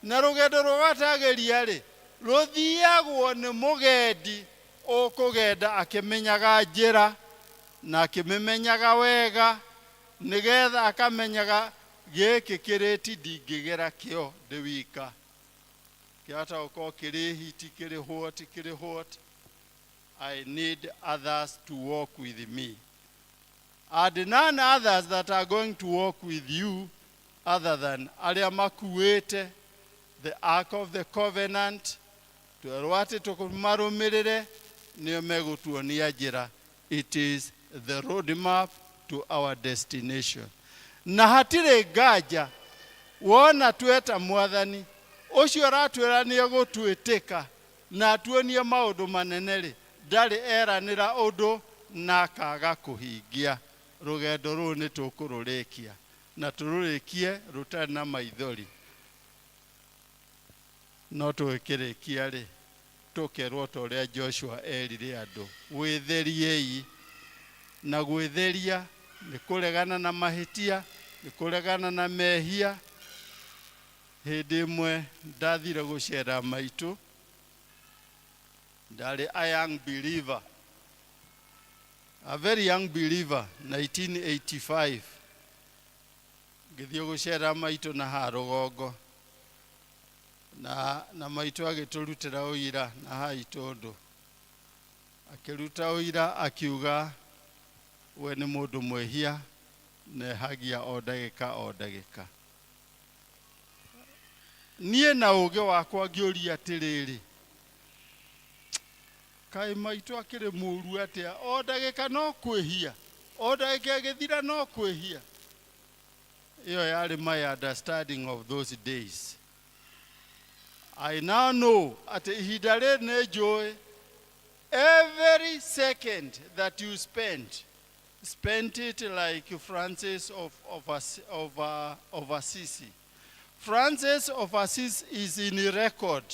S14: na rũgendo rwa gatagĩria rĩ, rũthiagwo nĩ mũgendi ũkũgenda akĩmenyaga njĩra na akĩmĩmenyaga wega, nĩgetha akamenyaga gĩkĩ kĩrĩti ndingĩgera kĩo ndĩ wika. Kĩahota gũkorwo kĩrĩ hiti, kĩrĩ what, kĩrĩ what. I need others to walk with me. And none others that are going to walk with you other than arĩa makuĩte the Ark of the Covenant. Twerwo atĩ tũmarũmĩrĩre, nĩo megũtuonia njĩra. It is the road map to our destination. Na hatirĩ nganja, wona tweta Mwathani, ũcio aratwĩra nĩ egũtwĩtĩka na atuonie maũndũ manene rĩ, ndarĩ eranĩra ũndũ na akaga kũhingia rũgendo rũu nĩ tũkũrũrĩkia na tũrũrĩkie rũtarĩ na maithori no tũgĩkĩrĩkia rĩ tũkerwo ta ũrĩa Joshua erire andũ wĩtheriei na gwĩtheria nĩ kũregana na mahĩtia nĩ kũregana na mehia hĩndĩ ĩmwe ndathire gũcera maitũ ndarĩ a young believer a very young believer 1985 ngĩthiĩ gũcera maitũ na haha rũgongo na na maitũ agĩtũrutĩra ũira na haha itũndũ akĩruta ũira akiuga we nĩ mũndũ mwĩhia nehagia o ndagĩka o ndagĩka niĩ na ũgĩ wakwa ngĩũria atĩrĩrĩ kaĩ maitũ akĩrĩ mũru atĩa o ndagĩka no kwĩhia o ndagĩka ĩgĩthira no kwĩhia ĩyo yarĩ my understanding of those days I now know atĩ ihinda rĩrĩ nĩ njũĩ every second that you spend spend it like Francis of, of, of, uh, of Assisi. Francis of Assisi is in record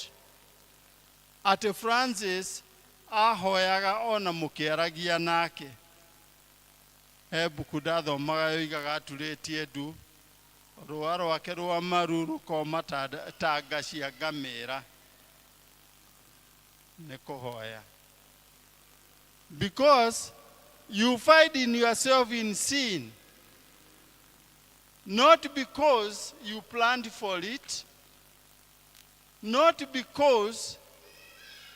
S14: atĩ Francis ahoyaga ona mũkĩaragia nake he mbuku ndathomaga yoigaga aturĩtie ndu rũa rwake rwa maru rũkoma ta ta nga cia ngamĩra nĩ kũhoya because you find in yourself in sin not because you planned for it not because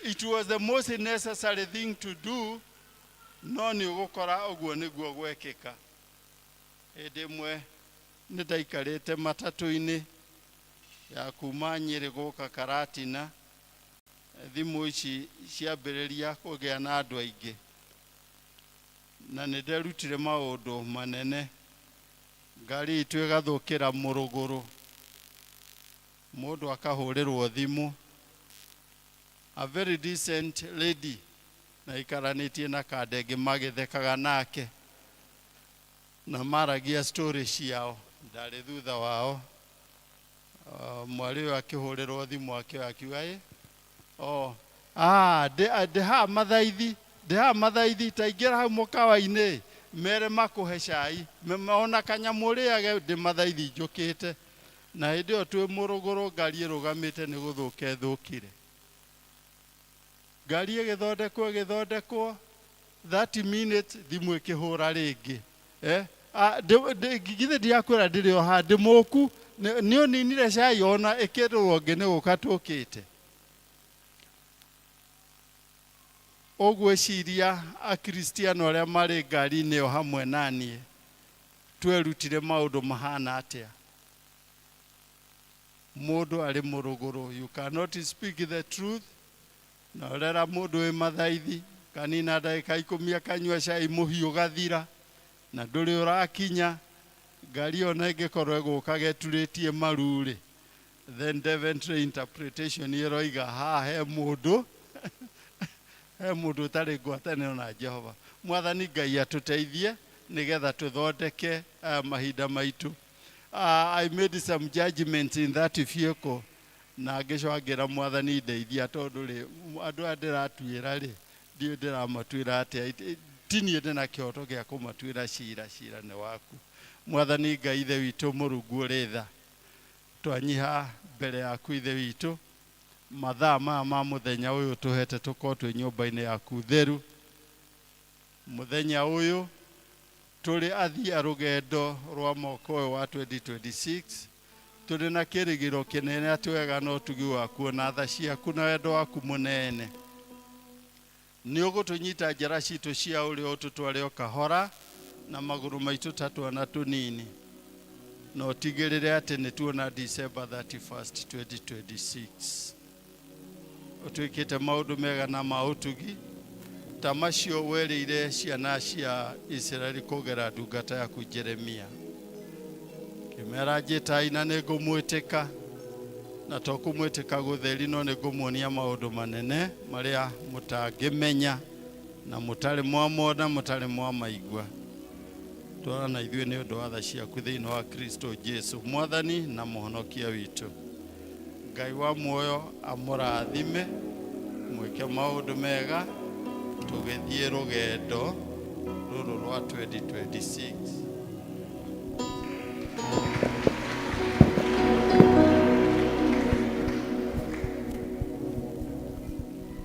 S14: it was the most necessary thing to do no nĩ ũgũkora ũguo nĩguo gwekĩka hĩndĩ ĩmwe nĩ ndaikarĩte matatũ-inĩ ya kuma Nyĩrĩ gũka Karatina thimũ ici ciambĩrĩria kũgĩa na andũ aingĩ na nĩ nderutire maũndũ manene ngari itũ ĩgathũkĩra mũrũgũrũ mũndũ akahũrĩrwo thimũ a very decent lady na ikaranĩtie na kandenge magĩthekaga nake na maragia story ciao ndarĩ thutha wao mwarĩ ũyũ akĩhũrĩrwo thimũ akĩoya akiuga ĩ oh ah ndĩ haha mathaithi ndĩ haha mathaithi ta ingĩra hau mũkawa-inĩ mere makũhe cai ona kanyamũ ũrĩage ndĩ mathaithi njũkĩte na hĩndĩ ĩyo twĩ mũrũgũrũ ngari ĩrũgamĩte nĩ gũthũka ĩthũkire ngari ĩgĩthondekwo ĩgĩthondekwo 30 minutes thimũ ĩkĩhũra rĩngĩ eh githĩ ndirakwĩra ndĩrĩ o haha ndĩ mũku nĩ ũninire cai ona ĩkĩrwo ngĩ nĩ gũka tũkĩte ũgwĩciria akristiano arĩa marĩ ngari-inĩ ĩyo hamwe na niĩ twerutire maũndũ mahana atĩa mũndũ arĩ mũrũgũrũ you cannot speak the truth na ũrera mũndũ wĩ mathaithi kanina ndagĩka ikũmi akanyua cai mũhiũ gathira na ndũrĩ ũrakinya ngari ona ĩngĩkorwo ĩgũkaga ĩturĩtie maru-rĩ then definitely interpretation ĩroiga haha he mũndũ he mũndũ ũtarĩ ngwatanĩro na Jehova mwathani Ngai atũteithie nĩgetha tũthondeke mahinda maitũ I made some judgments in that vehicle na ngĩcoka ngĩra mwathani ndeithia tondũ rĩ andũ aya ndĩratuĩra rĩ ndiũĩ ndĩramatuĩra atĩa ti niĩ ndĩna kĩhoto gĩa kũmatuĩra cira cira nĩ waku mwathani Ngai ithe witũ mũrungu ũrĩ tha twanyiha mbere yaku ithe witũ mathaa maya ma mũthenya ũyũ tũhete tũkorwo twĩ nyũmba-inĩ yaku theru mũthenya ũyũ tũrĩ athii a rũgendo rwa mwaka ũyũ wa 2026 tũrĩ na kĩrĩgĩro kĩnene atĩ wega na ũtugi waku na tha ciaku na wendo waku mũnene nĩ ũgũtũnyita njara citũ cia ũrĩo ũtũtware o kahora na magũrũ maitũ ta twana tũnini na ũtigĩrĩre atĩ nĩ tuona December 31st 2026 ũtwĩkĩte maũndũ mega na ma ũtugi ta macio werĩire ciana cia Isiraeli kũgera ndungata yaku Jeremia kĩmera njĩtai na nĩ ngũmwĩtĩka na to kũmwĩtĩka gũtheri no nĩ ngũmuonia maũndũ manene marĩa mũtangĩmenya Na mũtarĩ mwamona mũtarĩ mwamaigua. Twara na ithuĩ nĩ ũndũ wa tha ciaku thĩinĩ wa Kristo Jesu mwathani na mũhonokia witũ. Ngai wa muoyo amũrathime mwĩke maũndũ mega tũgĩthiĩ rũgendo rũrũ rwa 2026.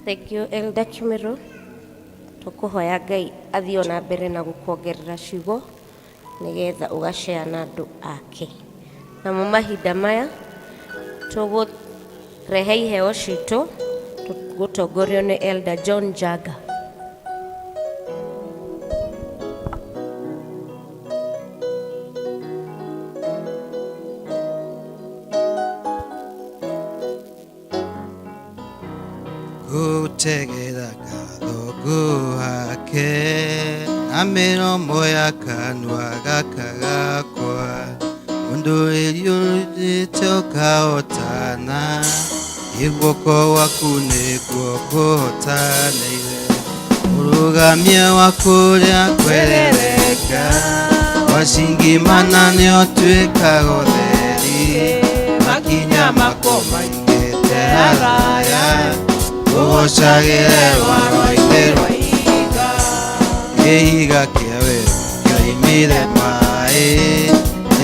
S1: Thank you Elder Kimero. Tukuhoya Ngai athiĩ ona mbere na gũkuongerera ciugo nĩgetha ũgacea na andũ ake. Namo mahinda maya tũgũrehe iheo citũ tũgũtongorio nĩ Elder John Jaga.
S2: Gutegera gatho hake na mĩromo ya kanua gaka gakwa ũndũ ĩriũrĩte ũkahotana ĩ guoko gwaku nĩkuo kũhotanĩire ũrũgamia wa kũrĩa kwerereka wacingimana nĩũtuĩkaga ũtheri makinya makwo maigĩte haraya ũgocagĩre rwaro-inĩ rwa ihiga kĩhiga kĩa werũ kĩoimire maĩ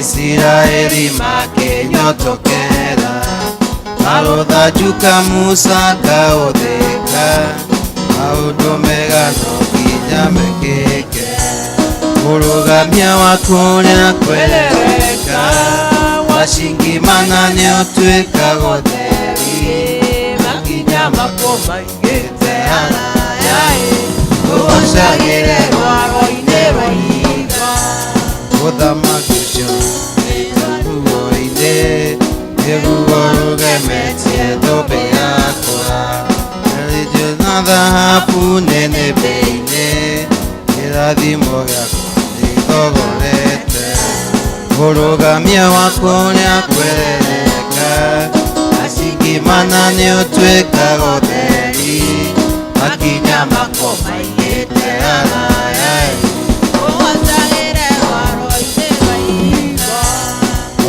S2: Isiraeli makĩnyotokera karũthanju ka Musa kaũthĩka maũndũ mega no nginya mekĩke ũrũgamia wa kũrĩa kwerereka wacingimana nĩũtuĩkaga ũtheri makinya makwo maigĩte haraya ũgocagĩre rwaro-inĩ rwa ihiga ũthamaki ũcio ruo-inĩ nĩruo rũgemetie thũmbĩ yakwa erĩtio na thahabu nene mbĩ-inĩ kĩrathimo gĩakwa nĩthogorete ũrũgamia wa kũrĩa kwerereka acingimana nĩũtuĩkaga ũtheri makinya makwo maigĩte haraya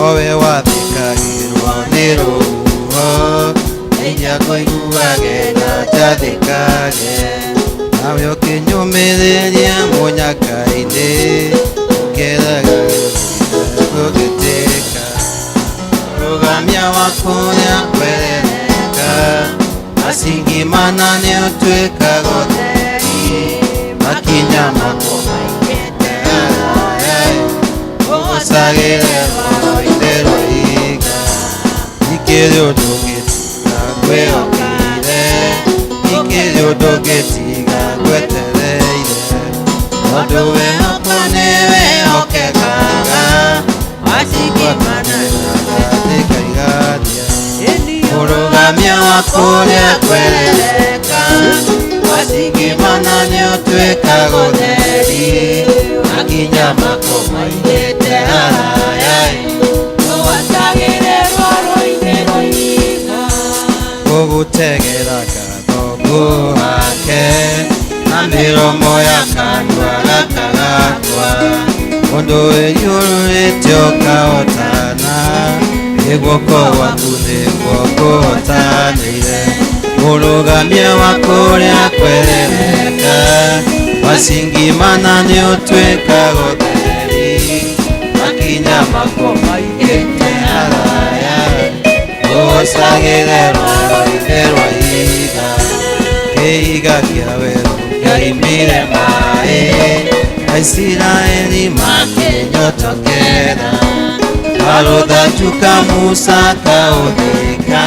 S2: owe wathĩkagĩrwo nĩ rũhuho nĩnya kũiguage na njathĩkage nawe ũkĩnyũmĩrĩria mũnyaka-inĩ ũkĩraga gũgĩtĩka rũgamia wa kũrĩa kwerereka acingimana nĩũtuĩkaga ũtheri makinya makwo maigĩte haraya ũgocagĩre rwaro-inĩ rwa ihiga ikĩrĩ ũndũ ũngĩtiga ngwĩhokeire ikĩrĩ ũndũ ũngĩtiga ngwetereire tondũ wĩhoko nĩwĩhokekaga wacingimana nĩkaigania ũrũgamia wa kũrĩa kwerereka wacingimana nĩũtuĩkaga ũtheri makinya makwo maigĩte haraya
S9: Ũgocagĩre rwaro-inĩ rwa ihiga
S2: gũgũtegera gatho ngũhake na mĩromo ya kanua gaka gakwa ũndũ ĩiyũrĩte ũkahotana ĩ guoko gwaku nĩkuo kũhotanĩire ũrũgamia wa kũrĩa kwerereka wacingimana nĩũtuĩkaga ũtheri makinya makwo maigĩte haraya ũgocagĩre rwaro-inĩ rwa ihiga kĩhiga kĩa werũ kĩoimire maĩ Aisiraeli makĩnyotokera karũthanju ka Musa kaũthĩka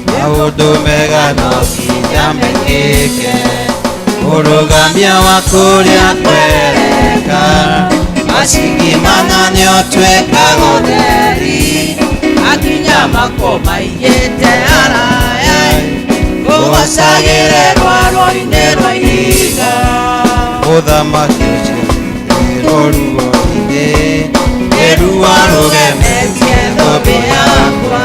S2: maũndũ mega no nginya mekĩke ũrũgamia wa kũrĩa kwerereka macingimana nĩũtuĩkaga ũtheri
S9: makinya makwo maigĩte haraya ũgocagĩre rwaro-inĩ rwa ihiga
S2: ũthamaki ũcio nĩrwo ruo-inĩ nĩruo rũgemetie thũmbĩ yakwa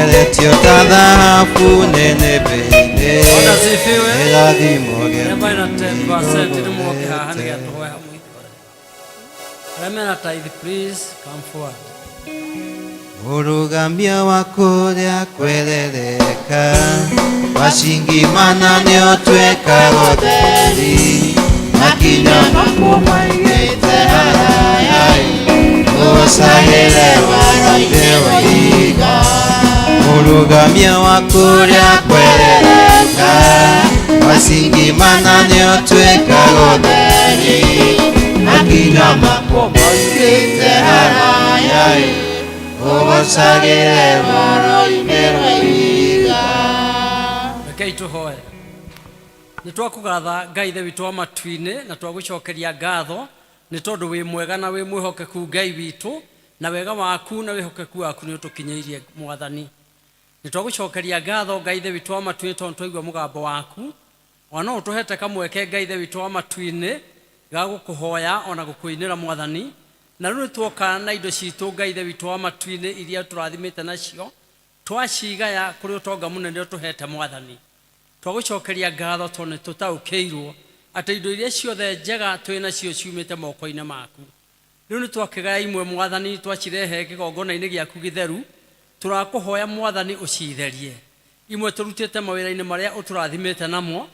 S2: eretio ta thahabu nene mbĩ-inĩ
S16: Bwana asifiwe.
S2: Kĩrathimo
S16: Arĩa mena 10% nĩ moke haha nĩgetha tũhoe hamwe ithuothe. Arĩa mena tithe, please come forward.
S2: Mũrũgamia wa kũrĩa kwerereka wacingimana nĩ ũtuĩkaga ũtheri makinya maku maigĩte haraya ũgocagĩre waro-inĩ wa ihiga mũrũgamia wa kũrĩa kwerereka wacingimana nĩ ũtuĩkaga ũtheri makinya maku maigĩte haraya ũgocagĩre waro-inĩ rwa ihiga.
S16: Rekei tũhoe. Nĩ twakũgatha Ngai Ithe witũ wa matu-inĩ na twagũcokeria ngatho nĩ tondũ wĩ mwega na wĩ mwĩhokeku Ngai witũ, na wega waku na wĩhokeku waku nĩ ũtũkinyĩirie Mwathani. Nĩ twagũcokeria ngatho Ngai Ithe witũ wa matu-inĩ tondũ twaigua mũgambo waku, ona no ũtũhete kamweke Ngai Ithe witũ wa matu-inĩ ga gũkũhoya ona gũkũinĩra Mwathani. Na rĩu nĩ tuoka na indo citũ Ngai Ithe witũ wa matu-inĩ iria tũrathimĩte nacio, twacigaya kũrĩ ũtonga mũnene ũtũhete Mwathani. Twagũcokeria ngatho tondũ nĩ tũtaũkĩirwo atĩ indo iria ciothe njega twĩ nacio ciumĩte moko-inĩ maku. Rĩu nĩ twakĩgaya imwe Mwathani, twacirehe kĩgongona-inĩ gĩaku gĩtheru, tũrakũhoya Mwathani ũcitherie. Imwe tũrutĩte mawĩra-inĩ marĩa ũtũrathimĩte namo,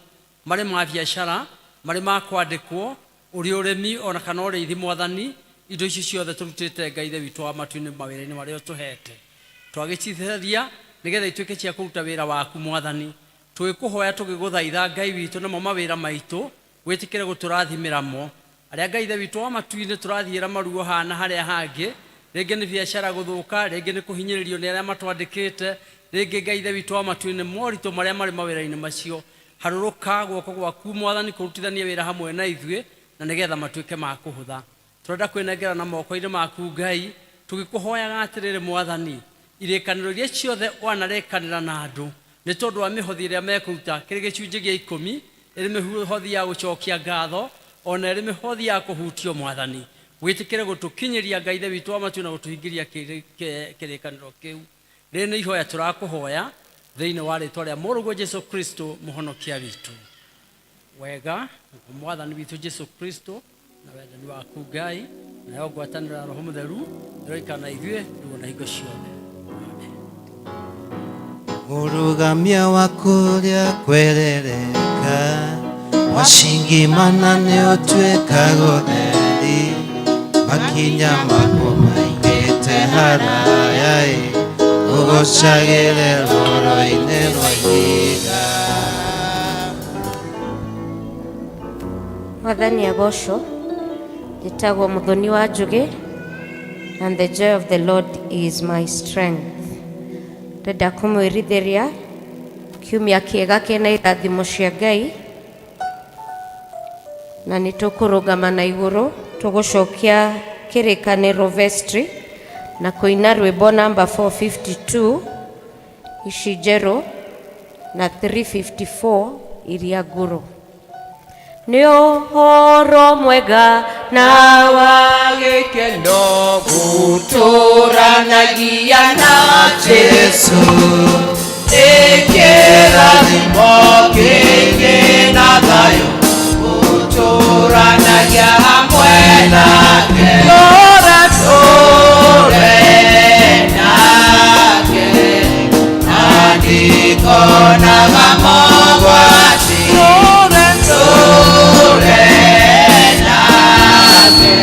S16: marĩ ma biacara, marĩ ma kwandĩkwo, ũrĩ ũrĩmi ona kana ũrĩithi Mwathani, indo icio ciothe tũrutĩte Ngai Ithe witũ wa matu-inĩ mawĩra-inĩ marĩa ũtũhete. Twagĩcitheria nĩgetha ituĩke cia kũruta wĩra waku Mwathani. Tũgĩkũhoya tũgĩgũthaitha Ngai witũ namo mawĩra maitũ wĩtĩkĩre gũtũrathimĩra mo. Arĩa Ngai Ithe witũ wa matu-inĩ tũrathiĩra maruo haha na harĩa hangĩ, rĩngĩ nĩ biacara gũthũka, rĩngĩ nĩ kũhinyĩrĩrio nĩ arĩa matwandĩkĩte, rĩngĩ Ngai Ithe witũ wa matu-inĩ moritũ marĩa marĩ mawĩra-inĩ macio. Harũrũka guoko gwaku Mwathani kũrutithanie wĩra hamwe na ithuĩ na nĩgetha matuĩke ma kũhũtha. Tũrenda kwĩnengera na moko-inĩ maku Ngai, tũgĩkũhoyaga atĩrĩrĩ Mwathani, irĩkanĩro iria ciothe wanarĩkanĩra na andũ nĩ tondũ wa mĩhothi ĩrĩa mekũruta kĩrĩ gĩcunjĩ gĩa ikũmi, ĩrĩ mĩhothi ya gũcokia ngatho, ona ĩrĩ mĩhothi ya kũhutio Mwathani. Wĩtĩkĩre gũtũkinyĩria Ngai Ithe witũ wa matu na gũtũhingĩria kĩrĩkanĩro kĩu. Rĩrĩ nĩ ihoya tũrakũhoya thĩinĩ wa rĩtwa rĩa Mũrũguo Jesu Kristo mũhonokia witũ. Wega Mwathani witũ Jesu Kristo na wendani waku Ngai nayo ngwatanĩro ya Roho Mũtheru ĩroikara na ithuĩ rĩu na hingo ciothe.
S2: Mũrũgamia wa kũrĩa kwerereka wacingimana nĩ ũtuĩkaga ũtheri makinya maku maigĩte haraya ũgocagĩre rwaro-inĩ rwa ihiga.
S1: Mwathani agocwo. Njĩtagwo Muthoni wa Njũgĩ, and the joy of the Lord is my strength. Ndĩrenda kũmwĩrithĩria kiumia kĩega kĩna irathimo cia Ngai, na nĩ tũkũrũgama na igũrũ tũgũcokia kĩrĩkanĩro vestry na kũina rwĩmbo namba 452 ici njerũ na 354 iria ngũrũ. Nĩ ũhoro mwega na wa
S9: gĩkeno gũtũranagia na Jesũ, nĩ kĩrathimo kĩingĩ na thayũ gũtũranagia hamwe nake. Tũre tũre nake na ndikonaga mogwati, tũre tũre nake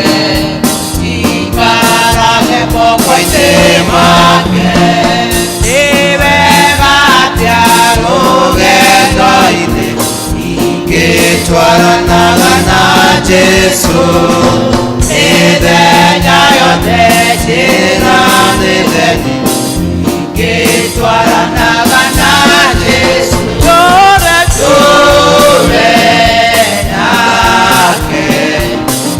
S9: ikarage moko-inĩ make. Nĩ wega atĩa rũgendo-inĩ
S2: ingĩtwaranaga na Jesũ,
S9: mĩthenya yothe njĩra nĩ theri ingĩtwaranaga na Jesũ. Tũre tũre nake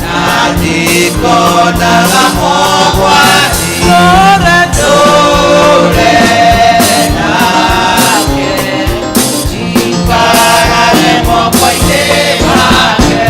S9: na ndikonaga mogwati, tũre tũre nake ikarage moko-inĩ make.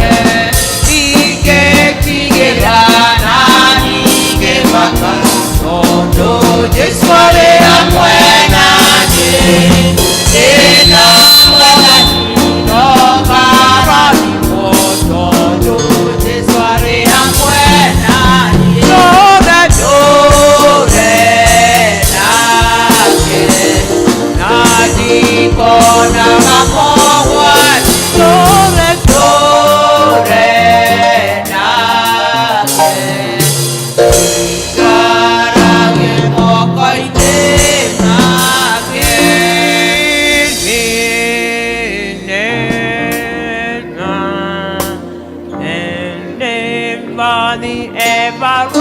S3: ever, the everlasting.